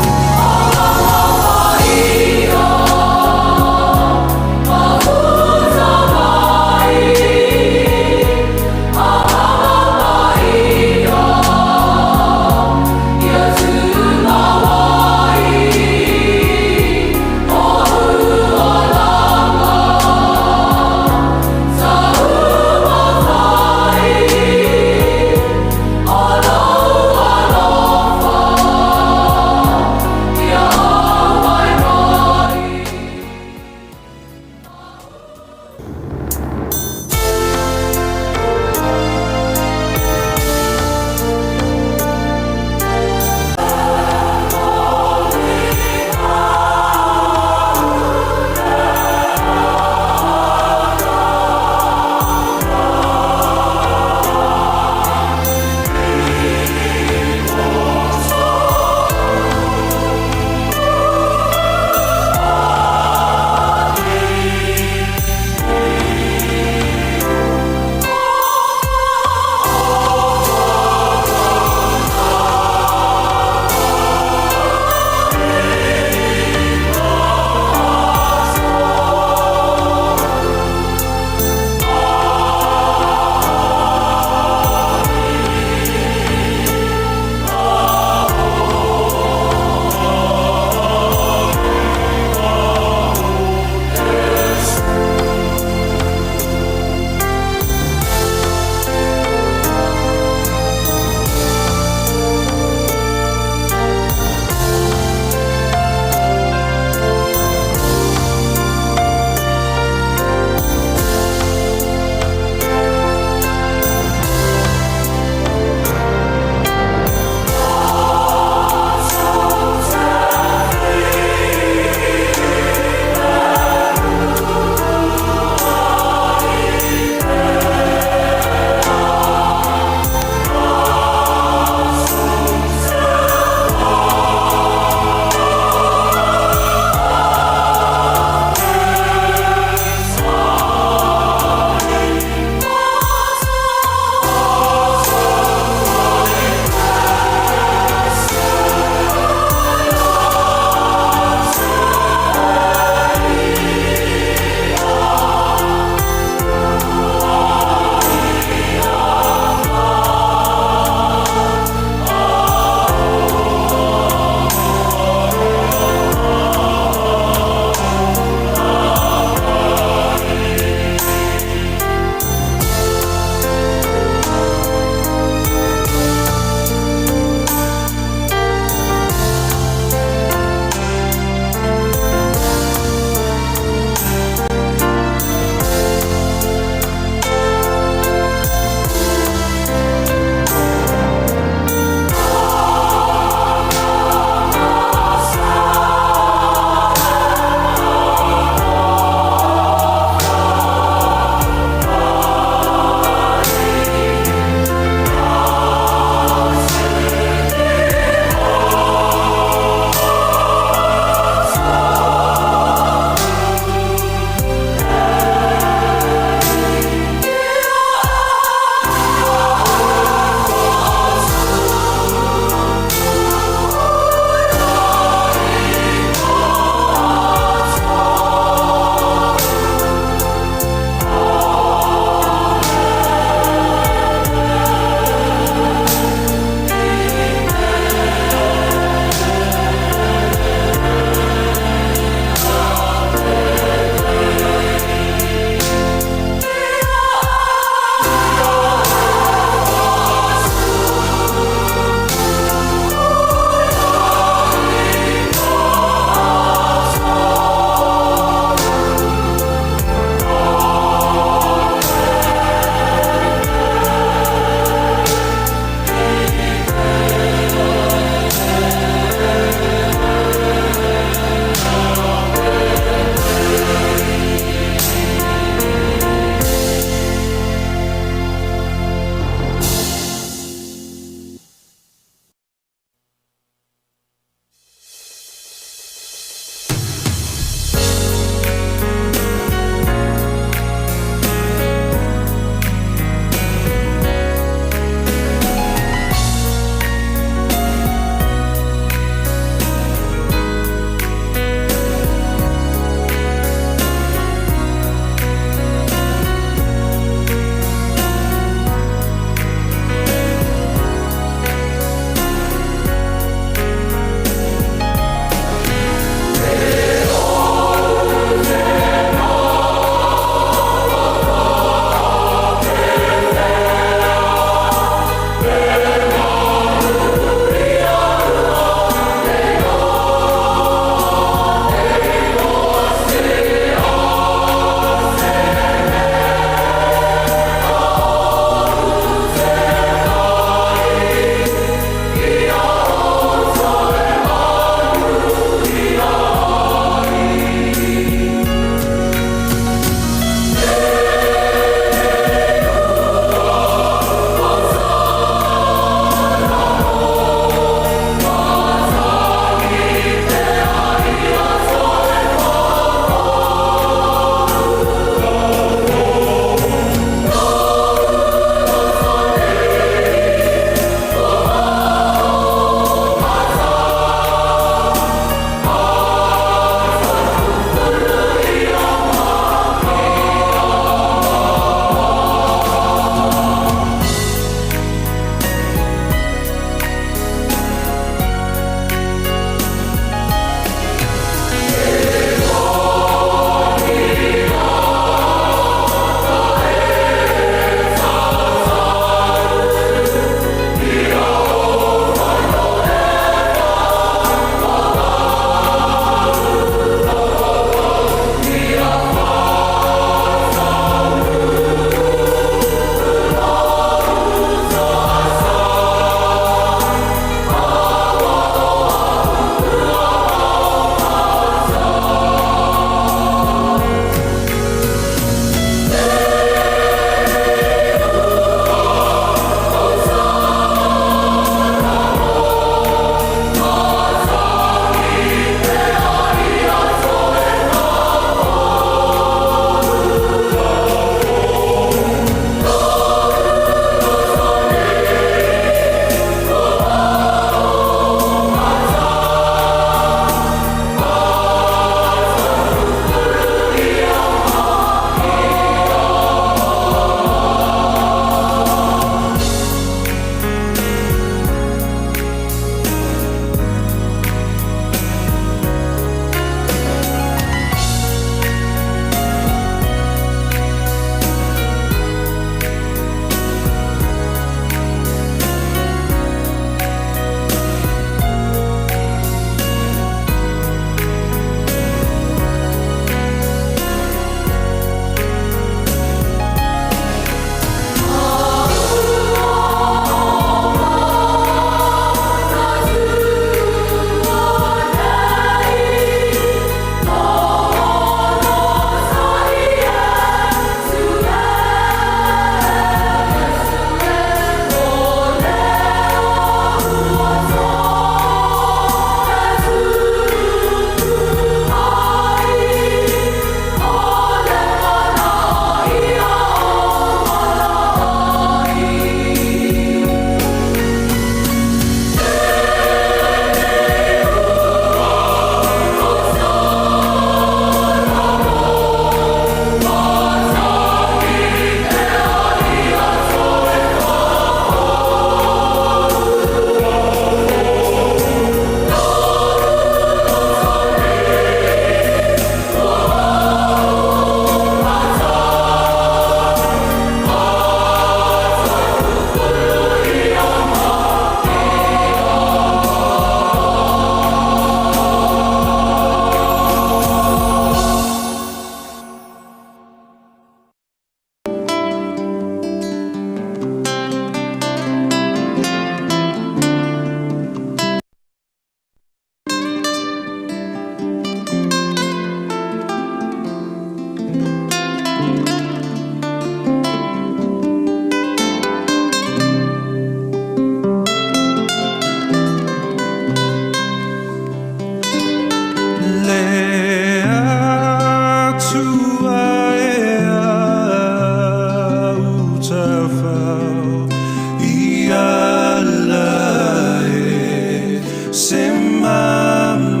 Se mamamau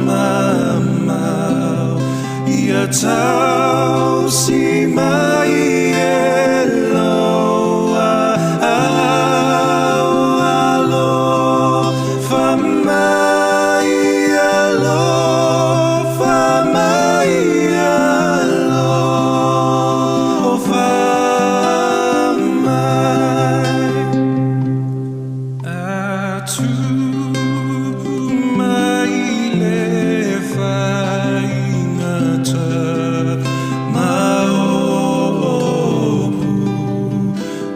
ia tausi mai e loa au alofa mai alofa mai alofa mai. Atupu mai le faigata ma o opu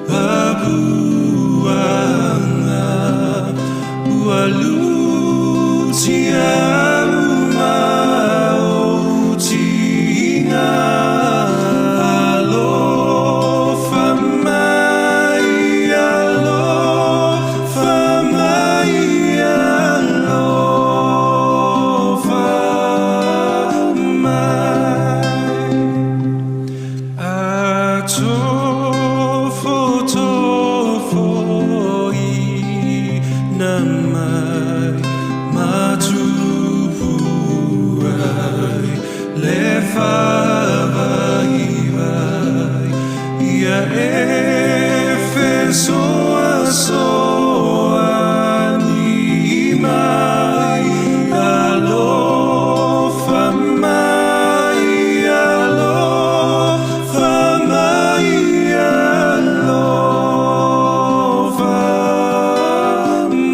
papuanga ua lutia uma o tiga alofa mai alofa mai alofa mai. Atofotofo i na mai matupu ai le faavaivai ia e fesoasoani mai alofa mai alofa mai alofa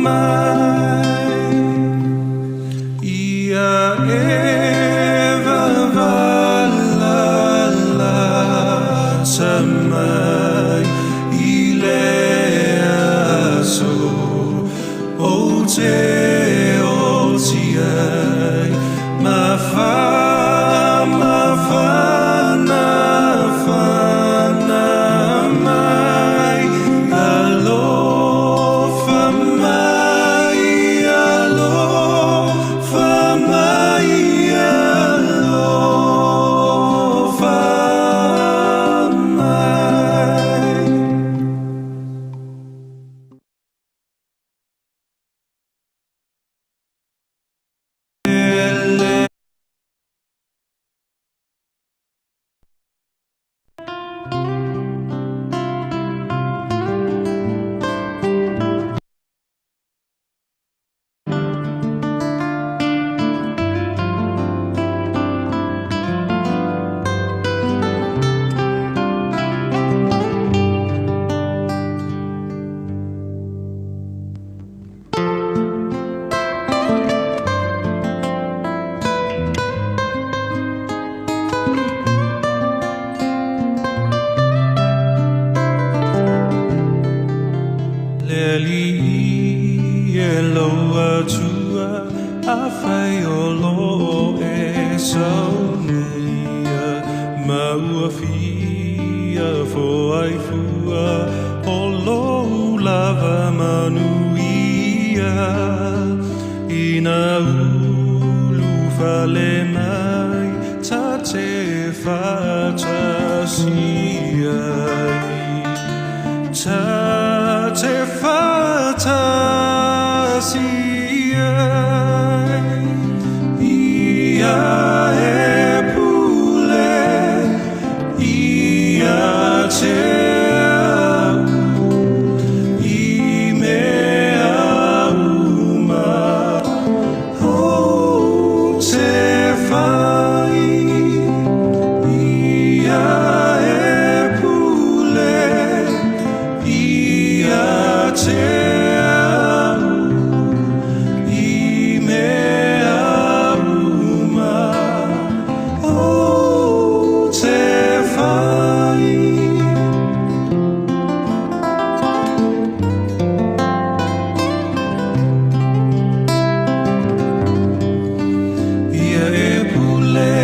mai. Ia e vavalalata mai i le aso o te oti ai ma fa'amafanafana mai alofa mai alofa mai alofa mai. Le alii e lou Atua, afai o lo o e saunia, ma ua fia foai fua o lou lava manuia. Ina ulufale mai ta te faatasi ai. Ta te faatasi ai. Ia e pule ia te au i mea uma o te fai. Ia e pule ia te au i mea uma o te fai. Ia e pule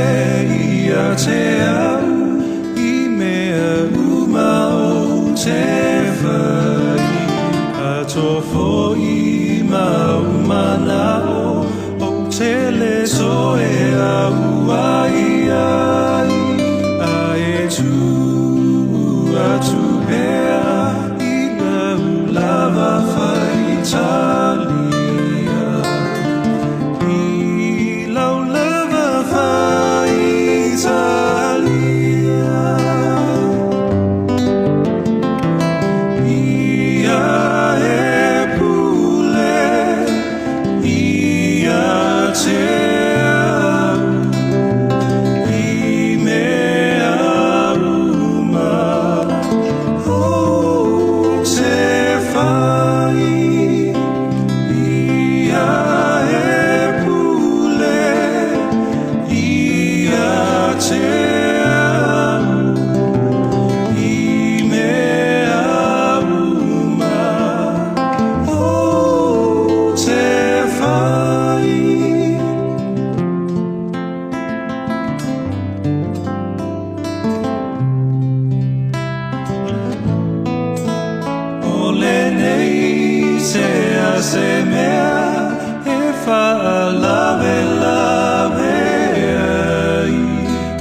ia te au i mea uma o te fai. Atofo i mau mana'o o te le soe au ai ai. A e tuu atu pea i lau lava faitalia. Ia te au i mea uma ou te fai, ia e pule ia te au i mea uma ou te fai. O lenei se a se mea e faalavelave ai,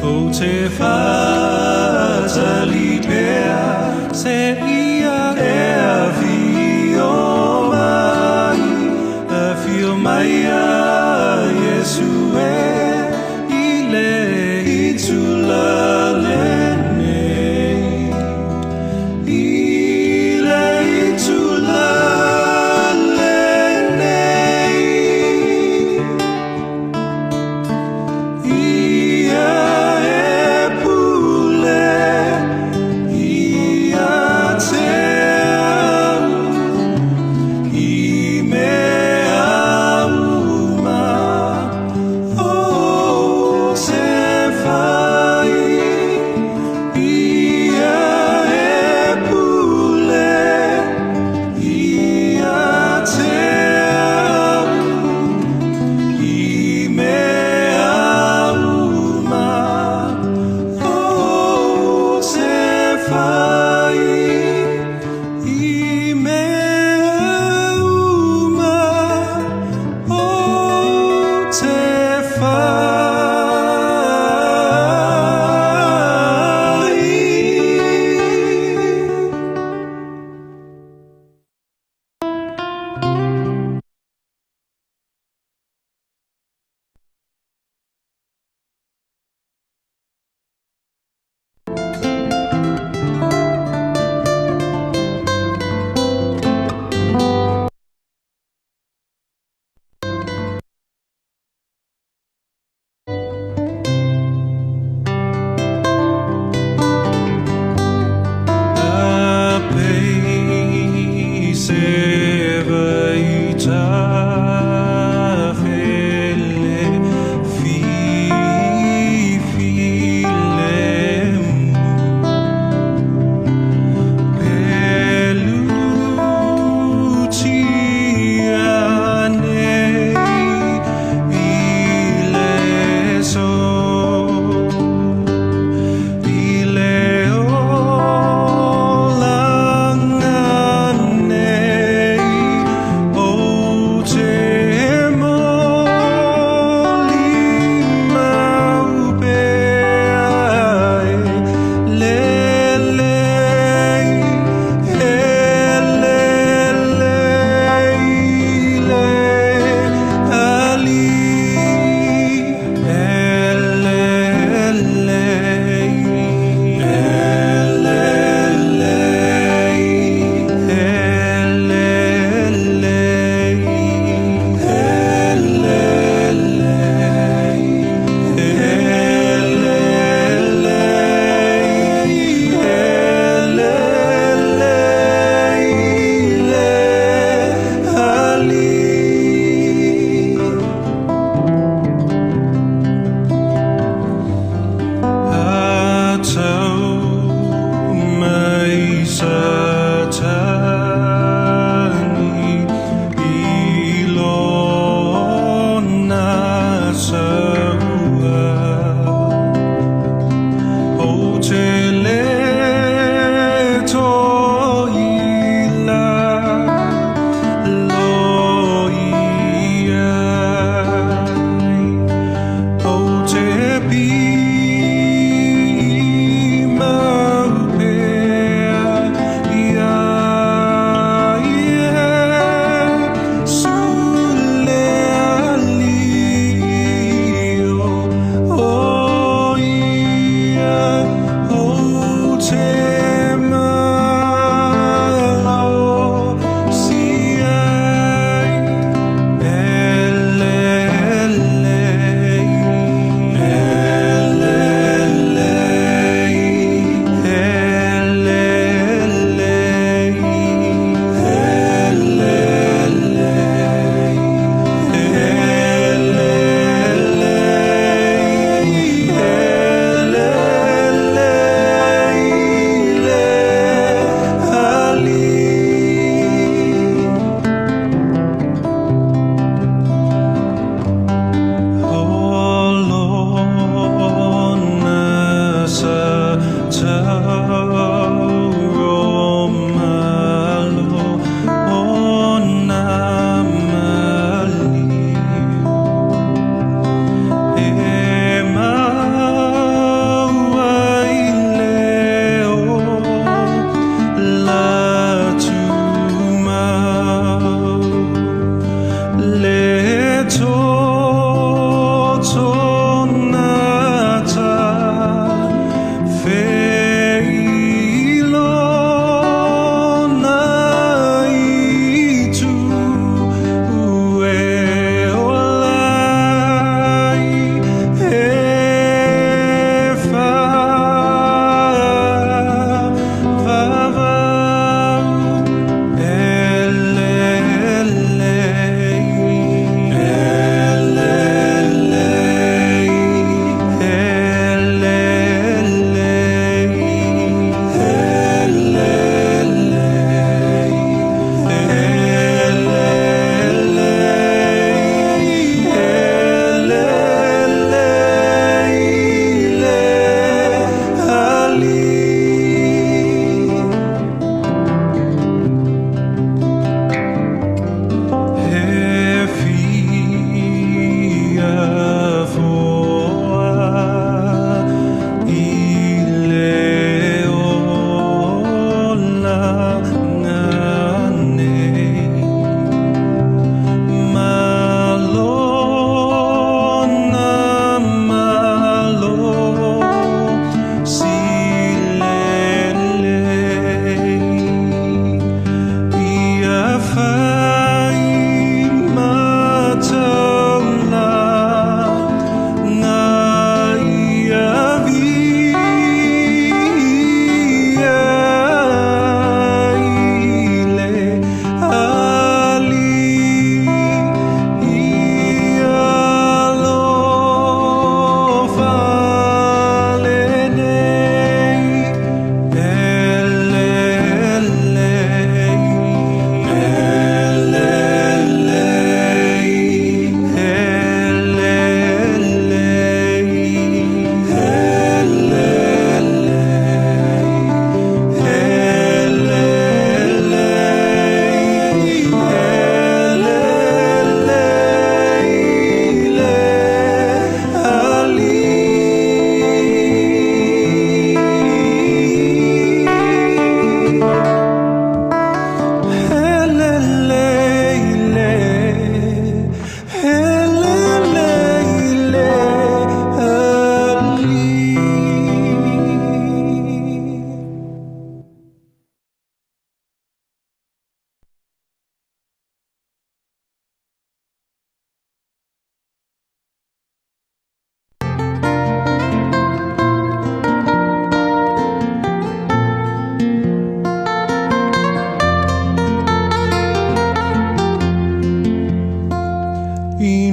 ou te faatali pea se ia e afio mai, afio mai a Iesu e i le itula lenei. I le itula lenei. Ia e pule ia te au i mea uma ou te fai, ia e pule ia te au i mea uma ou te fai, i mea uma ou te fai.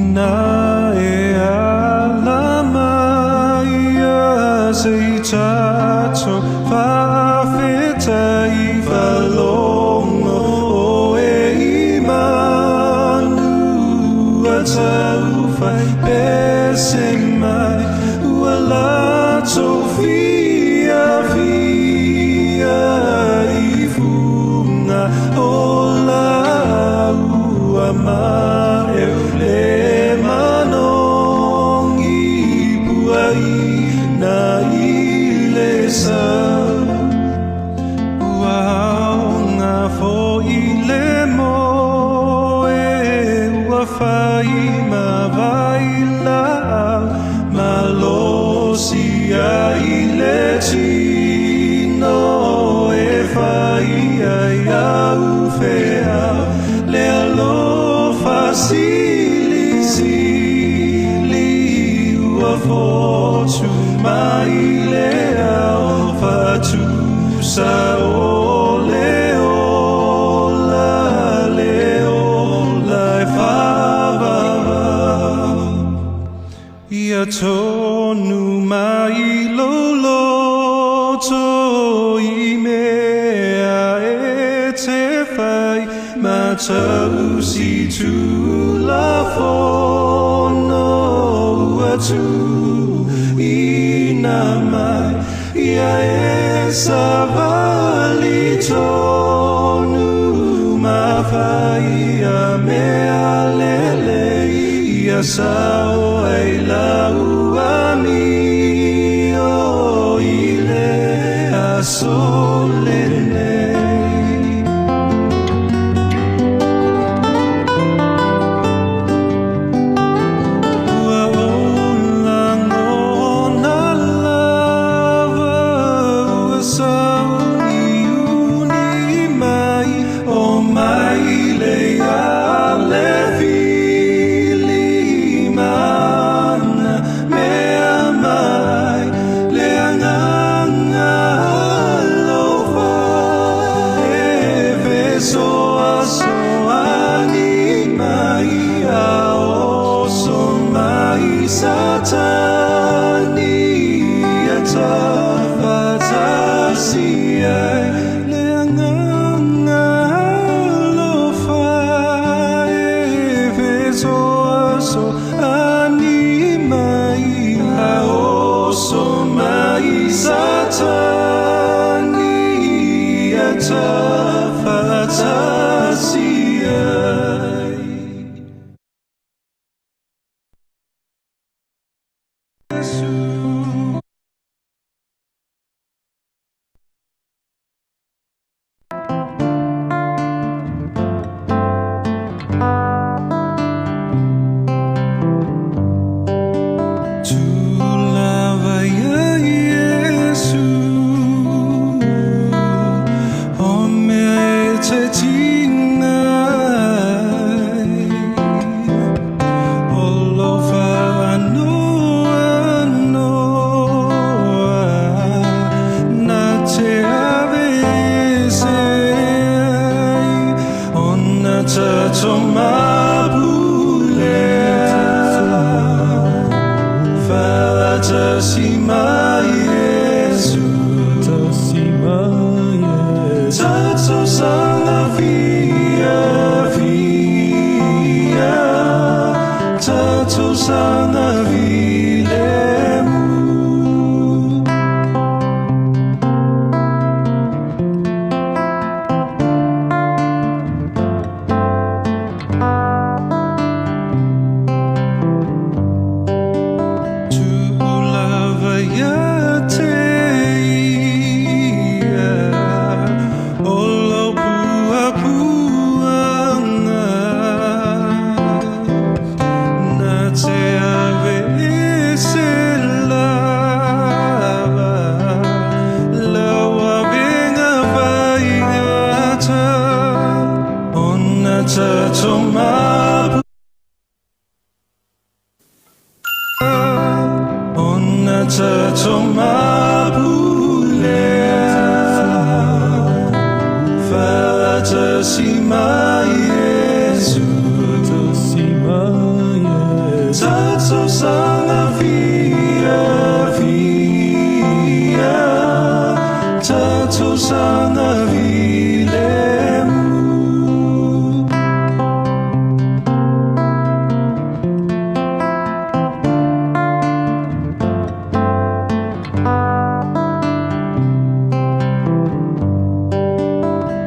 Ina e ala mai ia se i tatou faafetai faalogo oe i manu a taufai pese mai ua latou fiafia i fuga o laau ua maeu le manogi puaina i le sau. Ua aoga foʻi le moe ua fai ma vailaau malosi ai le tino e fai ai au feau le alofa silisili ua fotu mai le ao faatusa o le ola le ola e faavavau. Ia tonu mai lou loto i mea e te fai ma tausi tulafono ua tuuina mai. Ia e savali tonu ma faia mea lelei. Ia sao ai lau amio i le aso lenei. Ua ou lagona lava ua sauniuni mai o mai le ale fili mana mea mai le agaga alofa e fesoasoani mai a oso mai Satani ia tafatasi ai le agaga alofa e fesoasoani mai a oso mai Satani ia tafatasi ai. Tulava ia Iesu o mea e te tiga ai o lou faanoanoa na te aveese ai ona tatou mapulea faatasi ma Iesu tatou saga fiafia tatou saga filemu. Tu'u lava ia te ia o lou puapuaga na te aveese lava lau avega faigata ona tatou mapu ona tatou mapulea faatasi ma Iesu. Tatausaga fiafia, tatausaga filemu.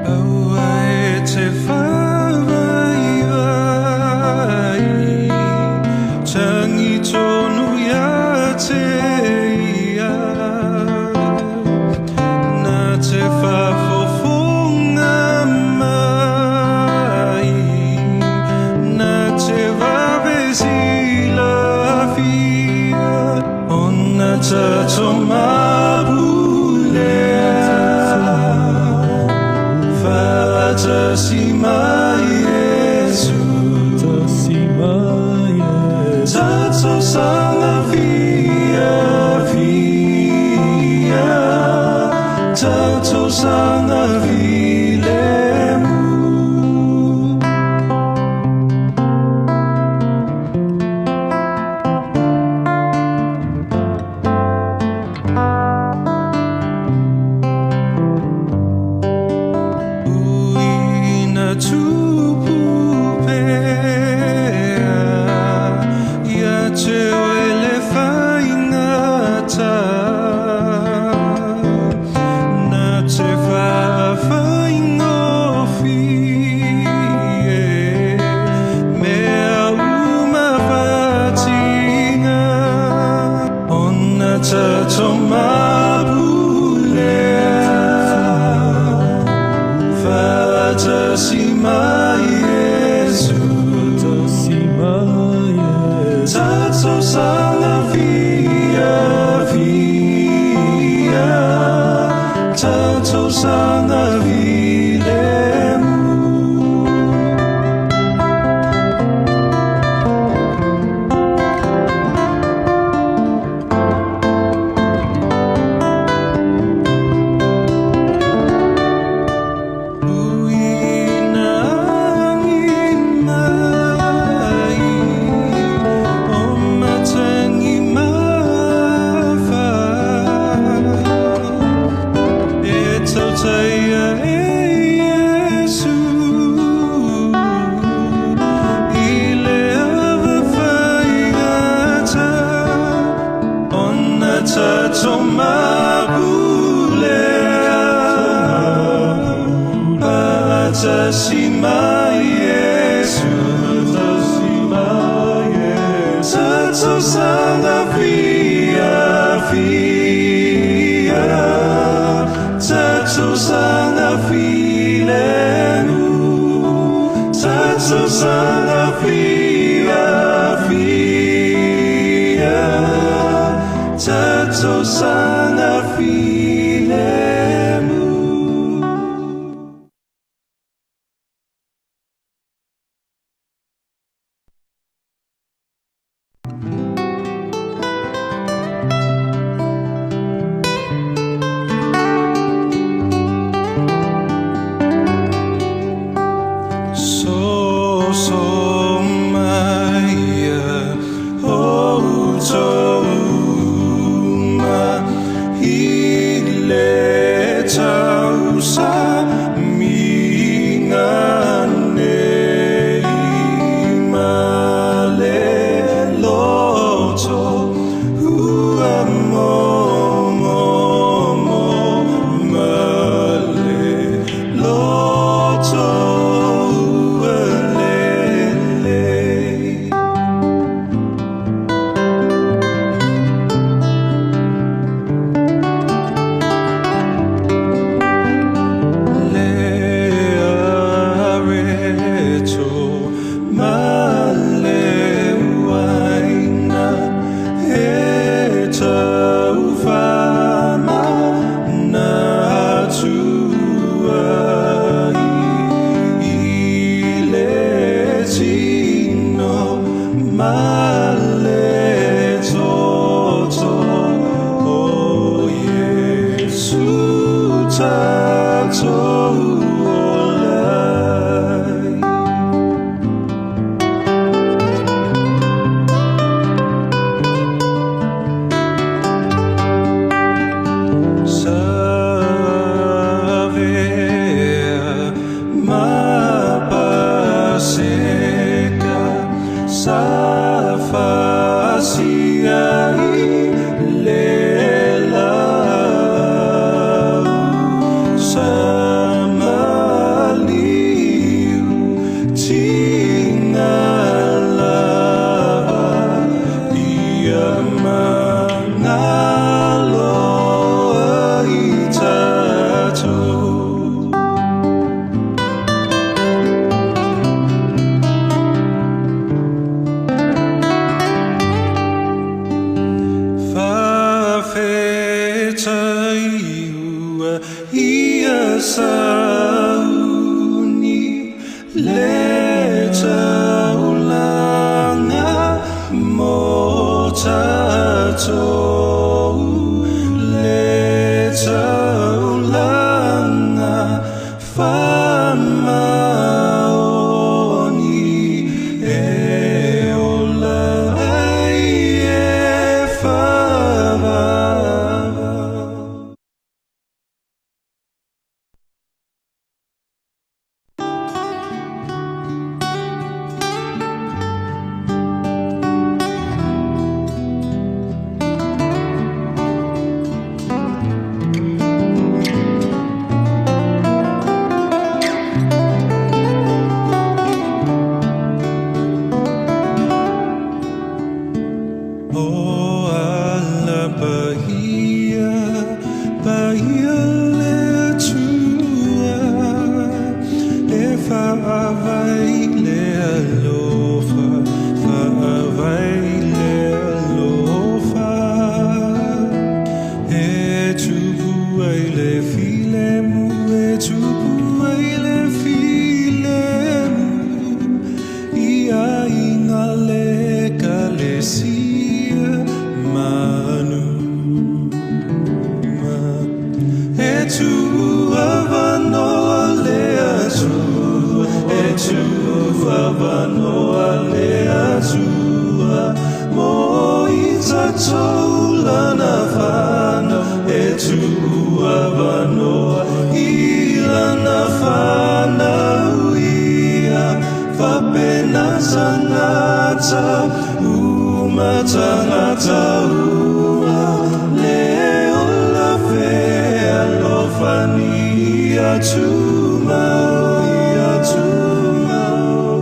Aua e te whāwaiwai, tangi tonu ia te ia. Nā te whafofonga mai, nā te wawesila fia, ona tato mapulea. Faatasi mai Iesu, tatausaga fiafia, tatausaga filemu. Uina tupu pea, ia te oe le whaingata. Nā te whaawhaingofie, mea uma whatinga. Ona tato mapulea, faatasi mai Iesu, tatausaga fiafia, tatausaga filemu. Uina agi mai, o matangi mawha. E tautaia e Iesu, i le ava whaingata, ona tato mapulea. Faatasi mai Iesu, tatausaga fiafia, tatausaga filemu, tatausaga fiafia, tatausaga filemu. So so mai o tauma i le tausamiga nei ma le loto ua momomo ma le loto ua lelei. Le areto ma le uaina e taufama na atua i le tino ma le toto o Iesu tatou olai. Sa faasia i le laau sa maliu tiga lava ia magaloa i tatou. Faafetai ua ia sauni le taulaga mo tatou, le taulaga faamaoni e ola ai e faavavau. O ala paia, paia le Atua, e faavae i le alofa, faavae i le alofa. E tupu ai le filemu, e tupu ai le filemu, i aiga le ekalesia ma nuu. E tuu avanoa le Atua, e tuu avanoa le Atua, mo i tatou lana fanau, e tuu avanoa i lana fanau ia, faapena tagata uma, tagata uma, le ola fealofani ia tumau, ia tumau.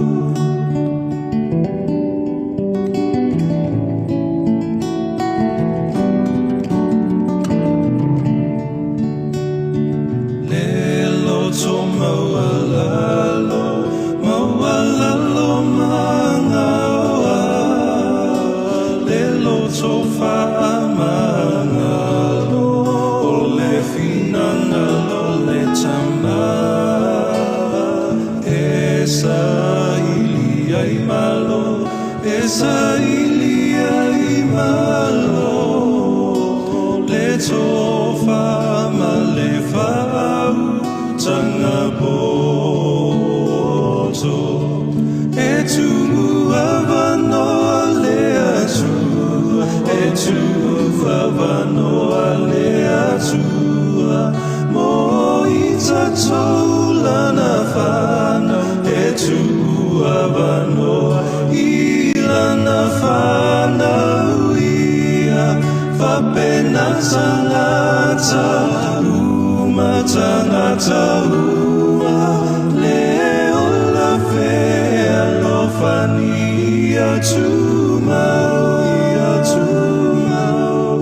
Le loto maualalo, maualalo magaoa, le loto faamagalo, o le finagalo le Tama. E saili ai malo, e saili ai malo, le tofa ma le faautaga poto. E tuu avanoa le Atua, e tuu avanoa le Atua, mo i tatou lana fanau, e tuu avanoa i lana fanau ia, faapena tagata uma, tagata uma, le ola fealofani ia tumau, ia tumau.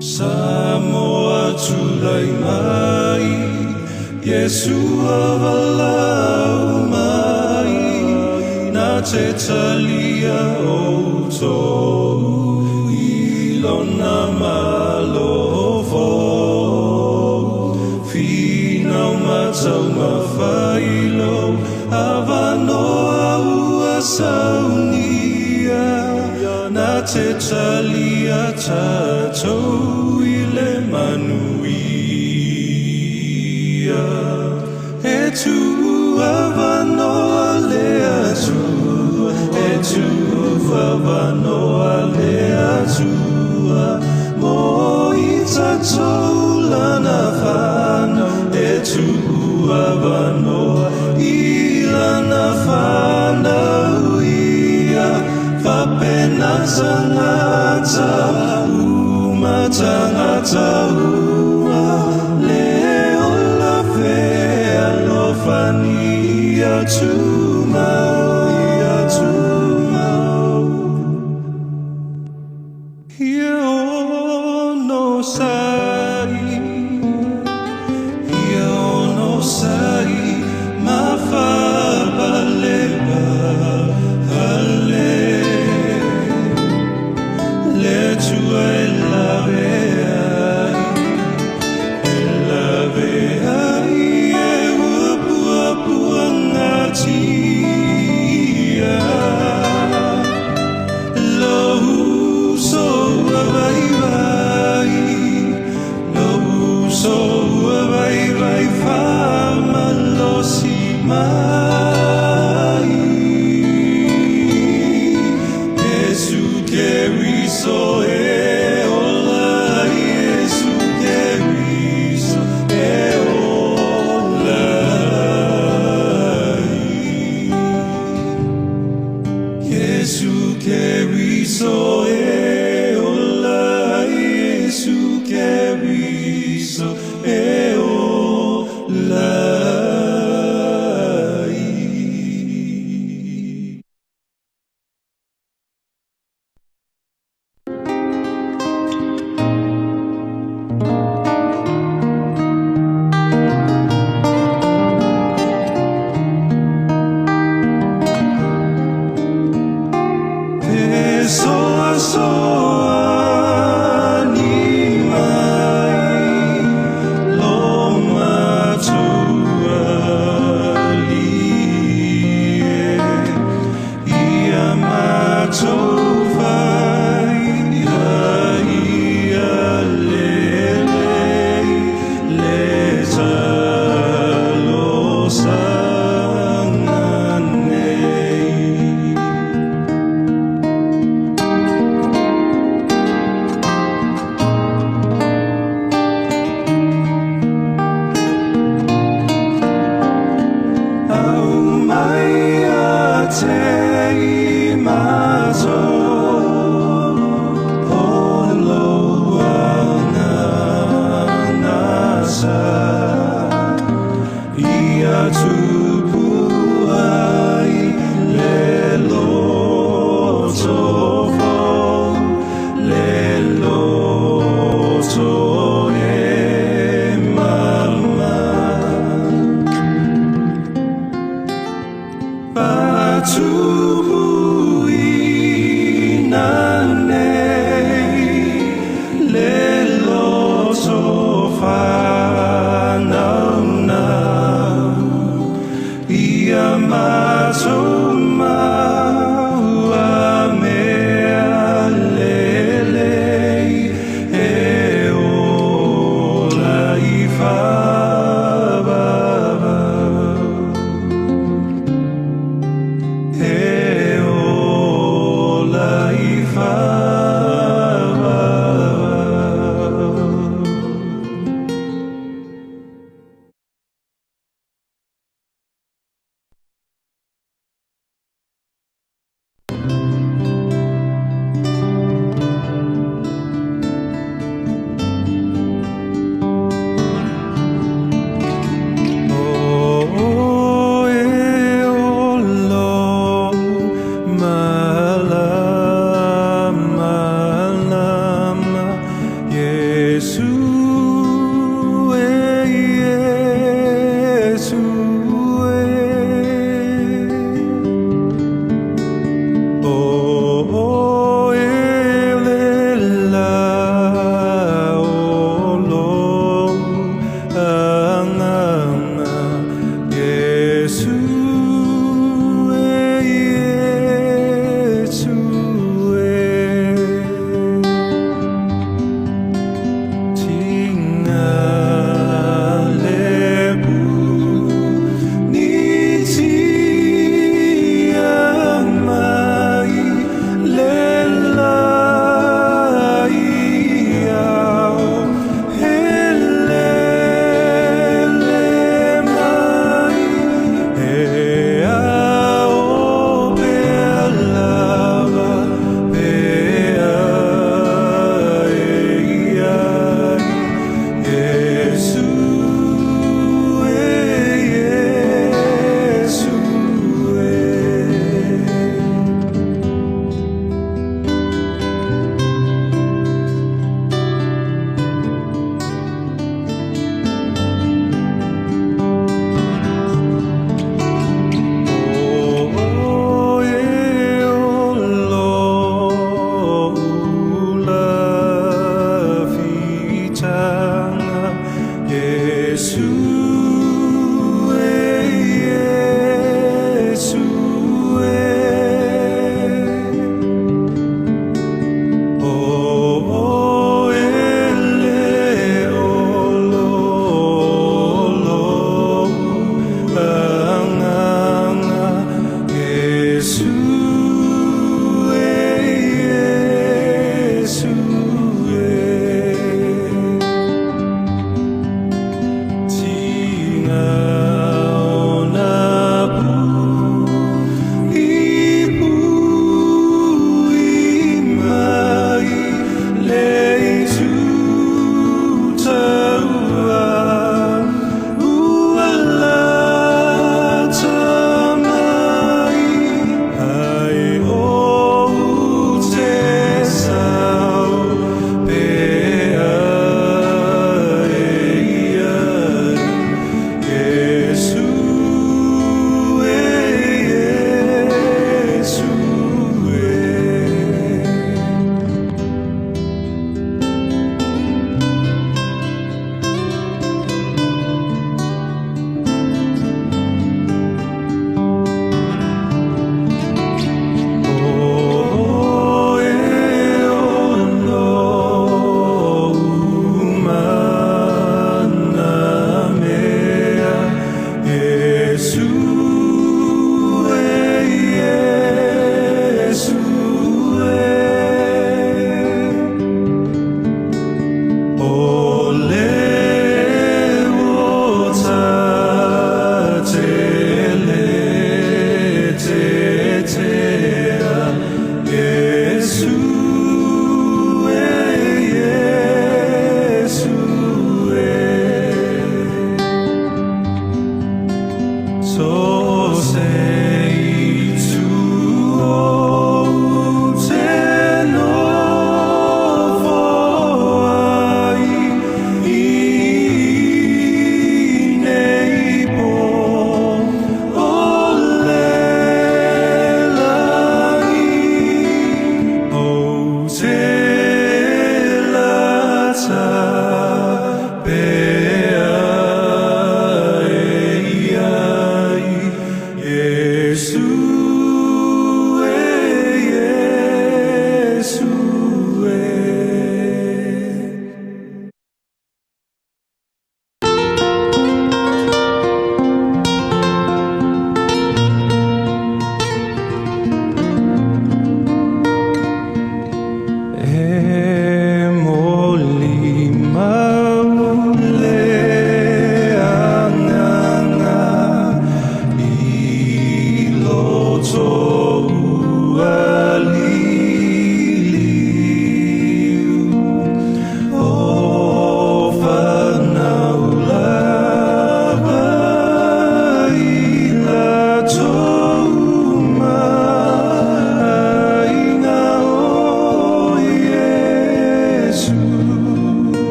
Samoa tulai mai, Iesu valaau mai, na te talia outou i lona Malo fou. Finau ma taumafai lou avanoa ua saunia, na te talia tatou i le manuia. E tuu avanoa le Atua, e tuu avanoa le Atua, mo i tatou. Tuuavanoa i lana fanau ia faapena tagata uma tagata uma le ola fealofani ia tumau ia tumau. Ia onosai, ia onosai, ma faapalepale. Le Atua e lavea ai, e lavea ai e ua puapuagatia. Lou uso ua vaivai, lou uso ua vaivai faamalosi mai. Iesu Keriso e ola, Iesu Keriso e ola ai. Iesu Keriso e ola, Iesu Keriso e ola ai. Fesoasoani mai. E.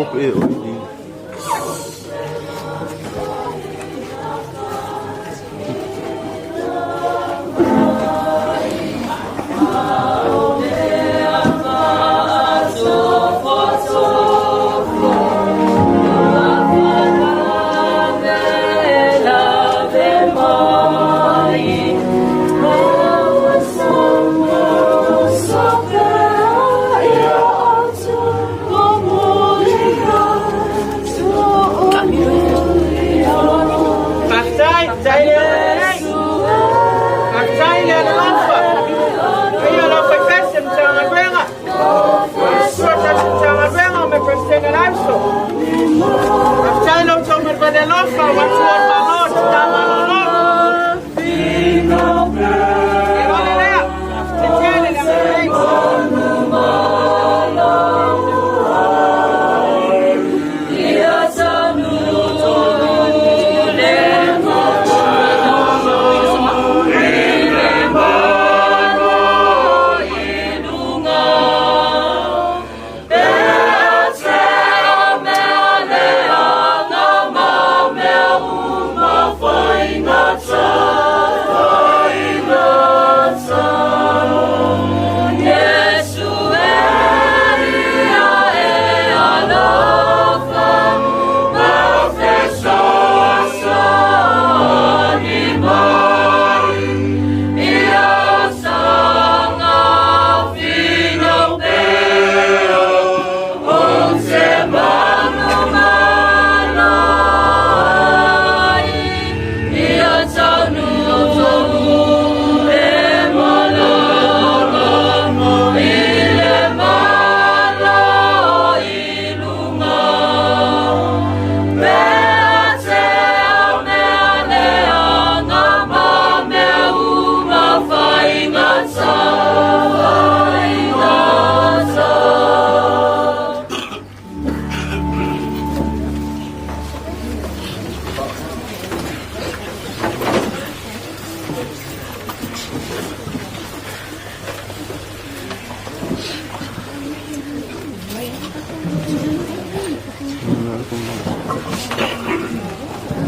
Ope e oi ni.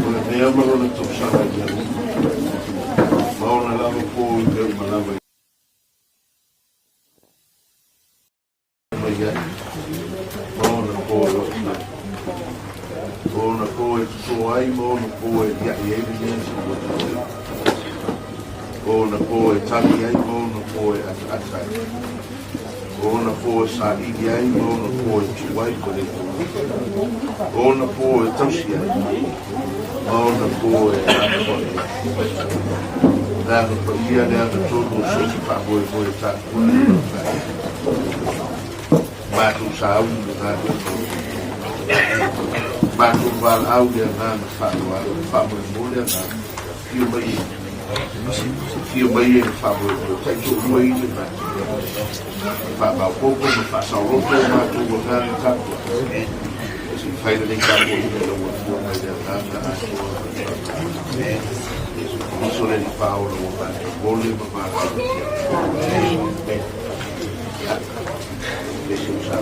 O le mea ma lona tausaga i alu, ma ona lava po i mea uma lava i mai ai, ma ona po e oi mai. O ona po e toto ai ma ona po e liaʻi ai le mea sa ua tauina. O ona po e tali ai ma ona po e ataata ai. O ona po e saili ai ma ona po e tuu ai ma le O ona po e tausi ai ma ona po e anoanoai ai. Le Aga Paia, le aga tonu o so o se faamoemoe e tatou ai i lau Matou sauni le galuega o le Matou valaau le agaga faaaloalo, faamoemoe le agaga, afio mai e, afio mai e le faamoemoe, taitoalua i le matou. Faamaopoopo ma faasaoloto o matou agaga tapuai. Se i fai lenei tapuaiga i lau Afioga i le agaga atoa ma le faamamalu. Iesu Keriso le Alii Faaola ua matou mole ma matou atia'i. Ia, pese o sa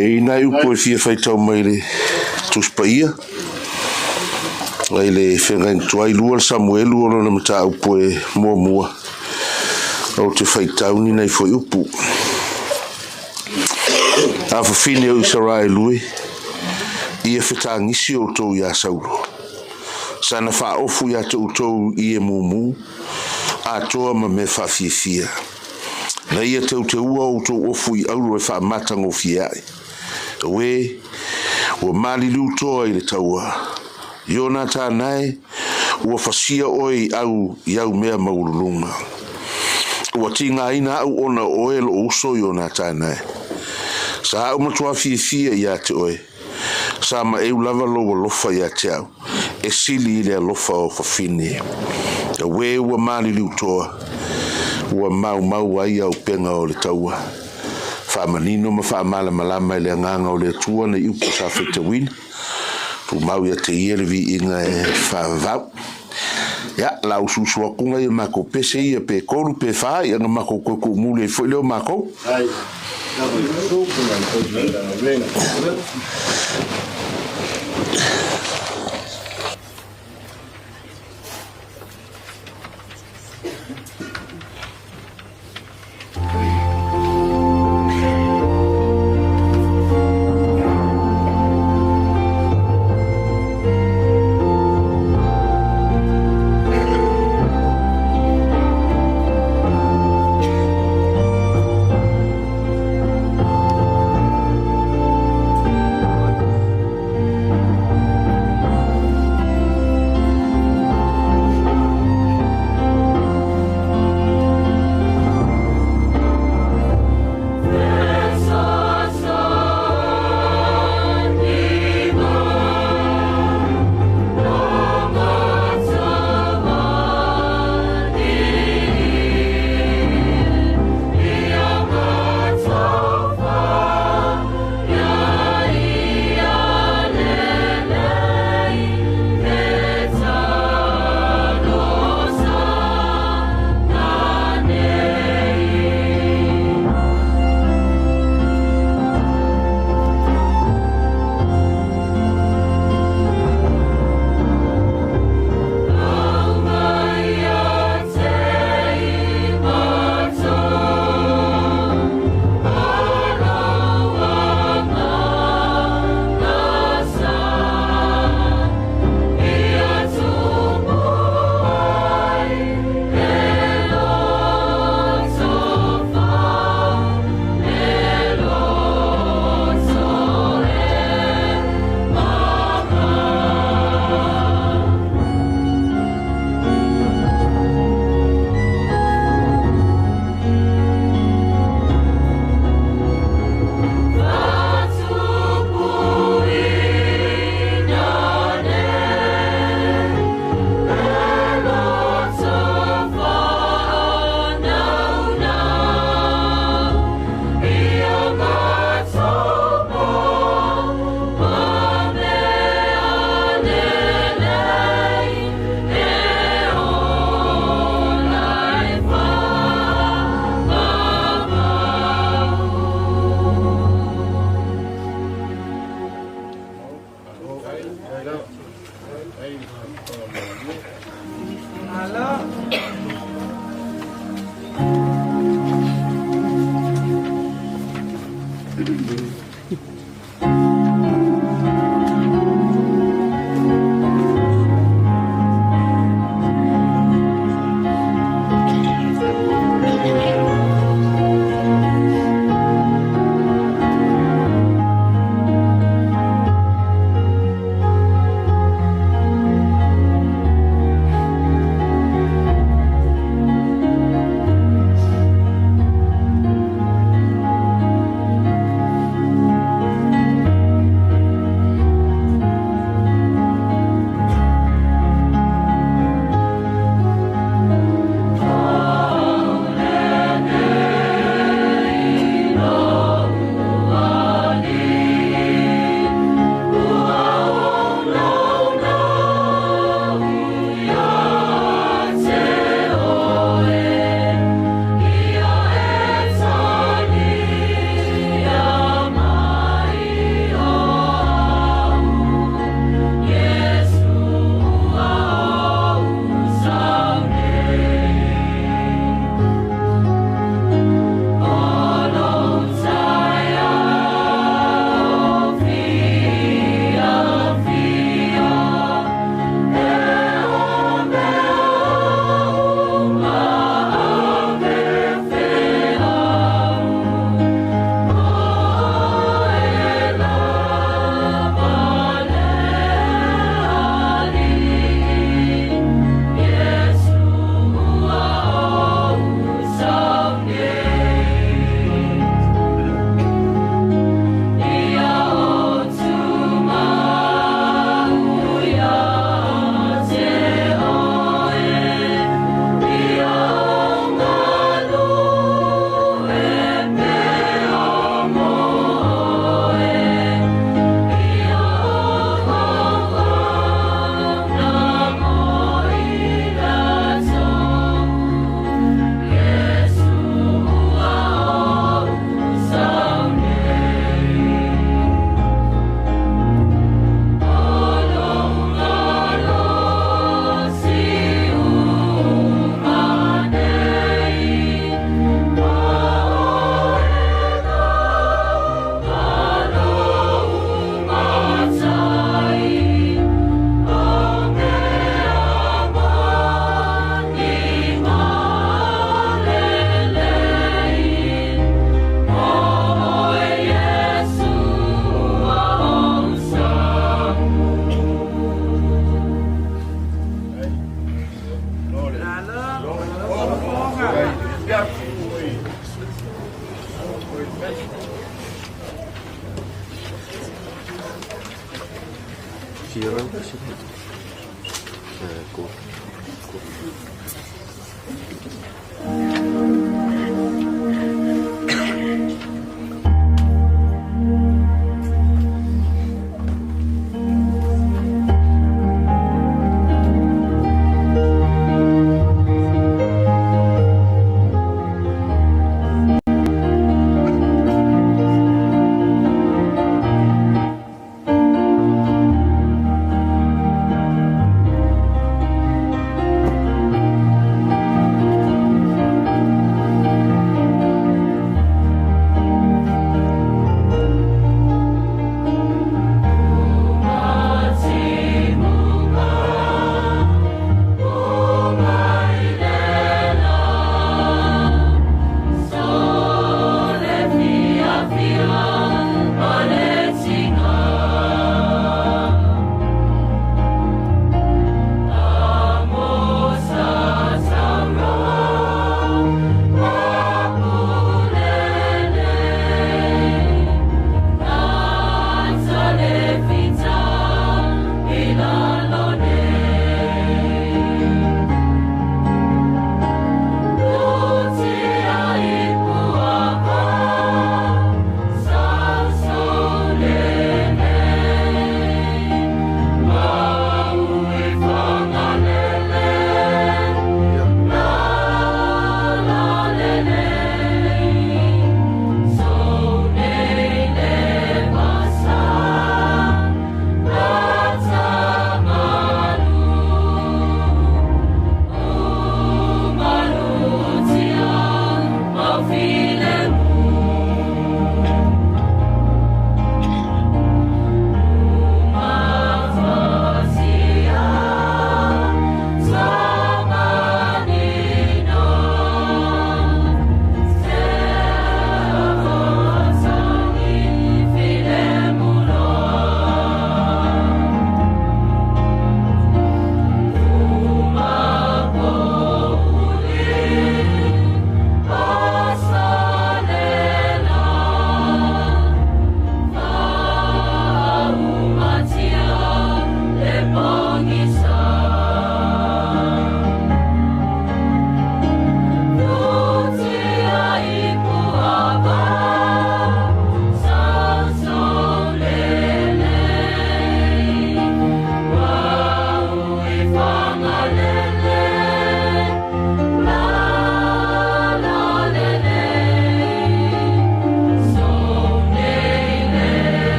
E i nai upu e fia faitau mai le Tusi Paia, mai le Feagaiga Tuai 2 le Samuelu o lona mataupu e muamua, ou te faitau ni nai foi upu. A fafine o Isaraelu e, ia fetagisi outou iā Saulo. Sana faaofu iā te outou i e mumu, atoa ma mea faafiafia. Na ia teuteua outou ofu i auro e faamatagofie ai. Auē, ua maliliu toa i le taua. Ionatana e, ua fasia oe i au i au mea maualuluga. Ua tigaina au ona o oe loo uso Ionatana e. Sa au matuā fiafia iā te oe. Sa maeu lava lou alofa iā te au, e sili i le alofa o fafine. Auē ua maliliu toa, ua maumau ai auupega o le taua. Faamanino ma faamalamalama e le Agaga o le Atua nei upu sa faitauina. Tumau ia te ia le viiga e faavavau. Ia, la usuusu atu nai a makou pese ia pe tolu pe fa, ia na makou toe tuumuli ai foi lea o makou.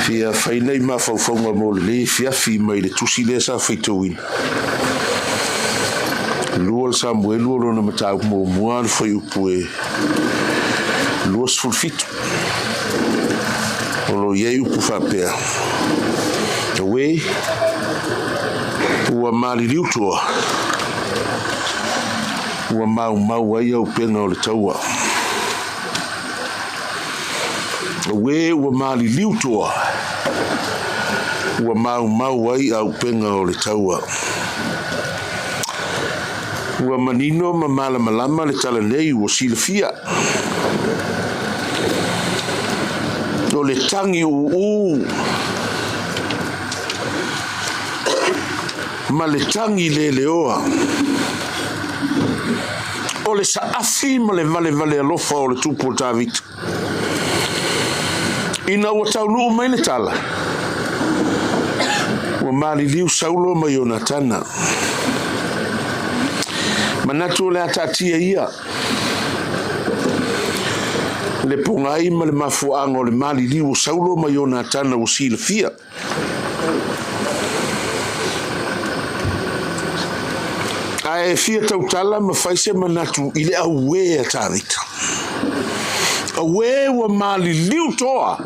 Fia fai nei mafaufauga mo lenei afiafi mai le tusi lea sa faitauina. 2 le Samuelu o lona mataupu muamua le fuaiupu e 27. O lo o i ai upu faapea, Auē, ua maliliu toa, ua maumau ai auupega o le taua. Auē, ua maliliu toa, ua maumau ai auupega o le taua. Ua manino ma malamalama le tala nei ua silafia. O le tagi ūū ma le tagi leleoa. O le saafi ma le valevale alofa o le Tupu o Tavita. Ina ua taunuu mai le tala, ua maliliu Saulo ma Ionatana. Manatu o le a taatia ia le pogai ma le mafuaaga o le maliliu o Saulo ma Ionatana ua silafia. Ae fia tautala ma fai se manatu i le auē a Tavita. Auē ua maliliu toa.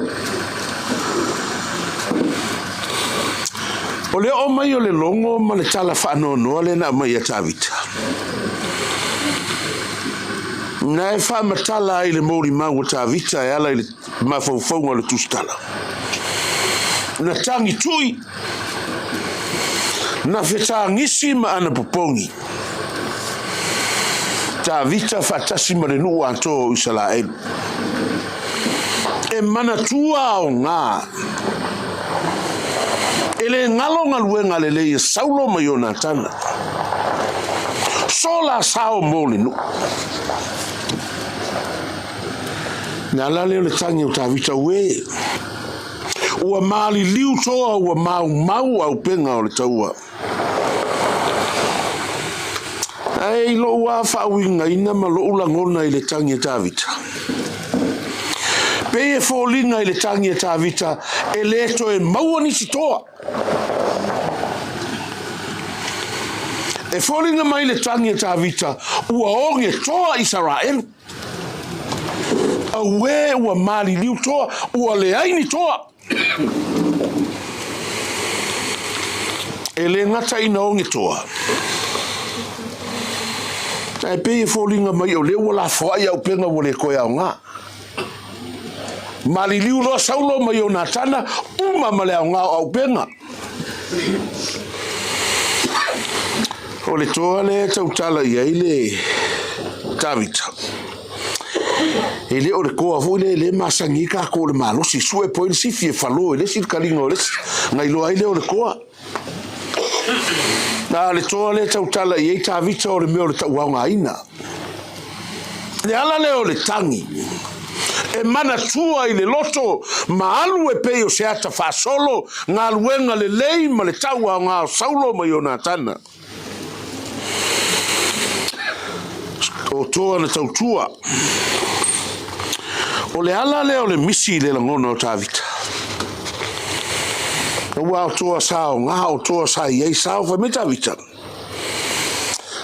O le oo mai o le logo ma le tala faanoanoa lea na aumai ia Tavita. Na e faamatala ai le molimau a Tavita e ala i le mafaufauga o le tusitala. Na tagi tui, na fetagisi ma ana popogi. Tavita faatasi ma le nuu atoa o Isalaelu. E manatua aoga. E le galo galuega lelei a Saulo ma Ionatana. So la sao mo le nuu. Le ala lea o le tagi o Tavita, Uē! Ua maliliu toa, ua maumau auupega o le taua. Ae i lou lava faauigaina ma lou lagona i le tagi a Tavita, pei e foliga i le tagi a Tavita e le toe maua nisi toa. E foliga mai le tagi a Tavita ua oge toa Isaraelu. Auē ua maliliu toa, ua leai ni toa. E le gata ina oge toa, ae pei e foliga mai o lea ua lafoai auupega ua le toe aoga. Maliliu loa Saulo ma Ionatana, uma ma le aoga o auupega. O le toa lea e tautala i ai le Tavita, e le o le toa foi lea e le masani ai tatou o le malosi, sue po ai le sifi e falo e le isi le taliga o le isi, na iloa ai lea o le toa. A o le toa lea e tautala i ai Tavita o le mea o le tauaogaina. Le ala lea o le tagi e manatua i le loto ma alu e pei o se ata faasolo galuega lelei ma le tauaoga o Saulo ma Ionatana. O toa na tautua. O le ala lea o le misi i le lagona o Tavita. Aua o toa sa aoga, o toa sa i ai sao, fai mai Tavita.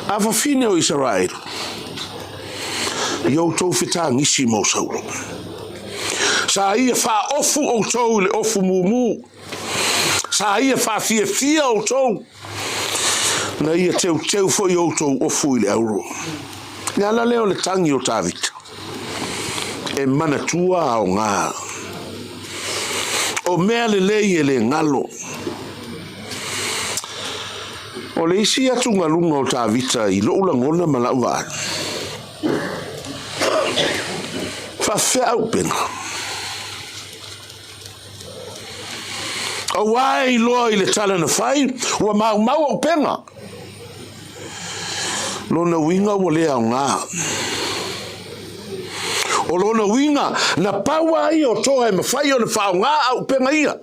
A fafine o Isaraelu, i outou fetagisi mo Saulo. Sa ia faaofu outou i le ofu mumu. Sa ia faafiafia outou. Na ia teuteu foi outou ofu i le auro. Le ala lea o le tagi o Tavita, e manatua aoga. O mea lelei e le galo. O le isi atugaluga o Tavita i lou lagona ma lau vaai, faafefea auupega? Aua e iloa i le tala na fai, ua maumau auupega. Lona uiga ua le aoga. O lona uiga, na pau lava ia o toa e mafai ona faaaoga auupega ia.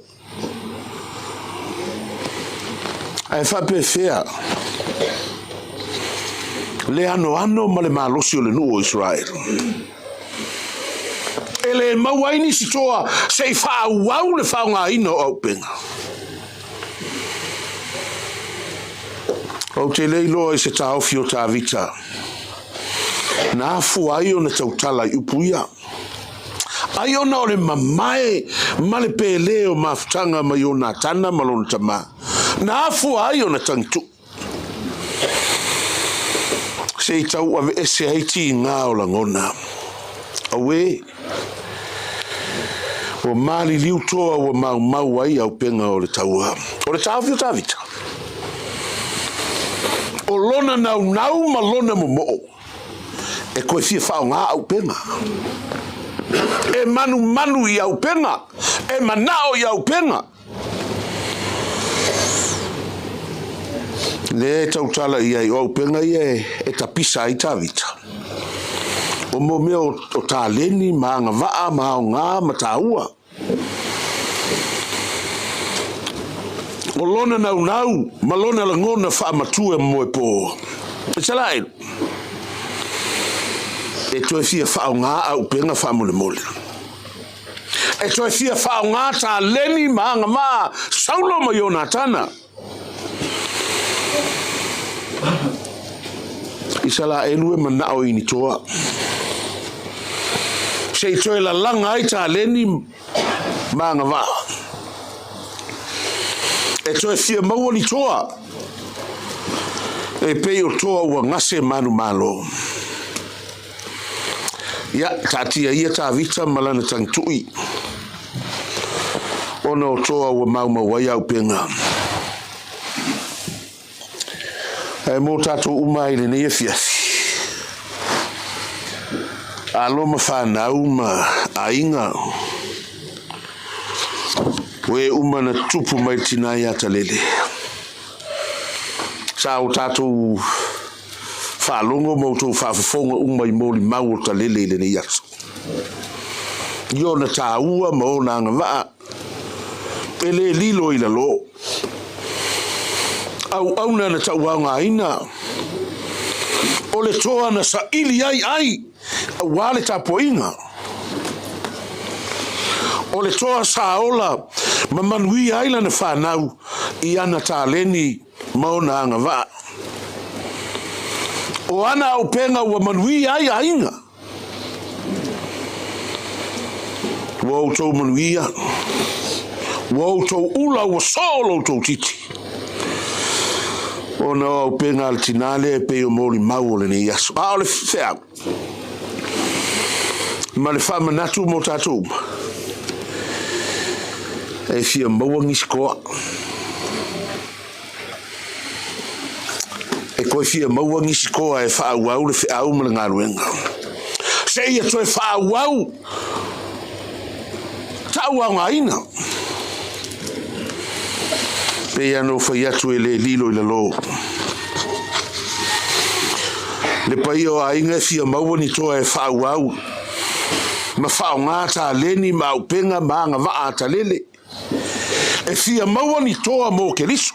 Ae faapefea le anoano ma le malosi o le nuu o Isaraelu? E le maua ai nisi toa se i faaauau le faaaogaina o auupega. Ou te le iloa i se taofi o Tavita na afua ai ona tautala i upu ia. Ai ona o le mamae ma le pēlē o mafutaga ma Ionatana ma lona tama, na afua ai ona tagituu. Se i tauaveese ai tiga o lagona. Auē! Ua maliliu toa ua maumau ai auupega o le taua. O le taofi o Tavita, o lona naunau ma lona momoo e toe fia faaaoga auupega. E manumanu i auupega, e manao i auupega. Lea e tautala i ai, o auupega ia e tapisa ai Tavita. O mo mea o taleni ma agavaa ma aoga ma taua. O lona naunau ma lona lagona faamatua moepo. Isaraelu, e toe fia faaaoga auupega faamolemole. E toe fia faaaoga taleni ma agavaa Saulo ma Ionatana. Isaraelu e manao i ni toa. Se i toe lalaga ai taleni ma agavaa. E toe fia maua ni toa e pei o toa ua gase manumalo. Ia, taatia ia Tavita ma lana tagituʻi, ona o toa ua maumau ai auupega. Ae mo tatou uma ai lenei afiafi, alo ma fanau ma aiga, o e uma na tupu mai le tinā iā Talele. Sa o tatou Faalogo ma outou faafofoga uma i molimau o Talele i lenei aso. I ona taua ma ona agavaa, e le lilo i lalo. Auauna na tauaogaina, o le toa na saili ai ai aua le tapuaiga. O le toa sa ola ma manuia ai lana fanau i ana taleni ma ona agavaa. O ana auupega ua manuia ai aiga. Ua outou manuia, ua outou ula ua soo lo outou titi. Ona o auupega a le tinā lea e pei o molimau o lenei aso. A o le feau ma le faamanatu mo tatou uma, e fia maua nisi toa. E toe fia maua nisi toa e faaauau le feau ma le galuega. Seia toe faaauau tauaogaina. Pei lava ona ou fai atu e le lilo i lalo. Le paia o aiga e fia maua ni toa e faaauau ma faaaoga taleni ma auupega ma agavaa a talele. E fia maua ni toa mō Keriso.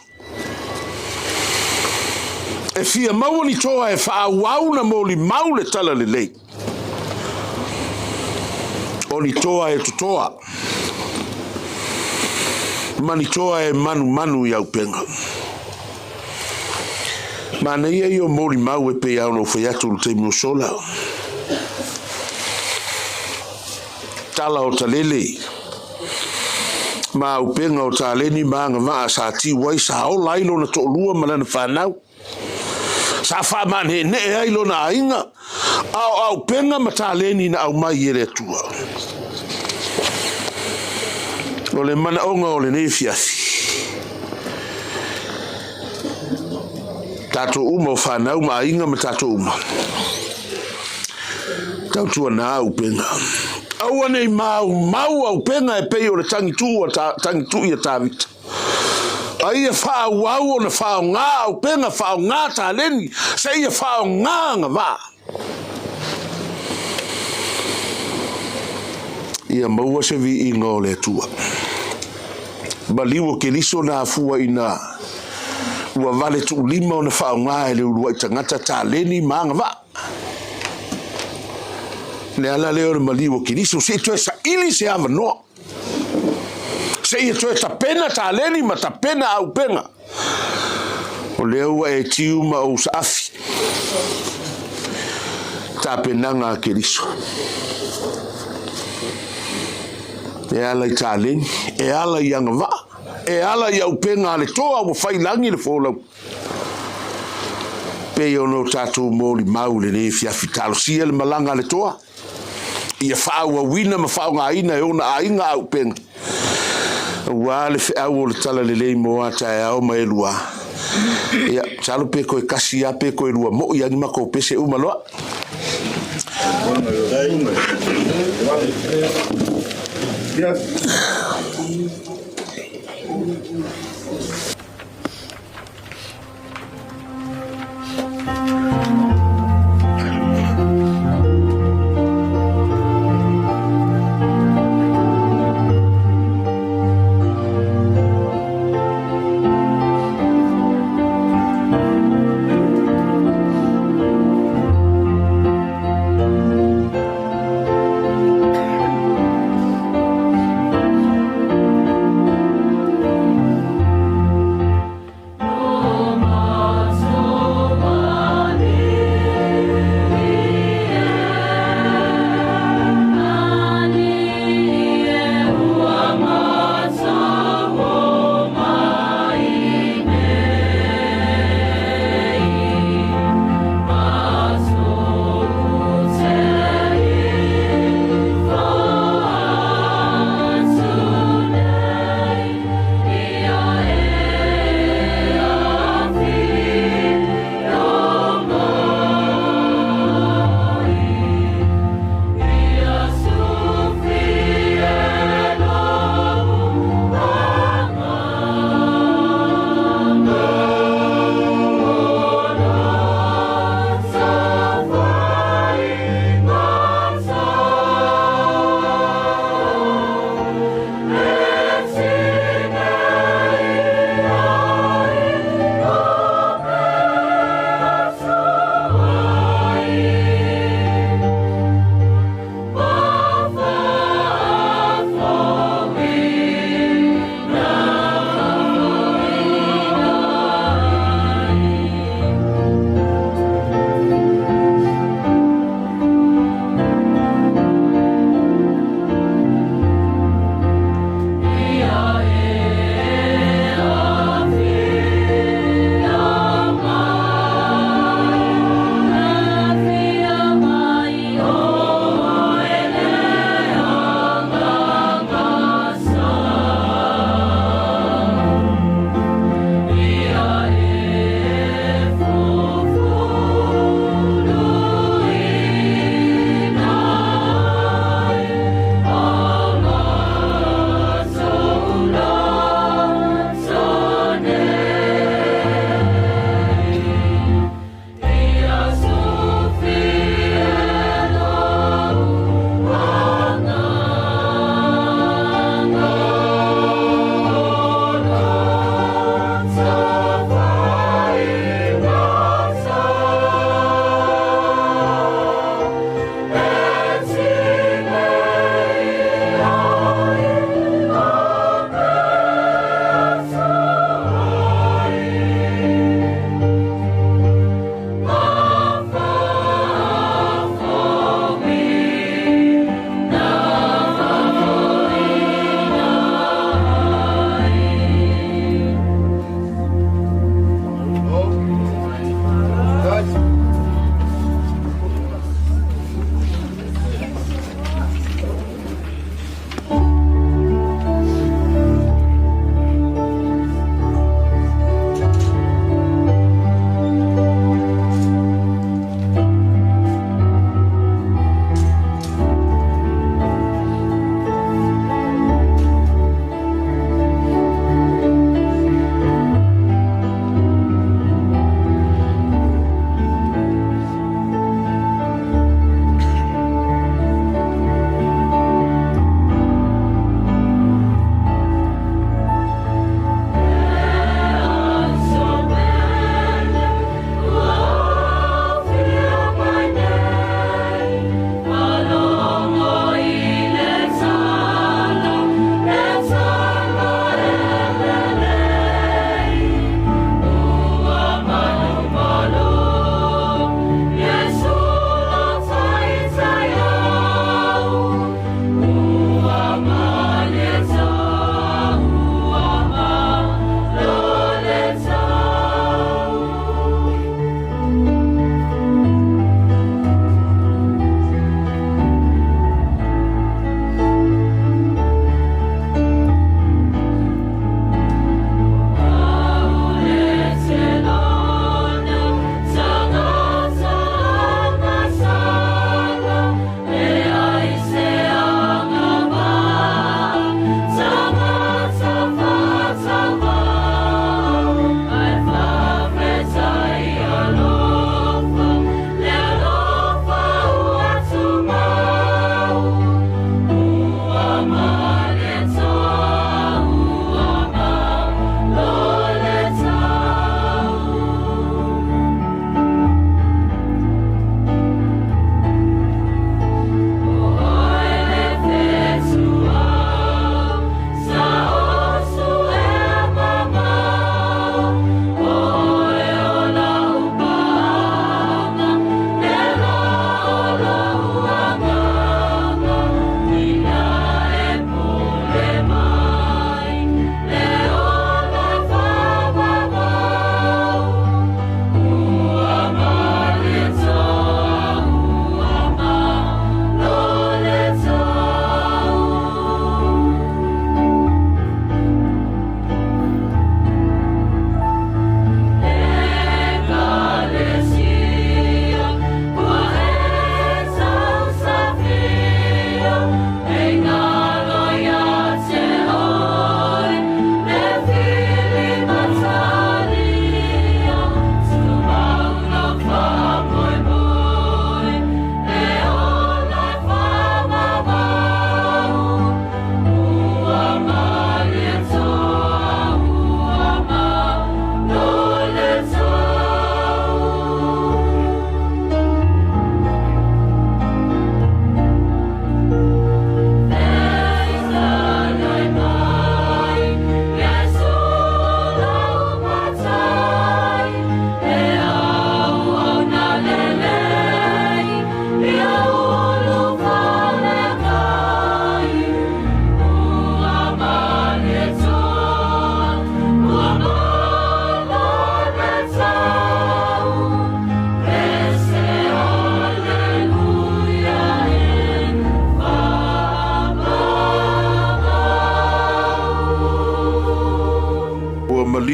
E fia maua ni toa e faaauau na molimau le talalelei. O ni toa e totoa ma ni toa e manumanu i auupega. Manaia ia o molimau e pei lava ona ou fai atu i le taimi ua sola. Tala o Talele, ma auupega o taleni ma agavaa sa tiu ai, sa ola ai lona toalua ma lana fanau, sa faamaneanee ai lona aiga, a o auupega ma taleni na aumai e le Atua. O le manaoga o lenei afiafi, tatou uma o fanau ma aiga ma tatou uma, Tautuana auupega. Aua ne i maumau auupega e pei o le tagituʻu a tagituʻi a Tavita. A ia faaauau ona faaaoga auupega, faaaoga taleni, seia faaaoga agavaa. Ia maua se viiga o le Atua. Maliu o Keriso na afua ina ua vale tuulima ona faaaoga e le uluai tagata taleni ma agavaa. Le ala lea o le maliu o Keriso, se i toe saili se avanoa, seia toe tapena taleni ma tapena auupega. O lea ua e tiu ma ou saafi tapenaga a Keriso. E ala i taleni, e ala i agavaa, e ala i auupega a le toa ua fai lagi le folau. Pei ona o tatou molimau i lenei afiafi, talosia le malaga a le toa, ia faaauauina ma faaaogaina e ona aiga auupega, aua le feau o le talalelei mo a taeao ma e lua. Ia, masalo pe toe kasi lava pe toe lua moi lava ni matou pese uma loa.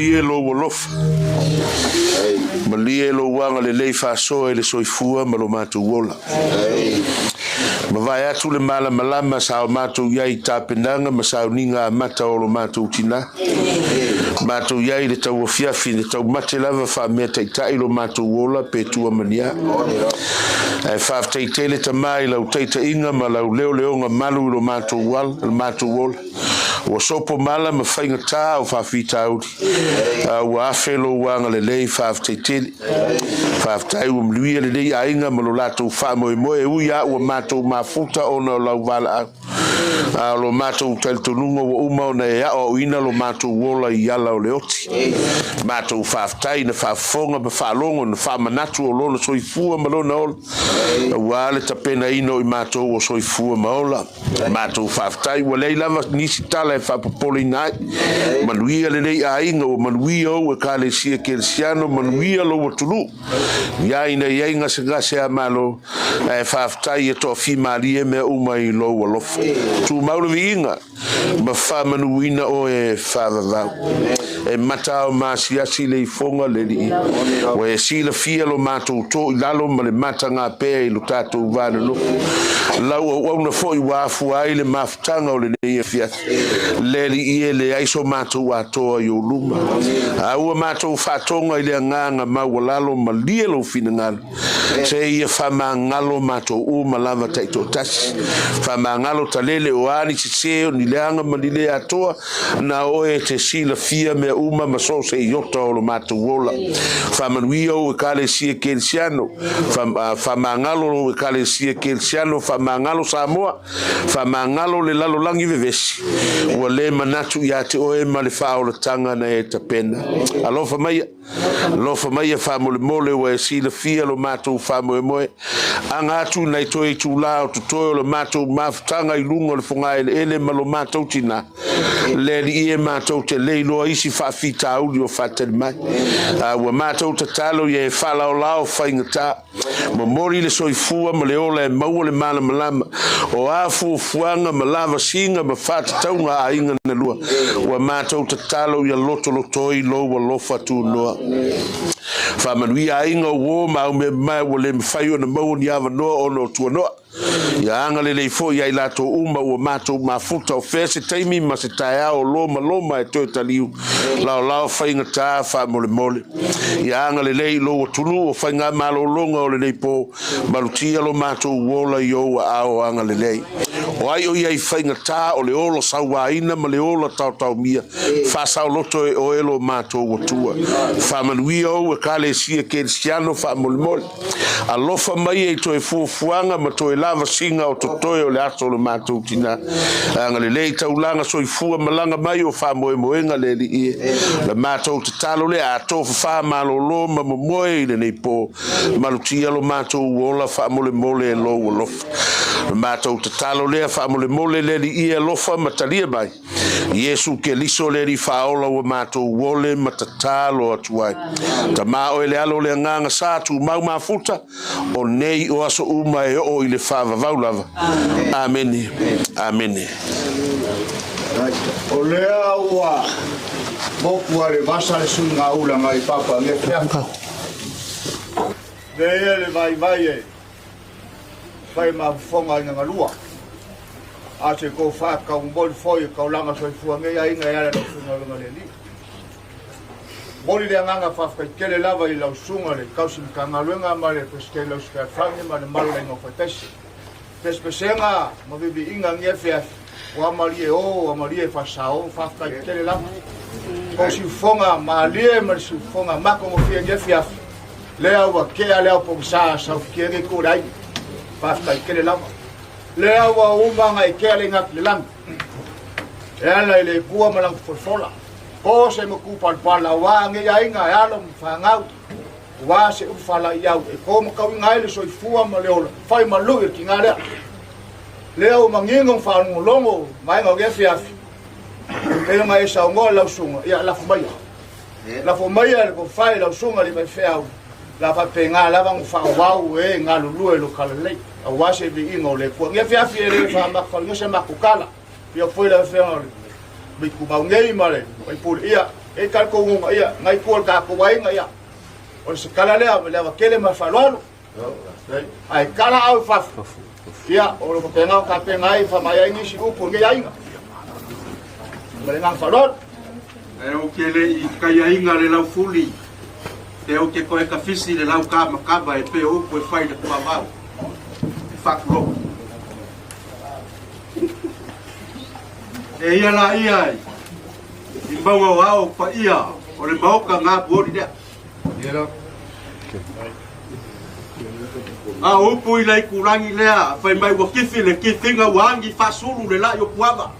Malie lou alofa, malie lou agalelei faasoa i le soifua ma lo matou ola. Mavae atu le malamalama sa o matou i ai i tapenaga ma sauniga amata o lo matou tinā. Matou i ai i le tauafiafi le taumate lava faameataitai lo matou ola pe tua ma ni a. Ae faafetai tele Tamā i lau taitaiga ma lau leoleoga malu i lo matou ala, lo matou ola. Ua sopo mala ma faigatā o faafitauli, a ua afe lou agalelei faafetai tele. Faafetai ua manuia lenei aiga ma lo latou faamoemoe e ui a ua matou mafuta ona o lau valaau. A o lo matou talitonuga ua uma ona e aoaoina lo matou ola i ala o le oti. Matou faafetai na faafofoga ma faalogo na faamanatu o lona soifua ma lona ola, aua le tapenaina o i matou o soifua ma ola. Matou faafetai ua leai lava nisi tala e faapopoleina ai. Manuia lenei aiga, ua manuia ou Ekalesia Kerisiano, manuia lou atunuu. Ia ina i ai gasegase a Malo, ae faafetai e toafimalie mea uma i lou alofa. Tumau le viiga ma faamanuina oe e faavavau. E mata ao maasiasi le ifoga le Alii. Ua e silafia lo matou to i lalo ma le matagapea i lo tatou va nonofo. Lau auauna foi ua afua ai le mafutaga o lenei afiafi. Le Alii e leai so matou atoa i ou luma. A ua matou faatoga i le agaga maualalo malie lou finagalo. Se ia faamagalo matou uma lava taitoatasi. Faamagalo talele o a ni sese o ni leaga ma ni le atoa, na oe e te silafia mea uma ma so o se iota o lo matou ola. Faamanuia ou Ekalesia Kerisiano, faamagalo lou Ekalesia Kerisiano, faamagalo Samoa, faamagalo le lalolagi vevesi, ua le manatu ia te oe ma le faaolataga na e tapena. Alofa maia. Alofa maia faamolemole ua e silafia lo matou faamoemoe. Aga atu nai toe itulā o totoe o le matou mafutaga i luga o le fogaeleele ma lo matou tinā. Le Alii e matou te le iloa isi faafitauli o faatali mai. A ua matou tatalo ia e faalaolao faigatā. Momoli le soifua ma le ola e maua le malamalama o a fuafuaga ma lavasiga ma faatatauga a aiga na lua. Ua matou tatalo ia lotolotoi lou alofa tunoa. Faamanuia aiga o uo ma au mea mamae ua le mafai ona maua ni avanoa ona o tuanoa. Ia agalelei foi ia i latou uma ua matou mafuta o fea se taimi ma se taeao o lomaloma e toe taliu laolao faigata faamolemole. Ia agalelei i lou atunuu o faigamalologa o lenei po, malutia lo matou ola i ou aao agalelei. O ai o ia i faigata o le ola sauaina ma le ola taotaomia, faasaoloto e oe lo matou Atua. Faamanuia ou Ekalesia Kerisiano faamolemole. Alofa mai e toe fuafuaga ma toe lavasiga o totoe o le aso o le matou tinā. Agalelei taulaga soifua malaga mai o faamoemoega le Alii e. La matou tatalo lea a tofafa malolo ma momoe i lenei po, malutia lo matou ola faamolemole e lou alofa. La matou tatalo lea faamolemole le Alii e alofa ma talia mai. Iesu Keliso le Alii Faaola ua matou ole ma tatalo atu ai. Tamā oe le Alo o le Agaga sa tumau mafuta, o nei o aso uma e oo i le faavavau lava. Amene. Amene. O lea ua moku a le vasa le suiga ulaga i papa nge fea. Lea le vaivai e fai ma fofoga ina galua. A se kou whakau moli foi e kaulanga soifua ngei aiga e ala lau suga le Alii. Moli le agaga faafetai tele lava i lau susuga le tausi Matagaluega ma le Peresetene lau Susuga Fealofani ma le mamalu o le Aiga Faitaisi. Pesepesega ma viviiga nei afiafi, ua malie o, ua malie faasao, faafetai tele lava. O siufofoga malie ma le siufofoga matagofie nei afiafi, lea ua tea le ao pogisa saufitia nei tu o le aiga. Faafetai tele lava. Lea ua uma ona e tea le igatu le lagi. E ala i le Atua ma lana folafola. Po se matu palapala aua nei aiga e alo ma fanau. Aua se upu faalaeiau e to ma tauiga ai le soifua ma le ola, fai ma lui o le tiga lea. Lea ua manino ma faalogologo vaega o lea afiafi, pei ona e saunoa i lau susuga, ia lafo maia. Lafo maia le tofa i lau susuga i le faifeau, la faapena lava ona faaauau e galulue i lo talalelei, aua se viiga o le Atua. Nei afiafi e le faamatafaiga se matou tala, ia foi le afioga o le Itumau nei ma le faipule, ia. E i talitonuga, ia, na i tua o le tatou aiga, ia, o le se tala lea, le ava tele ma le faaaloalo. Ae tala au i fafo, ia, o lo faapena o tapena ai e faamaea ai nisi upu o lenei aiga. Ma le agaga faaaloalo. Ae ou te le i kaiaina le laufuli, pe ou te toe tafisi le laukamakama e pei o upu e fai i le tuavao, e faatulou. E ia la ia i mauga o ao paia o le maota gabuoli lea. A o upu i le itulagi lea, fai mai ua kifi le kifiga ua agi faasulu le lai o Puava.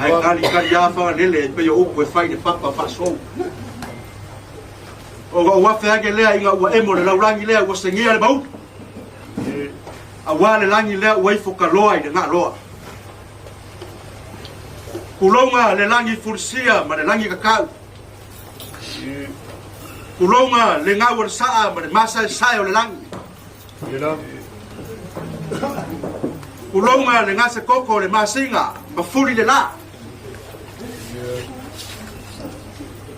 Ae talitali lava Fagalele e pei o upu e fai i le papa faasou. Ona ou afe ane lea ina ua emo le laulagi lea ua segia le mauli. Aua le lagi lea ua ifo kaloa i le galoa. Tulouna le lagi fulisia ma le lagi kakau. Tulouna le gau o le saa ma le masaesae o le lagi. Tulouna le gasekoko o le masina ma fuli le la.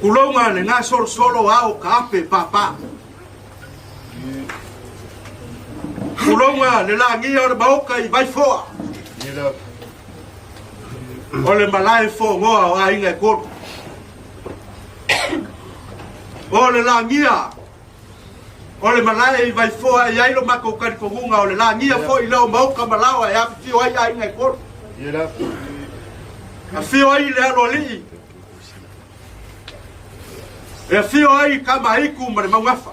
Tulouna le gasolosolo ao ka ape papa. Tulouna le lagia o le maoka i Vaifoa. O le malae fogoa o aiga e kolu. O le lagia o le malae i Vaifoa e i ai lo matou talitonuga o le lagia foi lea o maoka ma laoa e afifio ai aiga e kolu. Afio ai le aloalii e afio ai Kamaiku ma le Maugafa.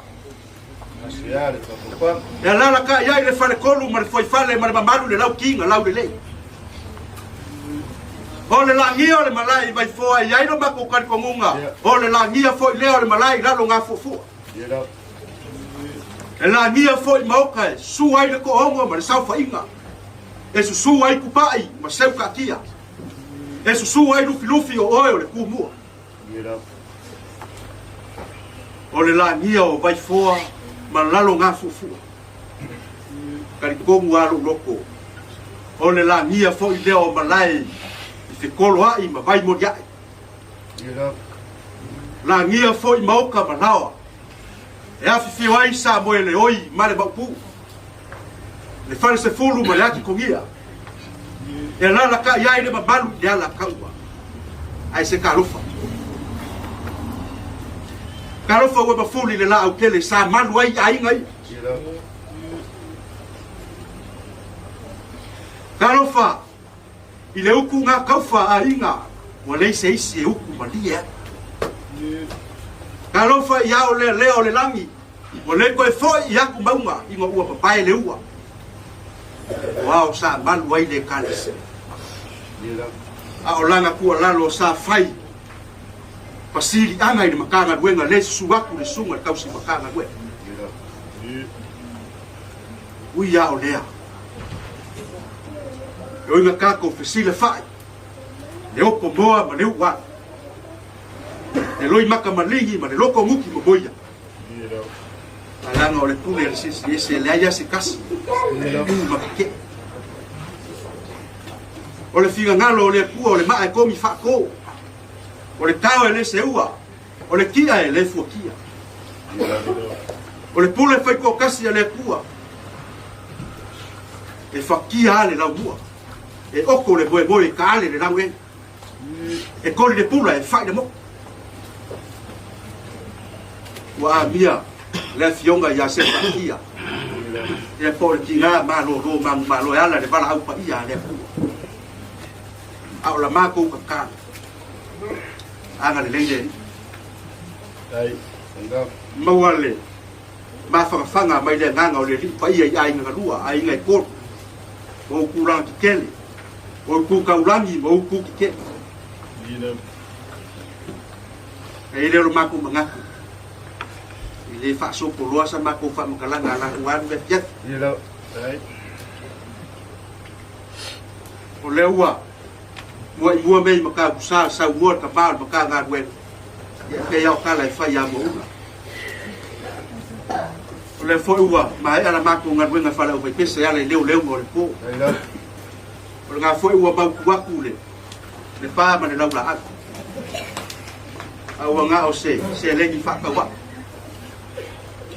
E alalatai ai le falekolu ma le fuaifale ma le mamalu le laukiga laulelei. O le lagia o le malae i Vaifoa e i ai lo matou talitonuga, o le lagia foi lea o le malae i lalo Gafuafua. E lagia foi maoka e susu ai le toaono ma le saofaiga, e susu ai Tupai ma Seukaatia, e susu ai Lufilufi o oe o le Tumua. O le lagia o Vaifoa ma lalo Gafuafua. Talitonu lava lou loto, o le lagia foi lea o malae i fekoloai ma vaimoliae. Lagia foi maoka ma laoa e afifio ai Samoeleoi ma le Maopu, le Falesefulu ma le Atikogia, e alalatai ai le mamalu i le alataua. Ae se talofa. Talofa ua mafuli le laau tele sa malu ai aiga ia. Talofa i le uku ngā kauwha a aiga ua leai se isi e uku malie ai. Talofa i ao lea lea o le lagi ua le toe foi i aku mauga ina ua papae le ua. O ao sa malu ai le Ekalesia. A o lana tuualalo sa fai pasiliaga i le Matagaluega le susu atu le susuga i le tausi Matagaluega. Ui a o lea, e oi na tatou fesilafai, le opo moa ma le uu alu, le loi maka maligi ma le loko guti momoia. Leaga o le pule a le Silisili Ese e leai lava se tasi tu ma tetee. O le finagalo o le Atua o le maa e kogi faato, o le tao e le seua, o le tia e le fuatia. O le pule faitoatasi a le Atua e fatia a le laumua, e oko le moemoe e taale le lauele, e koli le pula e fai le moku. Ua amia le afioga ia Sefatia, ia po o le tiga malōlō manumalo e ala le valaau paia a le Atua. A o la matou tatalo, agalelei le Alii. Maua le mafanafana mai le agaga o le Alii paia i aiga galua, aiga e tolu, ma ou tulaga tetele, ma ou tu taulagi ma ou tu tetele. E i ai lea o le matou manatu, e le faasopoloa sa matou faamatalaga a latou alu le afiafi. O lea ua muai mua mea i Matautu-sa saunoa le tama o le Matagaluega, ia e pei lava o tala e fai ia Muaula. O lea foi ua maea la matou galuega faaleaufaipese e ala i leoleoga o le po. O lena foi ua mautu atu le pa ma le laulaau. A ua na o se seleni faatauaʻi.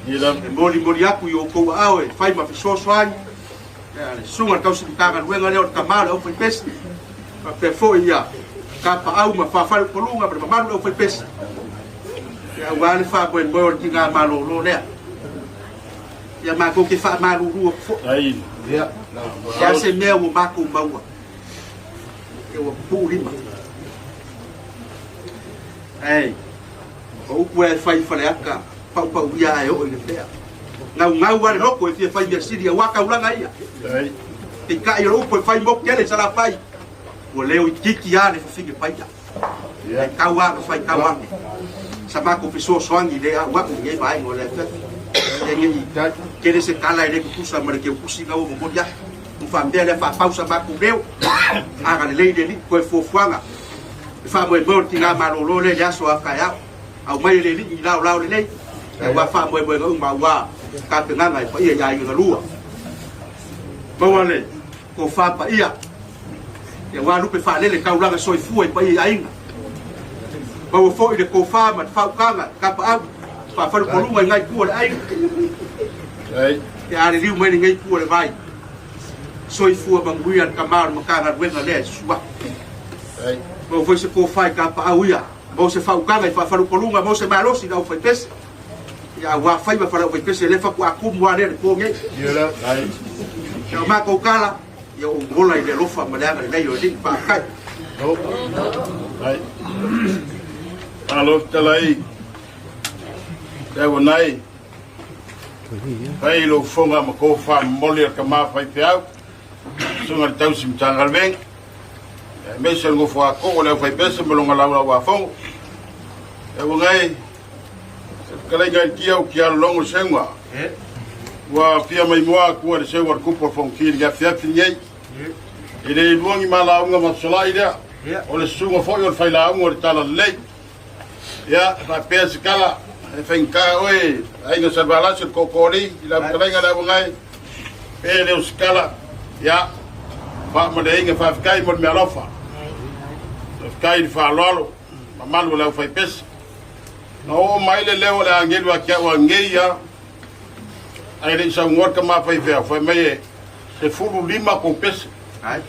E molimoli atu i outou aao e fai ma fesoasoani, ia le susuga i le tausi Matagaluega lea o le tama o le aufaipese, faapea foi ia Kapaau ma Fafaleupoluga ma le mamalu o le aufaipese, ia aua le faamoemoe o le tiga malōlō lea. Ia matou te faamalulu atu foi. Le a se mea ua matou maua, ia ua pupuu lima. Ae, o upu e fai i Faleata, paupauia ae oo i le pea. Gaugau lava le loto e fia fai mea sili aua taulaga ia. Peitai o le upu e fai motu tele i Salafai, ua leo itiiti lava le fafine paia. Ae tau lava na fai tau ane sa matou fesoasoani i le auau i lenei vaega o le afiafi. Ia ne i tele se tala e le tutusa ma le teutusi na ua momoli atu. Ua faapea lea faapau sa matou leo, agalelei le Alii toe fuafuaga le faamoemoe o le tiga malōlō lea i le aso a taeao. Aumai e le Alii i laolao lelei, aua faamoemoega uma aua tapenaga e paia i aiga galua. Maua le tofa paia, aua lupe faalele taulaga soifua i paia i aiga. Maua foi le tofa ma le faautaga i Kapaau, faafalepoluga i ngai itu o le aiga. Pe a liliu mai lenei itu o le vai, soifua manuia le tama o le Matagaluega lea e susu atu. Maua foi se tofa i Kapaau ia, maua se faautaga i faafalepoluga, maua se malosi i le aufaipese. Ia aua faiva fale aufaipese lea faatoa tumu lava lea i le po nei. Ia o matou tala, ia ou ola i le alofa ma le agalelei o le Alii. Faafetai. Malo fetalai, te au anai, fai lou fofoga ma kou faamomoli a le tama faifeau, susuga i le tausi Matagaluega, aemaise o le nofo a koo o le aufaipese ma lona laulau a fono. Te au anai, fetalaiga i tia o kia logo seuga. Ua fia maimoa atua i le seu a le kupu o le Fonoti i le afiafi lenei. E le lua ni malauga ma fesolai lea. O le susuga foi o le failauga o le Talalelei. Ia, e faapea se tala, e faigata oe, aiga Salevalasi o le Tootooalii, i lau fetalaiga le auagae, pe le o se tala, ia, faamaleina, faafetai mo le meaalofa. Faafetai i le faaaloalo, mamalu o le aufaipese. Na oo mai le leo o le agelu ia te au anei lava, ae le i saunoa le tama faifeau, fai mai e 15 kou pese. Ae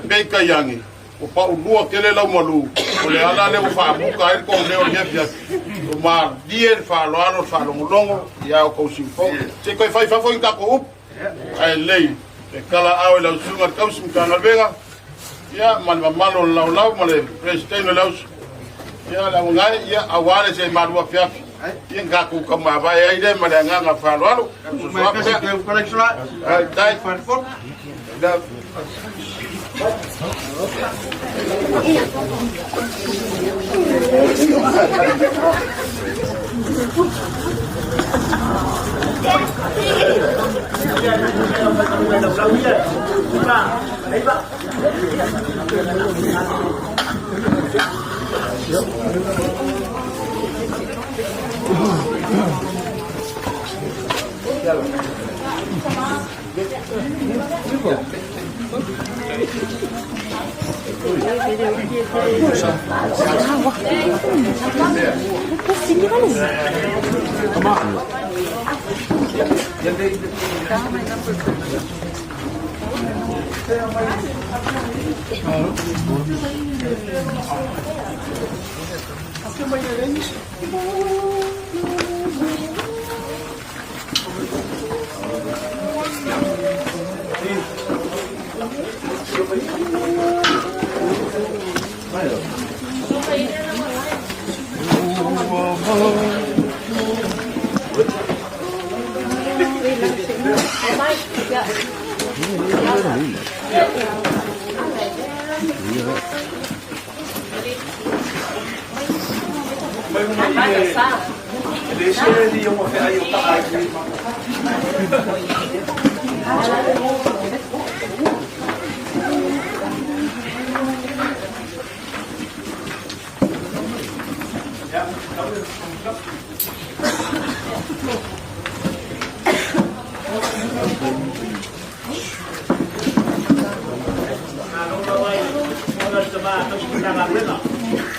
peitai ane, ua paulua tele lau malu, o le ala lea ua faamuta ai le tou leo i lenei afiafi. Ua malie le faaaloalo, le faalogologo ia outou siufono. Se i toe fai fafo ni tatou upu, ae lelei e talaau i lau susuga i le tausi Matagaluega, ia ma le mamalu o le laulau ma le Peresetene o le auso, ia le auagae, ia aua le se malu afiafi, ia na tatou taumavae ai lea ma le agaga faaaloalo. Faafetai.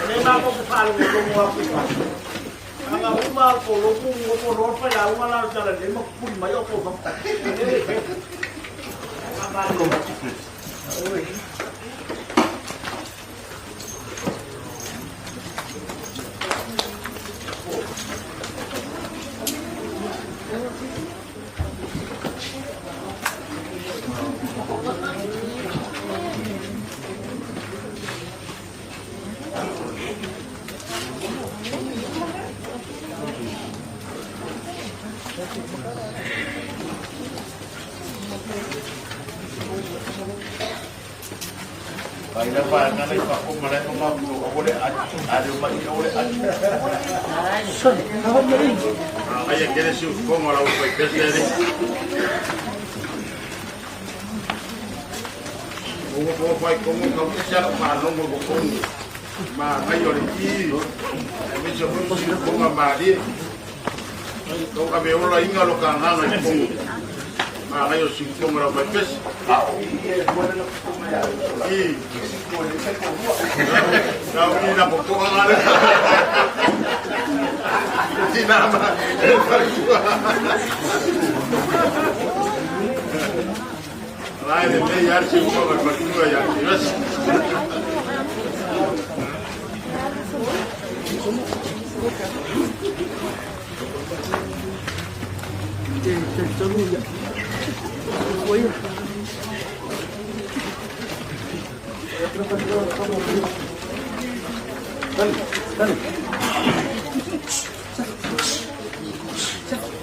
O lea matou te faalogologo atu i fafo, ana uma o tou lotu nofo loa le failauga la o le talalelei ma pupuli mai outou i fafo. O lea e fai. Ai la pa na le pa ko mala ko ma ko ko le a a le ma i o le a. Ai a kere si ko ma la o pa pese le. O ko pa ko mo ka se ala pa no mo ko ma ngai o le i. Me se ko si ko ma ma ri. Ko ka me ola inga lo ka nganga i ko. Ma ngai o si ko ma la pa pese. I. Nau i na popoa ngale. Tina ma. Lai le mei ar si ko ma matua ya ki ras. Te te tonu ia. Oi.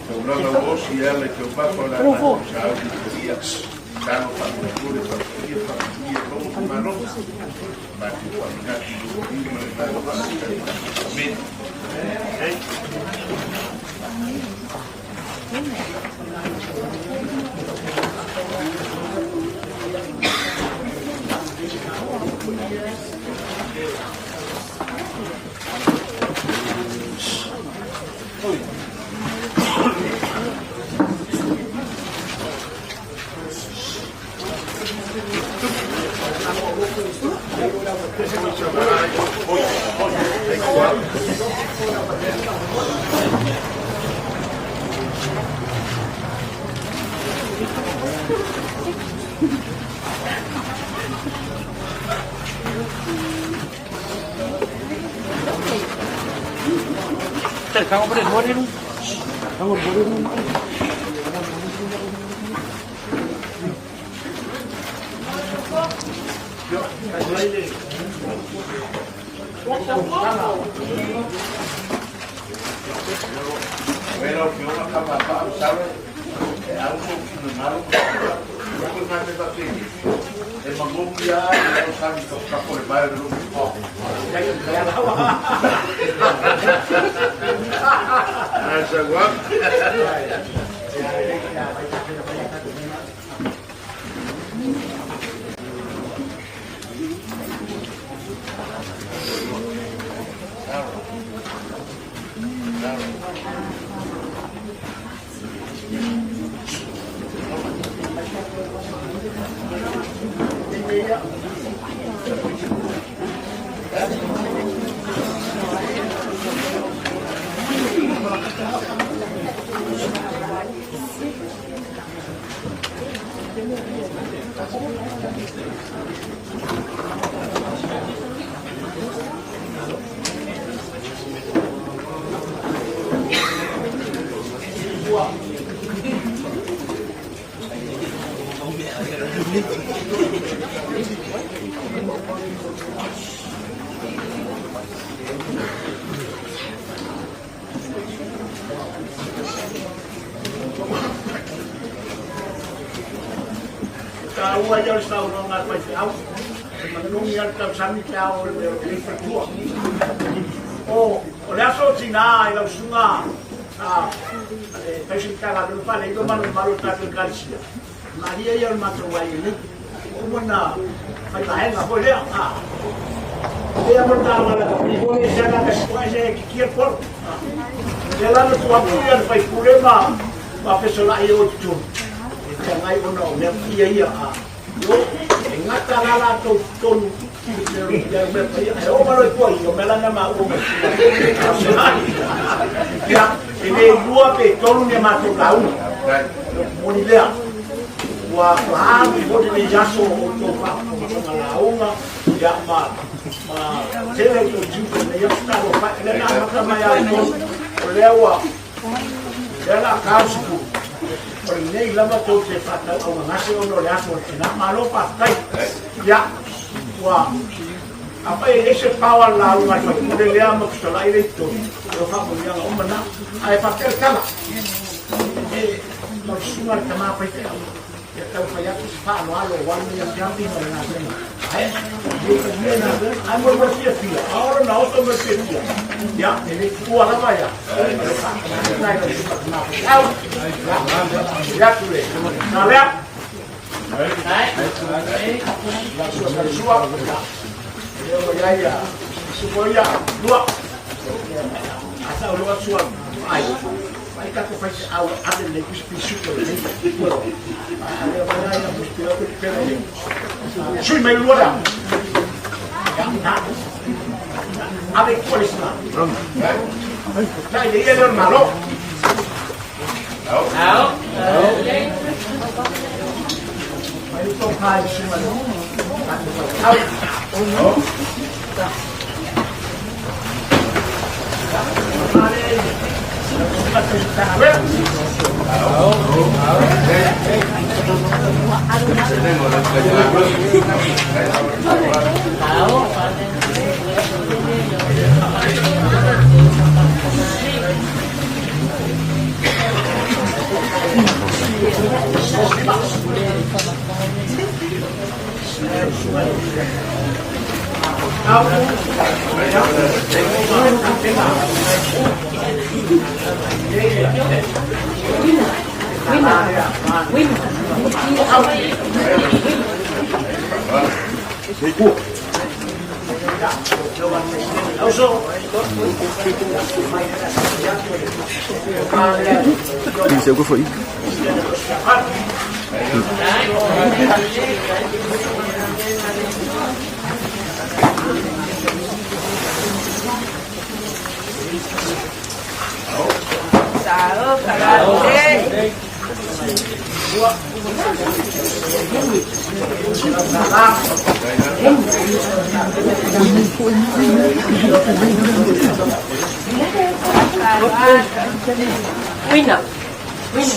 Taulanga osi e ala i te upapa o le agai o sa au i te ia. Talo whakamuri, whakaia, whakaia, rongo, malo. Ma te whaminati i o i ma le talo whakaia. Amen. Hey. Wera o Fiona ka pāpā o Saro, e au ko kina ngaro ko te ko ngā te whakini. E mangoki a e au sami ka whakako e mai o runga. Ai sa gua. Taua ia o le saunoaga a le faifeau, e manogi lava le tausami pe a oo i le mea o le faletua. O, o le aso o tinā i lau susuga a le tausi Matagaluega Faaleiva ma le mamalu o le tatou Ekalesia, malie ia o le matou aiga nei. Ua uma ona fai vaega foi lea, a. E pei lava o le taavale a Kapili, e se agaga se e kikia le polo. Lea la na tuu atu ia le faipule ma ma fesolai e o i totonu, e feagai ona o mea paia ia a. Io, e gata la latou totonu E oo mai loa i tua i o mea la na maua mai ia e le lua pe tolu ni a matou lauga moni lea ua alu foi lenei aso o outou faafofoga lauga ia ma ma tele outou tiute lenei aso talofa e lea na amata mai a i tolu o lea ua lea la tau sefulu o lenei lava tou te faatauaugagase ona o le aso o le tina. Malo faafetai. Ia, ua afai e i ai se pao a le lauga a le faipule lea ma fetalai lea i totonu, o faamanuiaga uma na. Ae faapea le tala, e lau susuga le tama faifeau, ia taumafai atu se faaaloalo aua lenei afiafi ma le galuega. Ae, e le talia le galuega, ae mo le fiafia, a ola na oto mo le fiafia, ia, e le tuua lava ia, o le faatamala i lau susuga tama faifeau. Ia, atu le, na lea, lau susuga Salesua, ia, lea ua i ai ia, susuga ia, lua, a sa ulu atu sua, ai, ai tatou faifeau e ave lenei pisipisuku o lenei a lea mai ai na pusi peo pe peo sui mai lua lea ya na ave tua le sina na ile ile le malo. Ao. Mai to kai suma le. Ao. Wina. Wina.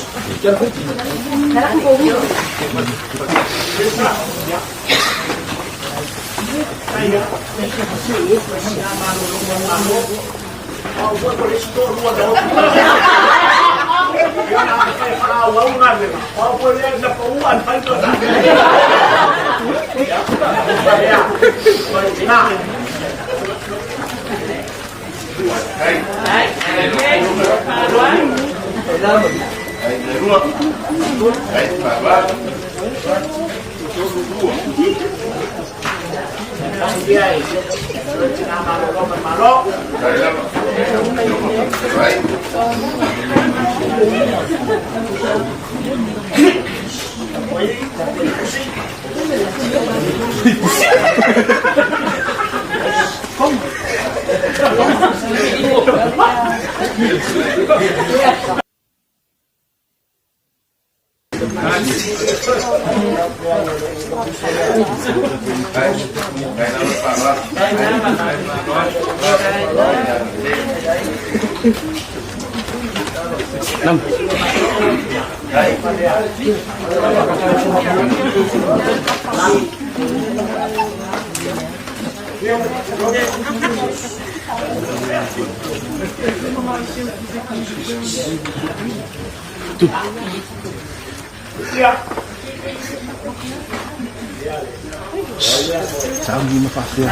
Sauni ma faapea.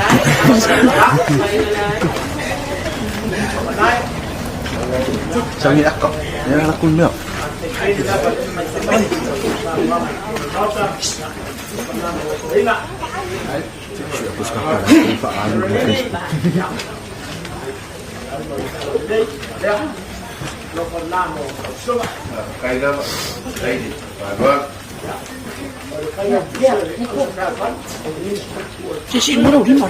Sauni aka. Ia la kun mea. Se si mo lima.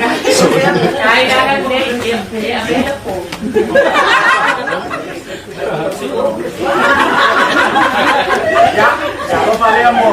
Ya, ya lo faremo.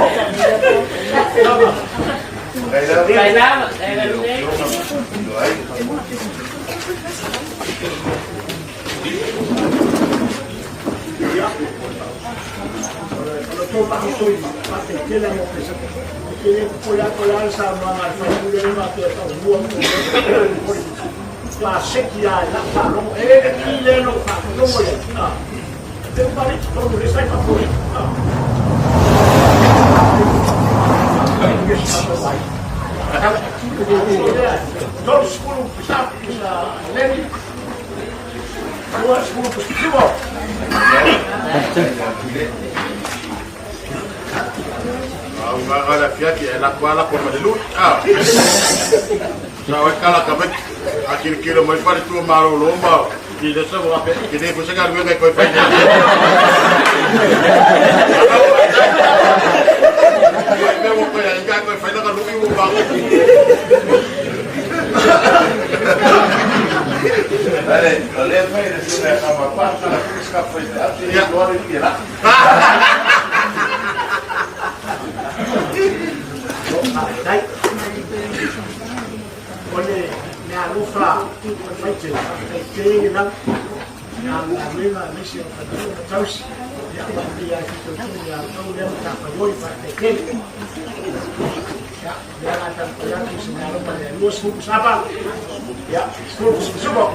Au la fiati e la kuala ko ma le ah. Sa o kala ka mai a kilo kilo mai pare tu maro lo ma ki le sa wa pe ki le fo sa ka ngai ko fai. Me mo ko ya ka ko fai la ka lu mo ba. Ale, le fai le sina ka ma pa ka la ka fai te ati ya lo ari ki la. Dai. O le mea alofa o le faitele, faafetai tele lava i a galuega aemaise o faletua ma tausi, ia faapea ai fitoitonu ia outou lea matafaioi, faafetai tele. Ia, o lea o le a taumafai atu i se meaalofa i le 20 sapa, ia, 10 pusupusupo.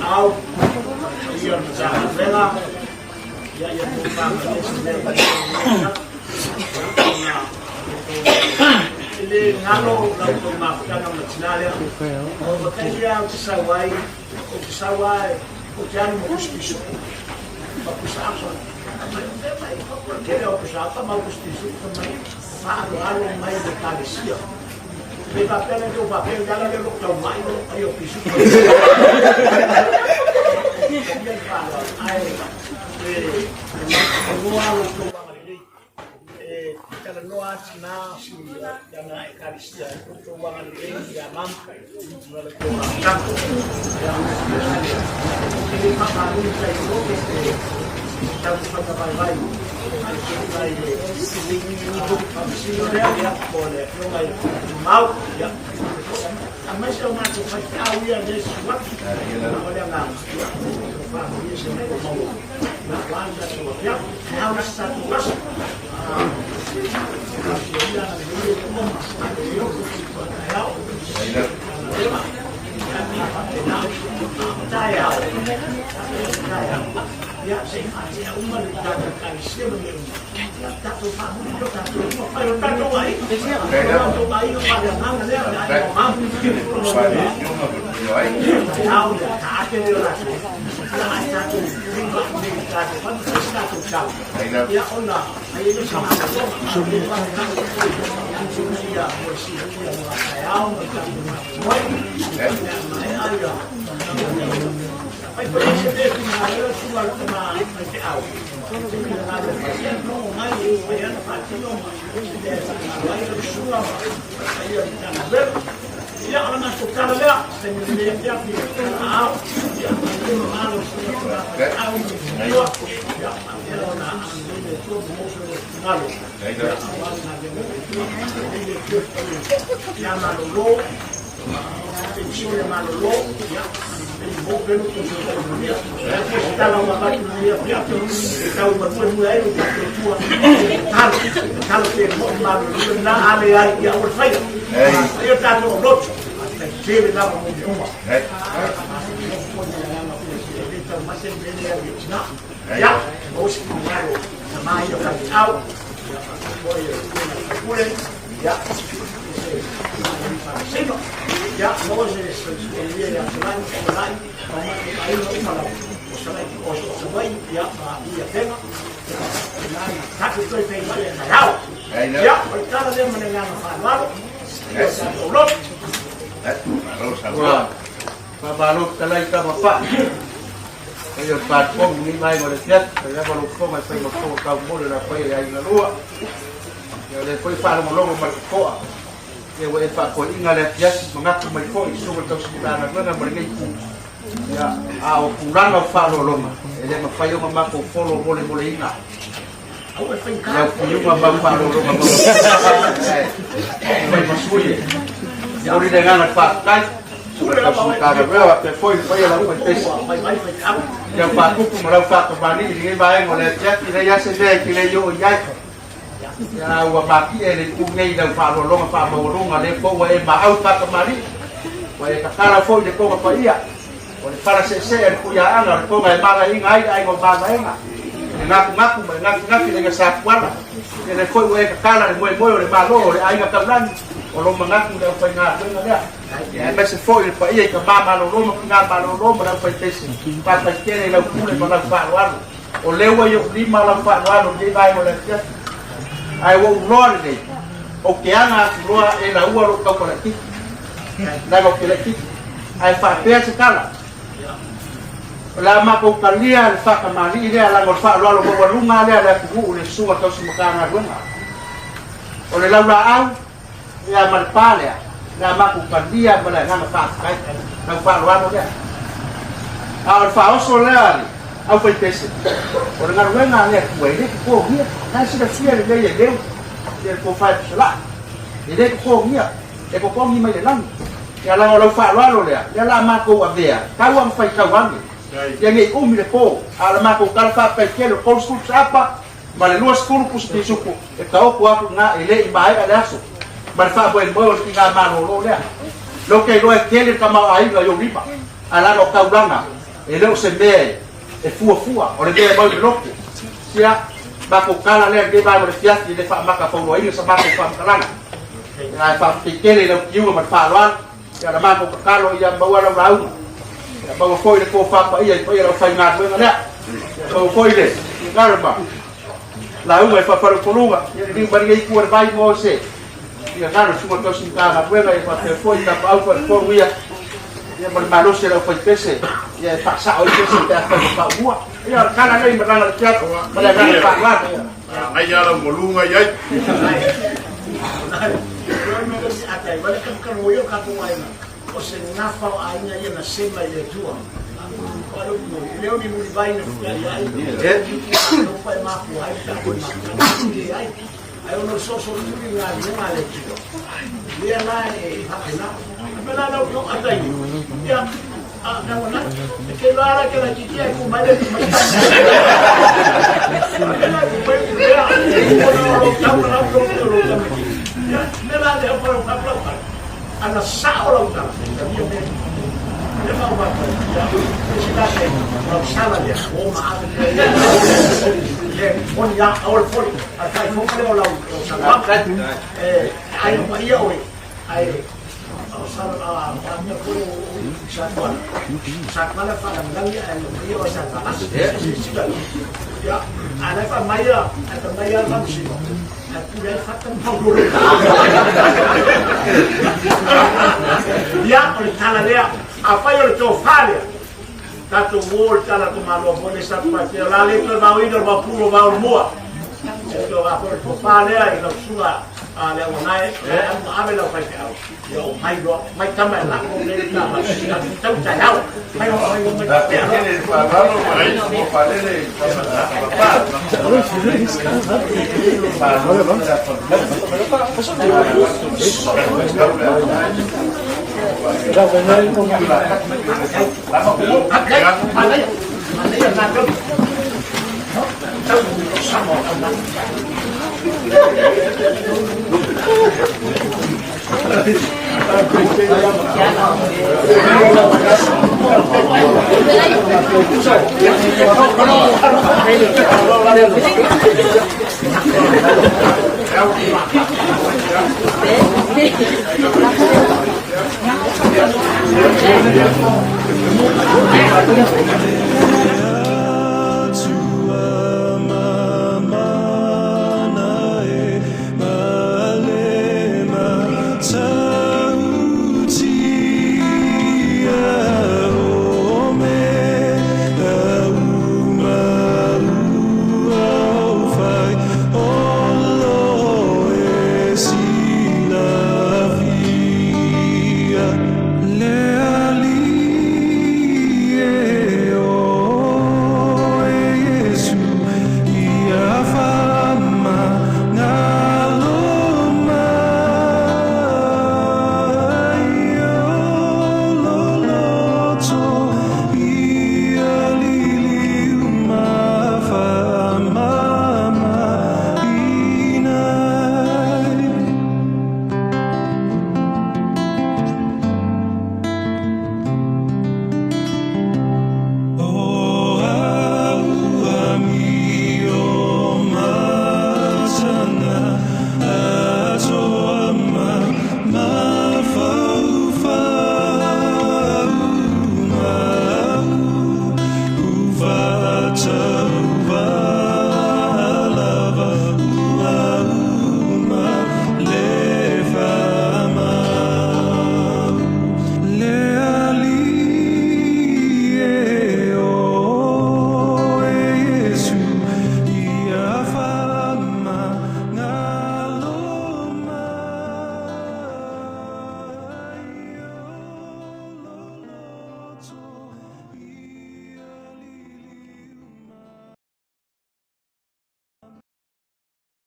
Au, ia o le Matagaluega, ia ia tofamale se mea e le galo la outou mafutaga ma tina lea. O mataimi lea ou te sau ai, ou te sau lava ou te alu ma pusi piso, ma pusa aso. Mai, mai, o le tele o pusa aso, ma pusi piso, mai, faaaloalo mai le ekalesia. Pe faapea le tou faapea, le ala lea o lou taumai o lou ai o pisu. Ia le faaaloalo, ae e noa lo outou agalelei. E talanoa atu na si ana ekalesia i lo outou agalelei ia mama ma le tou mafutaga. Ia, e le faamalo tai o te taumafaiga vaivai a le Afioga i le Faamasino lea, ia, po o le Afioga i Tumau, ia, aemaise o matou faifeau ia lea e susu atu, o le agaga, ia, o faamanuia se mea ua maua, aua le tatou afiafi, a o le isi tatou aso, talosia ia agalelei le Atua ma agalelei o taeao, ia faapena, taeao, taeao, ia, se i faatea uma le tatou ekalesia ma mea uma, ia, tatou faamuli lo tatou uma, fai o tatou aiga, o tatou aiga faaleagaga lea, o le aiga o Mamu, taeao lea, taate lea o latou, ia, ae tatou fai tatou fai ma fai se tatou tau, ia, ona, ai ai lea o se malologa, a o le faamau foi, ia, mo le silafia mo la taeao ma le tatou faamoemoe, ia, maea ia, fai foi se mea finagalo susuga i lou faifeau, se finagalo e fai, ia logo mai e fai ana faatino ma se mea e faamalo ai lau susuga ma paia o le Matagaluega. Ia, o le matou tala lea, se taimi lelei afiafi aao, ia, le mamalo o susuga tama faifeau ma le fanua, ia, faapea ona agalelei le Atua ma maua so lua finagalo, ia, aua le galuega a le Atua, agalelei le Atua i le paia ia malolo, penisione malolo, ia, mo pelu to se tau manuia. E foi se tala ua avatu i lenei afiafi, e tau manuenue ai lo tatou Atua. Tatalo, tatalo pe mo'i malolo lena, a leai, ia aua le faia. Faia o tatou aulotu, faafetai tele lava mo mea uma. E le taumate le mea lea i tina. Ia, maua se finagalo tama ia o faifeau, ia faapea foi le afioga i le sui usufono, ia, se faamasino. Ia, maua se soifua manuia ia Salai ma Tamalai ma o matou aiga uma lava o Salai, o Savaii, ia, ma i Afega, ia faapena ona tatou toe feiloai ai taeao. Ia, o le tala lea ma le agaga faaaloalo, ia o tatou lotu. Ua faamalo fetalai tama pai. Paia o le Paleponu lenei vaega o le afiafi, fai lava lou fofoga e fai ma fofoga taumole o le apaia i aiga lua. Ia o lea foi faalogologo ma le totoa. Ia ua e faafoeina le afiafi, manatu mai foi i susuga i le tausimatagaluega ma lenei itu. Ia, a o tulaga o faaaloaloga, e le mafai ona matou folo molemoleina. Ia au fiuga ma au faaaloaloga ma fai ma sui e. Momoli le agaga faafetai. Susuga i le tausimatagaluega faapea foi le paia o lau faipesi. Ia au faatupu ma lau faatamalii i lenei vaega o le afiafi, e leai lava se mea e te le i oo i ai. Ia ua matie le itu nei i lau faaaloaloga faamaualuga, lea foi ua e maau faatamalii, ua e tatala foi le toga paia, o le fala seesee a le Tuiaaga, o le toga e magaina ai le aiga o Mavaega, i le gatunatu ma le nafinafi le aiga Sapuala. Ia lea foi ua e tatala le moemoe o le Malo o le aiga taulagi, o lou manatu i le aufaigaluega lea. Ia aemaise foi le paia i tama malolo ma tina malolo ma le aufaipese, faafetai tele i lau pule ma lau faaaloalo. O lea ua i ou lima lau faaaloalo i lenei vaega o le afiafi. Ae ua ou iloa lelei, ou te aga atu loa e laua lou taupa laitiiti, leaga ou te laitiiti. Ae faapea se tala, o le a matou talia le faatamalii lea, leaga o le faaaloalo maualuga lea a le atunuu i le susuga tausi Matagaluega. O le laulaau, ia ma le pa lea, o le a matou talia ma le agaga faafetai, lau faaaloalo lea. A o le faaoso lea a le aufaipese, o le galuega a le Atua e le totogia. O la e silafia lelei e Leu ia le tofa e Pusalai. E le totogia, e totogi mai le lagi. Ia leaga o lau faaaloalo lea, lea o le a matou avea, tau lava ma faitau ane, ia ne i umi le po, a o le matou tala faafetai tele, o le 30 pusaapa, ma le 20 pusa pisupo e taoto atu i ina e le i maea le aso ma le faamoemoe o le tiga malolo lea. Lea ou te iloa e tele le tamaoaiga i ou lima, ae leaga o taulaga e le o se mea e fuafua, o le mea e mau i le loto. Sia, matou tala lea i lenei vaega o le afiafi e le faamata fauloaina sa matou faamatalaga. Ae faafetai tele i lau tiuga ma le faaaloalo. Ia na matou tatalo ia maua lau lauga. Ia maua foi le tofa paia i paia lau faigaluega lea. Ia maua foi le garama. Lauga e faafalupoluga. Ia liliu mai lenei itu o le vai mo se. Ia galo suga tausi matagaluega ia faapea foi tapaau faletonu ia. Ia ma le malosi o le aufaipese. Ia e faasao ai pese pe afai ua paumua. Ia o le tala lea i malaga le tiato ma le agaga faaaloalo. Manaia lau maluga i ai. O se gafa o aiga ia na sema i le Atua. O le upu moni, e le o ni mulivai na feai ai, o pa e mafua ai ta ko ma ai. Ai ono so so tuli ngā lunga le Atua. Lea la e faapena. Me la lau no atai. Ia, a na wana, e ke la la ke la titi ai ku mai le mai. Me la ku mai le lea, o na lo tau la lo lo lo tau. Ia, me la le o pa pa pa. Ana sao lau tala, e ia me. Le mau va pa. Ia, e si la te, lau sala lea, o ma ave le ia. Le moni ia, o le foli, a kai fo le o lau sala. E ai ma ia oe, ai o sala a a mea foi o sa tuala. Sa tuala fa la ia ai ma ia o sa tuala. Ia, a le fa mai ia, a fa mai ia fa sino. A pule ai fata mau lo. Ia, o le tala lea, a fai o le tofa lea. Tatou uo le tala ko maloa mo le sa pa te la le toe vaoina o le vaopulu o vao le mua. E toe va foi le tofa lea i lau susuga a le auanae, ma ave lau faifeau. Ia o mai loa, mai tama e lako nei le tama, tau taeao. Mai o mai o mai te alo.